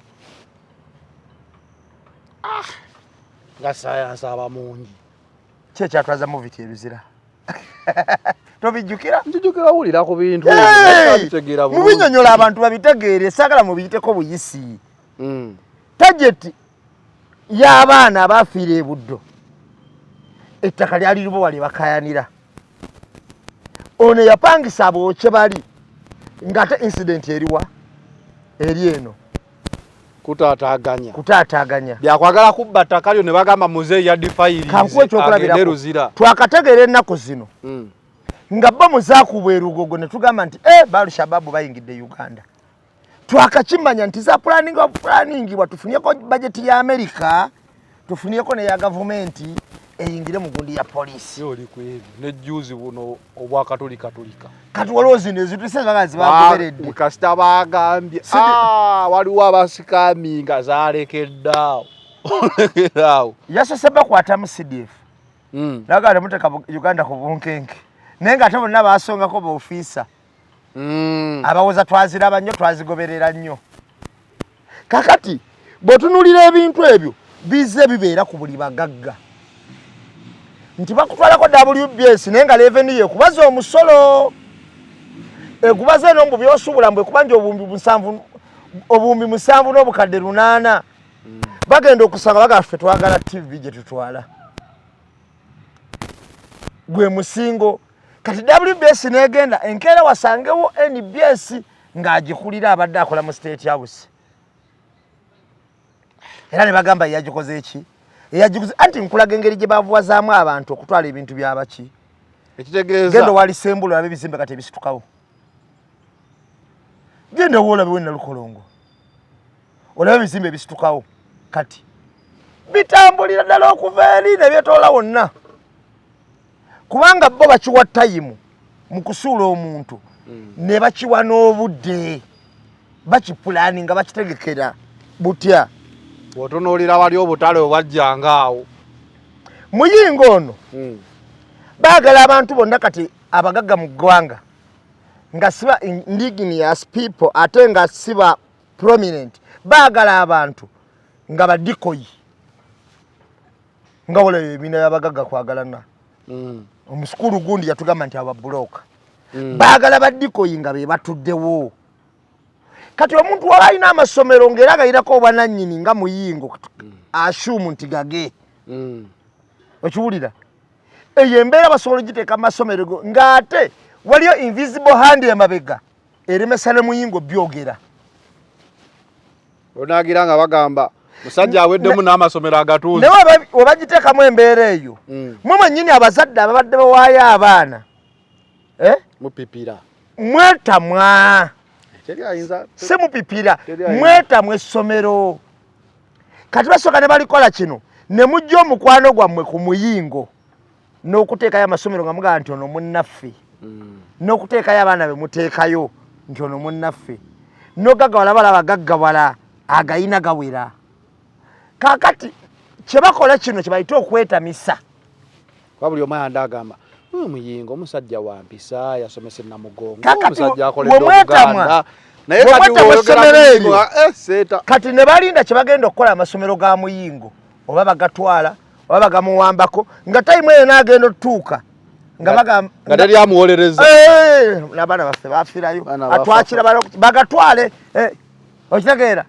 Nga sayansi aba mungi. Ki ekyatwaza moviti ebizira tobijjukira? Njijukira wulira ku bintu. Mubinyonyola abantu babitegeere, saagala mubiyiteko buyisi. Target y'abaana abafiira e Buddo, ettaka lyali Lubowa lye bakayanira. Ono yapangisa abookye bali ng'ate incident eriwa eri eno kutaataaganya kutaataaganya byakwagala kubba ttaka lyo ne bagamba muzeeyi yadifayirize. Kankuwe ekyokulabirako. Agende Luzira. Twakategeera ennaku zino nga bo muzaakubwa erugogo ne tugamba nti e ba Al-Shabaab bayingidde Uganda. Twakakimanya nti za planingibwa, tufunyeko bajeti ya Amerika, tufunyeko neya gavumenti eyingire mu gundi ya poliisi. Oli ku ebyo nejjuzi buno obwakatulikatulika. Kati waliwo zino ezituse baga zibagoberedde. Kasita bagambye waliwo abasikami nga zalekedde awo, olekeraawo. Yasose bakwatamu CDF naga temuteeka Uganda ku bunkenke, naye nga ate bonna basongako baofiisa abawoza twaziraba nnyo, twazigoberera nnyo. Kakati bw'otunuulira ebintu ebyo bizze bibeera ku buli bagagga nti bakutwalako WBS, naye nga revenue yekubaza omusolo ekubaza eno mbu byosuubula mbu ekubanja 7,000, 7,800. Bagenda okusanga bagamba ffe twagala TV gye tutwala gwe musingo. Kati WBS negenda enkeera wasangewo NBS ng'agikulira abadde akola mu State House, era ne bagamba yagikoze eki eyagiguze. Anti nkulaga engeri gye bavuwazaamu abantu okutwala ebintu byabaki. Ekitegeeza genda wali Sembulu olabe ebizimbe kati ebisitukawo, genda woolabe Nalukolongo olabe ebizimbe ebisitukawo kati bitambulira ddala okuva eri ne byetoola wonna, kubanga bo bakiwa time mu kusuula omuntu ne bakiwa n'obudde, bakipulaani nga bakitegekera butya. Bw'otunuulira wali obutale obwajjanga awo. Muyingo ono baagala abantu bonna kati abagagga mu ggwanga nga siba indigenous people ate nga siba prominent, baagala abantu nga ba decoy nga wala ebibiina by'abagagga kwagalana. Omusukulu gundi yatugamba nti ababuloka baagala ba decoy nga be batuddewo. Kati omuntu waba alina amasomero ng'era agayirako obwanannyini nga Muyingo assume nti gage, okiwulira? Eyo embeera basobola ogiteeka mu masomero go ng'ate waliyo invisible hand emabega eremesa ne Muyingo byogera. Onagira nga bagamba musajja aweddemu n'amasomero agatuuze. Naye webagiteekamu embeera eyo, mwe mwennyini abazadde ababadde bawaayo abaana, eh? Mupipira. Mwetamwa. Teri ayinza. Si mupipira. Teri ayinza. Mwetamwa essomero. Kati basooka ne balikola kino ne mujja omukwano gwammwe ku Muyingo n'okuteekayo amasomero nga mugamba nti ono munnaffe, n'okuteekayo abaana be muteekayo nti ono munnaffe, n'ogaggawala balaba gaggawala agayina gawera. Kaakati kye bakola kino kye bayita okwetamisa. Kuba buli omu ayanda agamba, "Muyingo omusajja wa mpisa, yasomesa Namugongo, Kakati omusajja akoledde we mwetamwa, Obuganda." Naye we kati mwetamwa bw'oyogera essomero Muyingo, eryo. Seeta. Kati ne balinda kye bagenda okukola amasomero ga Muyingo oba bagatwala oba bagamuwambako, nga time eyo n'agenda otutuuka nga bagamba nga teri amuwolereza. N'abaana baffe bafiirayo. Abaana bafa. Atwakira bagatwale, okitegeera?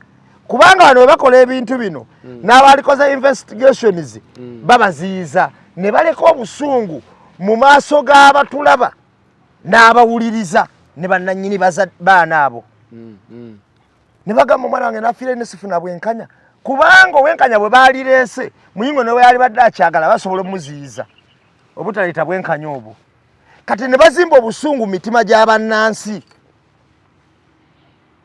Kubanga bano bwe bakola ebintu bino n'abalikoze investigations babaziyiza ne baleka obusungu mu maaso g'abatulaba n'abawuliriza ne bannannyini baana abo ne bagamba omwana wange nafiire ne sifuna bwenkanya, kubanga obwenkanya bwe baalireese Muyingo ne bwe yali badde akyagala basobola omuziyiza obutaleeta bwenkanya obwo. Kati ne bazimba obusungu mu mitima gy'abannansi.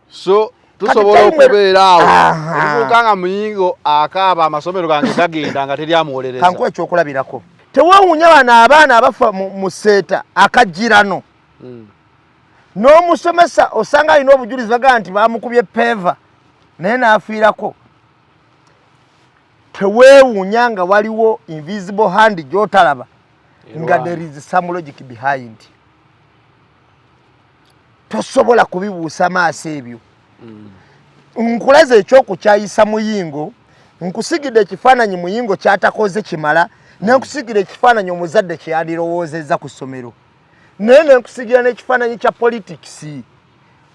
So tusobola okubeera awo okutuuka nga Muyingo akaaba amasomero gange gagenda nga teri amuwolereza. Kankuwa ekyokulabirako, tewewuunya bano abaana abafa mu seeta akajjirano n'omusomesa osanga alina obujulizi bagamba nti bamukubye peva naye n'afiirako. Teweewuunya nga waliwo invisible hand gy'otalaba nga there is some logic behind. Tosobola kubibuusa maaso ebyo. Nkulaze ekyokukyayisa Muyingo, nkusigidde ekifaananyi Muyingo kyatakoze kimala, nenkusigira ekifaananyi omuzadde kyeyandirowoozezza ku ssomero, naye nenkusigira n'ekifaananyi kya politics.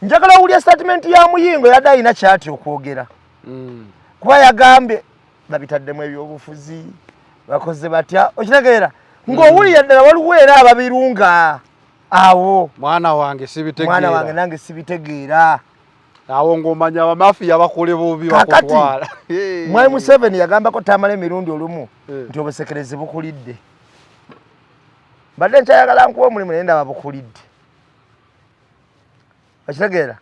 Njagala owulya statement ya Muyingo, yadde alina kyati okwogera kuba yagambye babitaddemu ebyobufuzi, bakoze batya, okitegeera ng'owulira ddala waliwo era ababirunga awo. Mwana wange sibitegeera, mwana wange nange sibitegeera. Awo ng'omanya abamafiya bakole bubi bakutwala. Mwami Museveni yagambako tamala emirundi olumu nti obusekerezi bukulidde. Mbadde nkyayagala nkuwa omulimu naye ndaba bukulidde, okitegeera?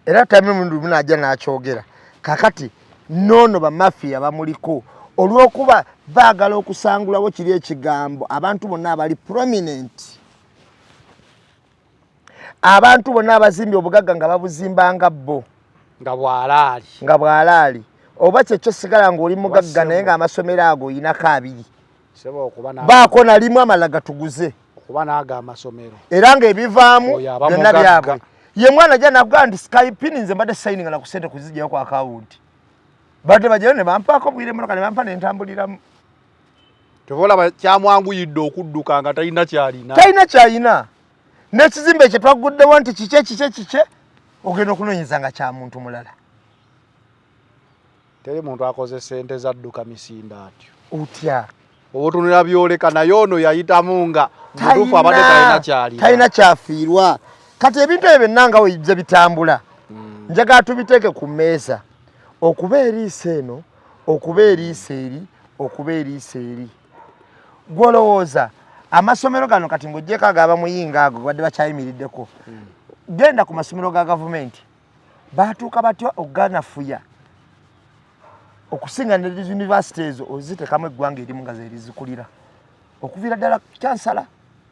Era tamala emirundi lumu najja n'akyogera. Kakati noono bamafiya bamuliko olw'okuba baagala okusangulawo kiri ekigambo abantu bonna abali prominent, abantu bonna abazimbye obugagga nga babuzimbanga bo nga bwalaali, nga bwalaali, oba kyekyo sigala ng'oli mugagga naye ng'amasomero ago oyinako abiri, baako nalimu amalala gatuguze okuba n'ago amasomero era ng'ebivaamu byonna byabwe. Ye mwana jja nakugamba nti skypin nze mbadde sayininga na ku ssente kuzigyayo ku akawunti, badde bajjayo ne bampaako bwire emmotoka ne bampa ne ntambuliramu. Kyova olaba kyamwanguyidde okudduka nga talina kyalina, talina kyalina. N'ekizimbe kye twaguddewo nti kikye kikye kikye, ogenda okunoonyeza nga kya muntu mulala. Teri muntu akoze ssente zadduka misinde atyo. Otya obutunula byoleka, naye ono yayitamu nga mutuufu abadde talina kyalina, talina kyafiirwa. Kati ebintu ebyo byonna nga bwe bitambula, njagala tubiteeke ku mmeeza, okuba eriiso eno, okuba eriiso eri, okuba eriiso eri. Gwolowooza amasomero gano kati ng'oggyeko agaba Muyingo ago badde bakyayimiriddeko, genda ku masomero ga gavumenti, batuuka batya okuganafuya okusinga ne university ezo oziteekamu eggwanga erimu nga zerizikulira okuviira ddala chancellor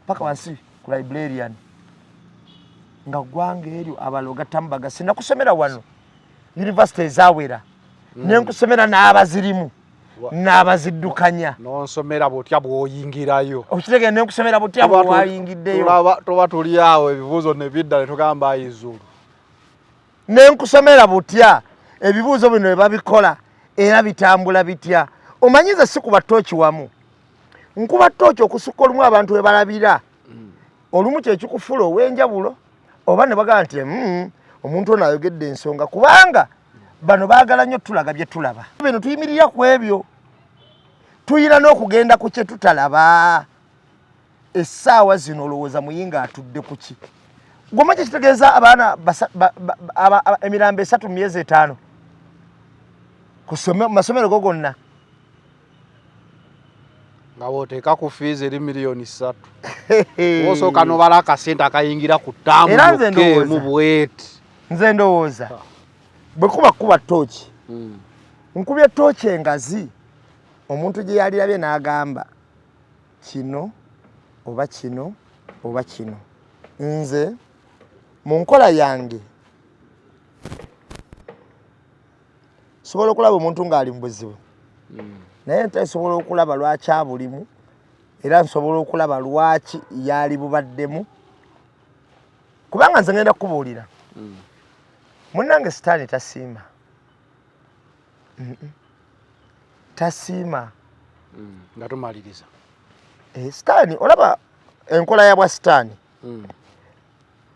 paka wansi ku librarian, nga ggwanga eryo abalala ogattamu bagasi. Nakusomera wano university ezawera, nenkusomera n'abazirimu n'abaziddukanya, nonsomera butya bw'oyingirayo. Okitegeera? Nenkusomera butya bwewayingiddeyo. Tuba tuli awo ebibuuzo ne bidda ne tugamba ayizulu. Nenkusomera butya ebibuuzo bino bwe babikola era bitambula bitya. Omanyize si kuba ttooki wamu, nkuba ttooki okusukka olumu abantu we balabira olumu kyekikufula ow'enjawulo, oba ne bagamba nti omuntu ono ayogedde ensonga, kubanga bano baagala nnyo tulaga bye tulaba. Bino tuyimirira ku ebyo, tuyina n'okugenda ku kye tutalaba. Essaawa zino olowooza Muyingo atudde ku ki? Goma kye kitegeeza abaana emirambo 3 mu myezi 5 ku masomero go gonna, nga bw'oteeka ku fiizi eri miliyoni 3, osooka nobala akasente akayingira ku ttaamu yokka bweti. Nze ndowooza bwe kuba kuba ttooki, nkubye ttooki engazi omuntu gye yalirabye n'agamba kino oba kino oba kino. Nze mu nkola yange sobola okulaba omuntu ng'ali mu buzibu, naye nte nsobola okulaba lwaki abulimu, era nsobola okulaba lwaki yali bubaddemu, kubanga nze ngenda kukubuulira munnange, sitaani tasiima, tasiima. Nga tumaliriza, sitaani olaba enkola ya bwa sitaani,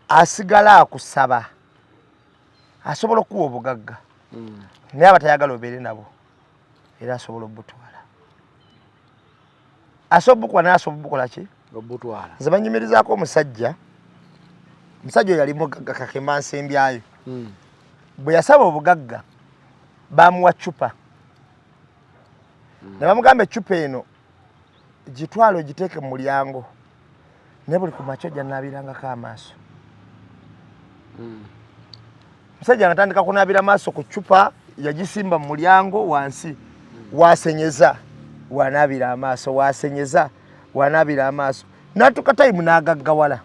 asigala akusaba, asobola okuwa obugagga, naye abatayagala obeere nabo era asobola obutwala, asobola obukuwa, naye asobola obukola ki? Obutwala. Nze banyumirizaako omusajja, omusajja oyo yali mugagga kakemba nsembyayo. Bwe yasaba obugagga bamuwa cupa, ne bamugamba eccupa eno gitwale ogiteeke mu mulyango, Naye buli ku makya ojja naabirangako amaaso. Musajja natandika kunaabira maaso ku ccupa yagisimba mu mulyango wansi, wasenyeza wanaabira amaaso, wasenyeza wanaabira amaaso, natuuka time n'agaggawala.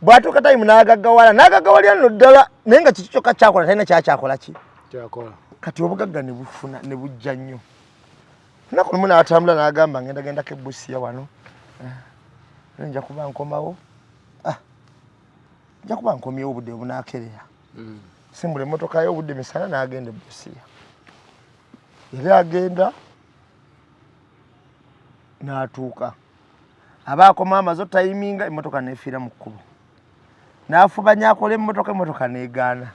Bw'atuuka time n'agaggawala, n'agaggawalira nno ddala, naye nga kiki kyokka kyakola talina kyakyakola ki kyakola. Kati obugagga ne bufuna ne bujja nnyo. Lunaku lumu n'atambula n'agamba, ngenda gendako ebusiya wano, eh, nja kuba nkomawo, ah, nja kuba nkomyewo obudde obunaakerera. Simbula emmotoka ye obudde misana n'agenda ebusiya. Yali agenda n'atuuka, aba akoma amaze otayiminga, emmotoka neefiira mu kkubo. N'afuba nnyo akola emmotoka, emmotoka n'egaana.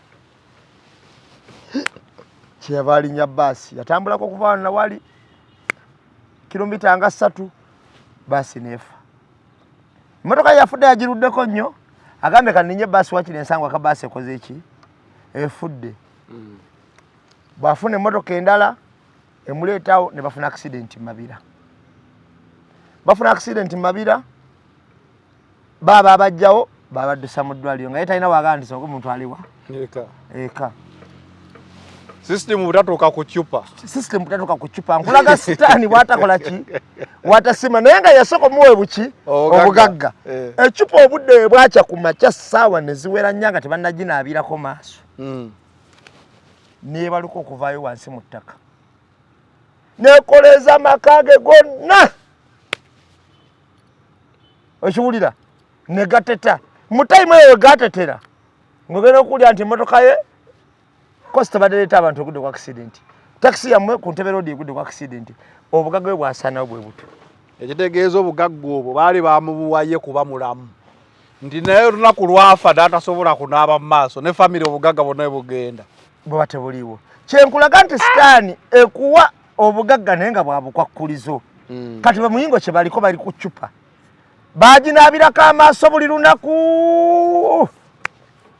Kyeyava alinnya baasi, yatambulako okuva wano nawali kilomita nga 3, baasi neefa. Emmotoka yafudde yagiruddeko nnyo, agambye kaninye baasi wakiri ensango aka baasi ekoze eki efudde. Bw'afuna emmotoka endala emuleetawo, ne bafuna accident Mabira. Bafuna accident Mabira, baaba abajjawo babaddusa mu ddwaliro nga ye talina wagamba nti soka omuntu aliwa Eka. Eka. System butatuuka ku cupa. System butatuuka ku cupa. Nkulaga sitaani bwatakola ki watasima, naye nga yasooka omuwe buki? Obugagga. Obugagga. Eh. Ecupa obudde bwe bwakya ku makya, ssaawa ne ziwera nnya nga tebannaginaabirako maaso, neebaluka okuvaayo wansi mu ttaka, nekoleza amaka ge gonna. Okiwulira? Ne gateta mu time eyo gatetera, ng'ogenda okuwulira nti emmotoka ye coaster badde leeta abantu egudde ku accident, takisi yammwe ku Ntebe Road egudde ku accident. Obugagga bwe bwasaanawo bwe buto. Ekitegeeza obugagga obwo baali bamubuwaye kuba mulamu, nti naye olunaku lwafa n'atasobola kunaaba mu maaso ne famire, obugagga bwonna bugenda. Bweba tebuliiwo. Kyenkulaga nti sitaani ekuwa obugagga naye nga bwabukwakkulizo. Kati bamuyingo kye baliko, bali ku cupa baginaabirako amaaso buli lunaku,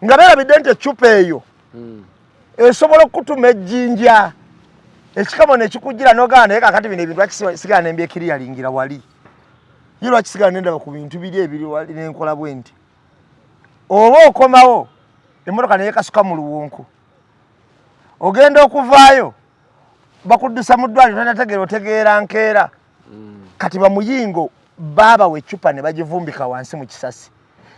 nga beerabidde nti ecupa eyo esobola okukutuma ejjinja ekikamo nekikujjira nogamba, naye kakati bino ebintu lwaki sigala nembyekiriyalingira wali ye, lwaki sigala nendaba ku bintu biri ebiri wali nenkola bwe nti oba okomawo emmotoka neyekasuka mu luwonko, ogenda okuvaayo bakuddusa mu ddwaliro, tonategeera otegeera nkeera. Kati bamuyingo baabawa eccupa ne bagivumbika wansi mu kisasi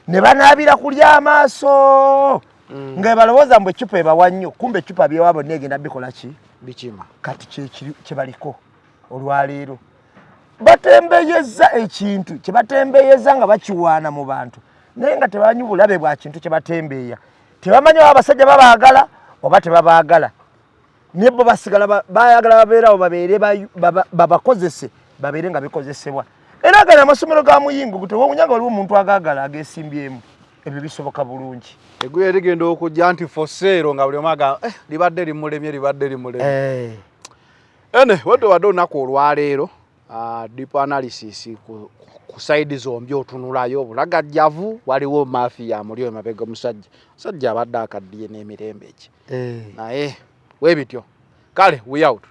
ne banaabira kulya amaaso, nga balowooza mbu eccupa ebawa nnyo, kumbe eccupa byewa bonna egenda bikola ki? Bikima. Kati kyekiri kyebaliko olwaleero, batembeyeza ekintu kyebatembeyeza nga bakiwaana mu bantu, naye nga tebamanyi bulabe bwa kintu kyebatembeeya. Tebamanyi oba abasajja babaagala oba tebabaagala, naye bo basigala bayagala babeerawo, babeere babakozese, babeere nga bikozesebwa. Era gano amasomero ga muyingo tewewunya nga waliwo omuntu agaagala agesimbyemu, ebyo bisoboka bulungi. Eggulire ligenda okujja nti for sale, nga buli omu agamba, eh, libadde limulemye, libadde limulemye. Eh. Ene wetubadde olunaku olwaleero, deep analysis ku side zombi, otunulayo obulagajjavu, waliwo mafia muli emabega. Omusajja abadde akaddiye n'emirembe gye. Eh. Naye webityo. Kale, we out.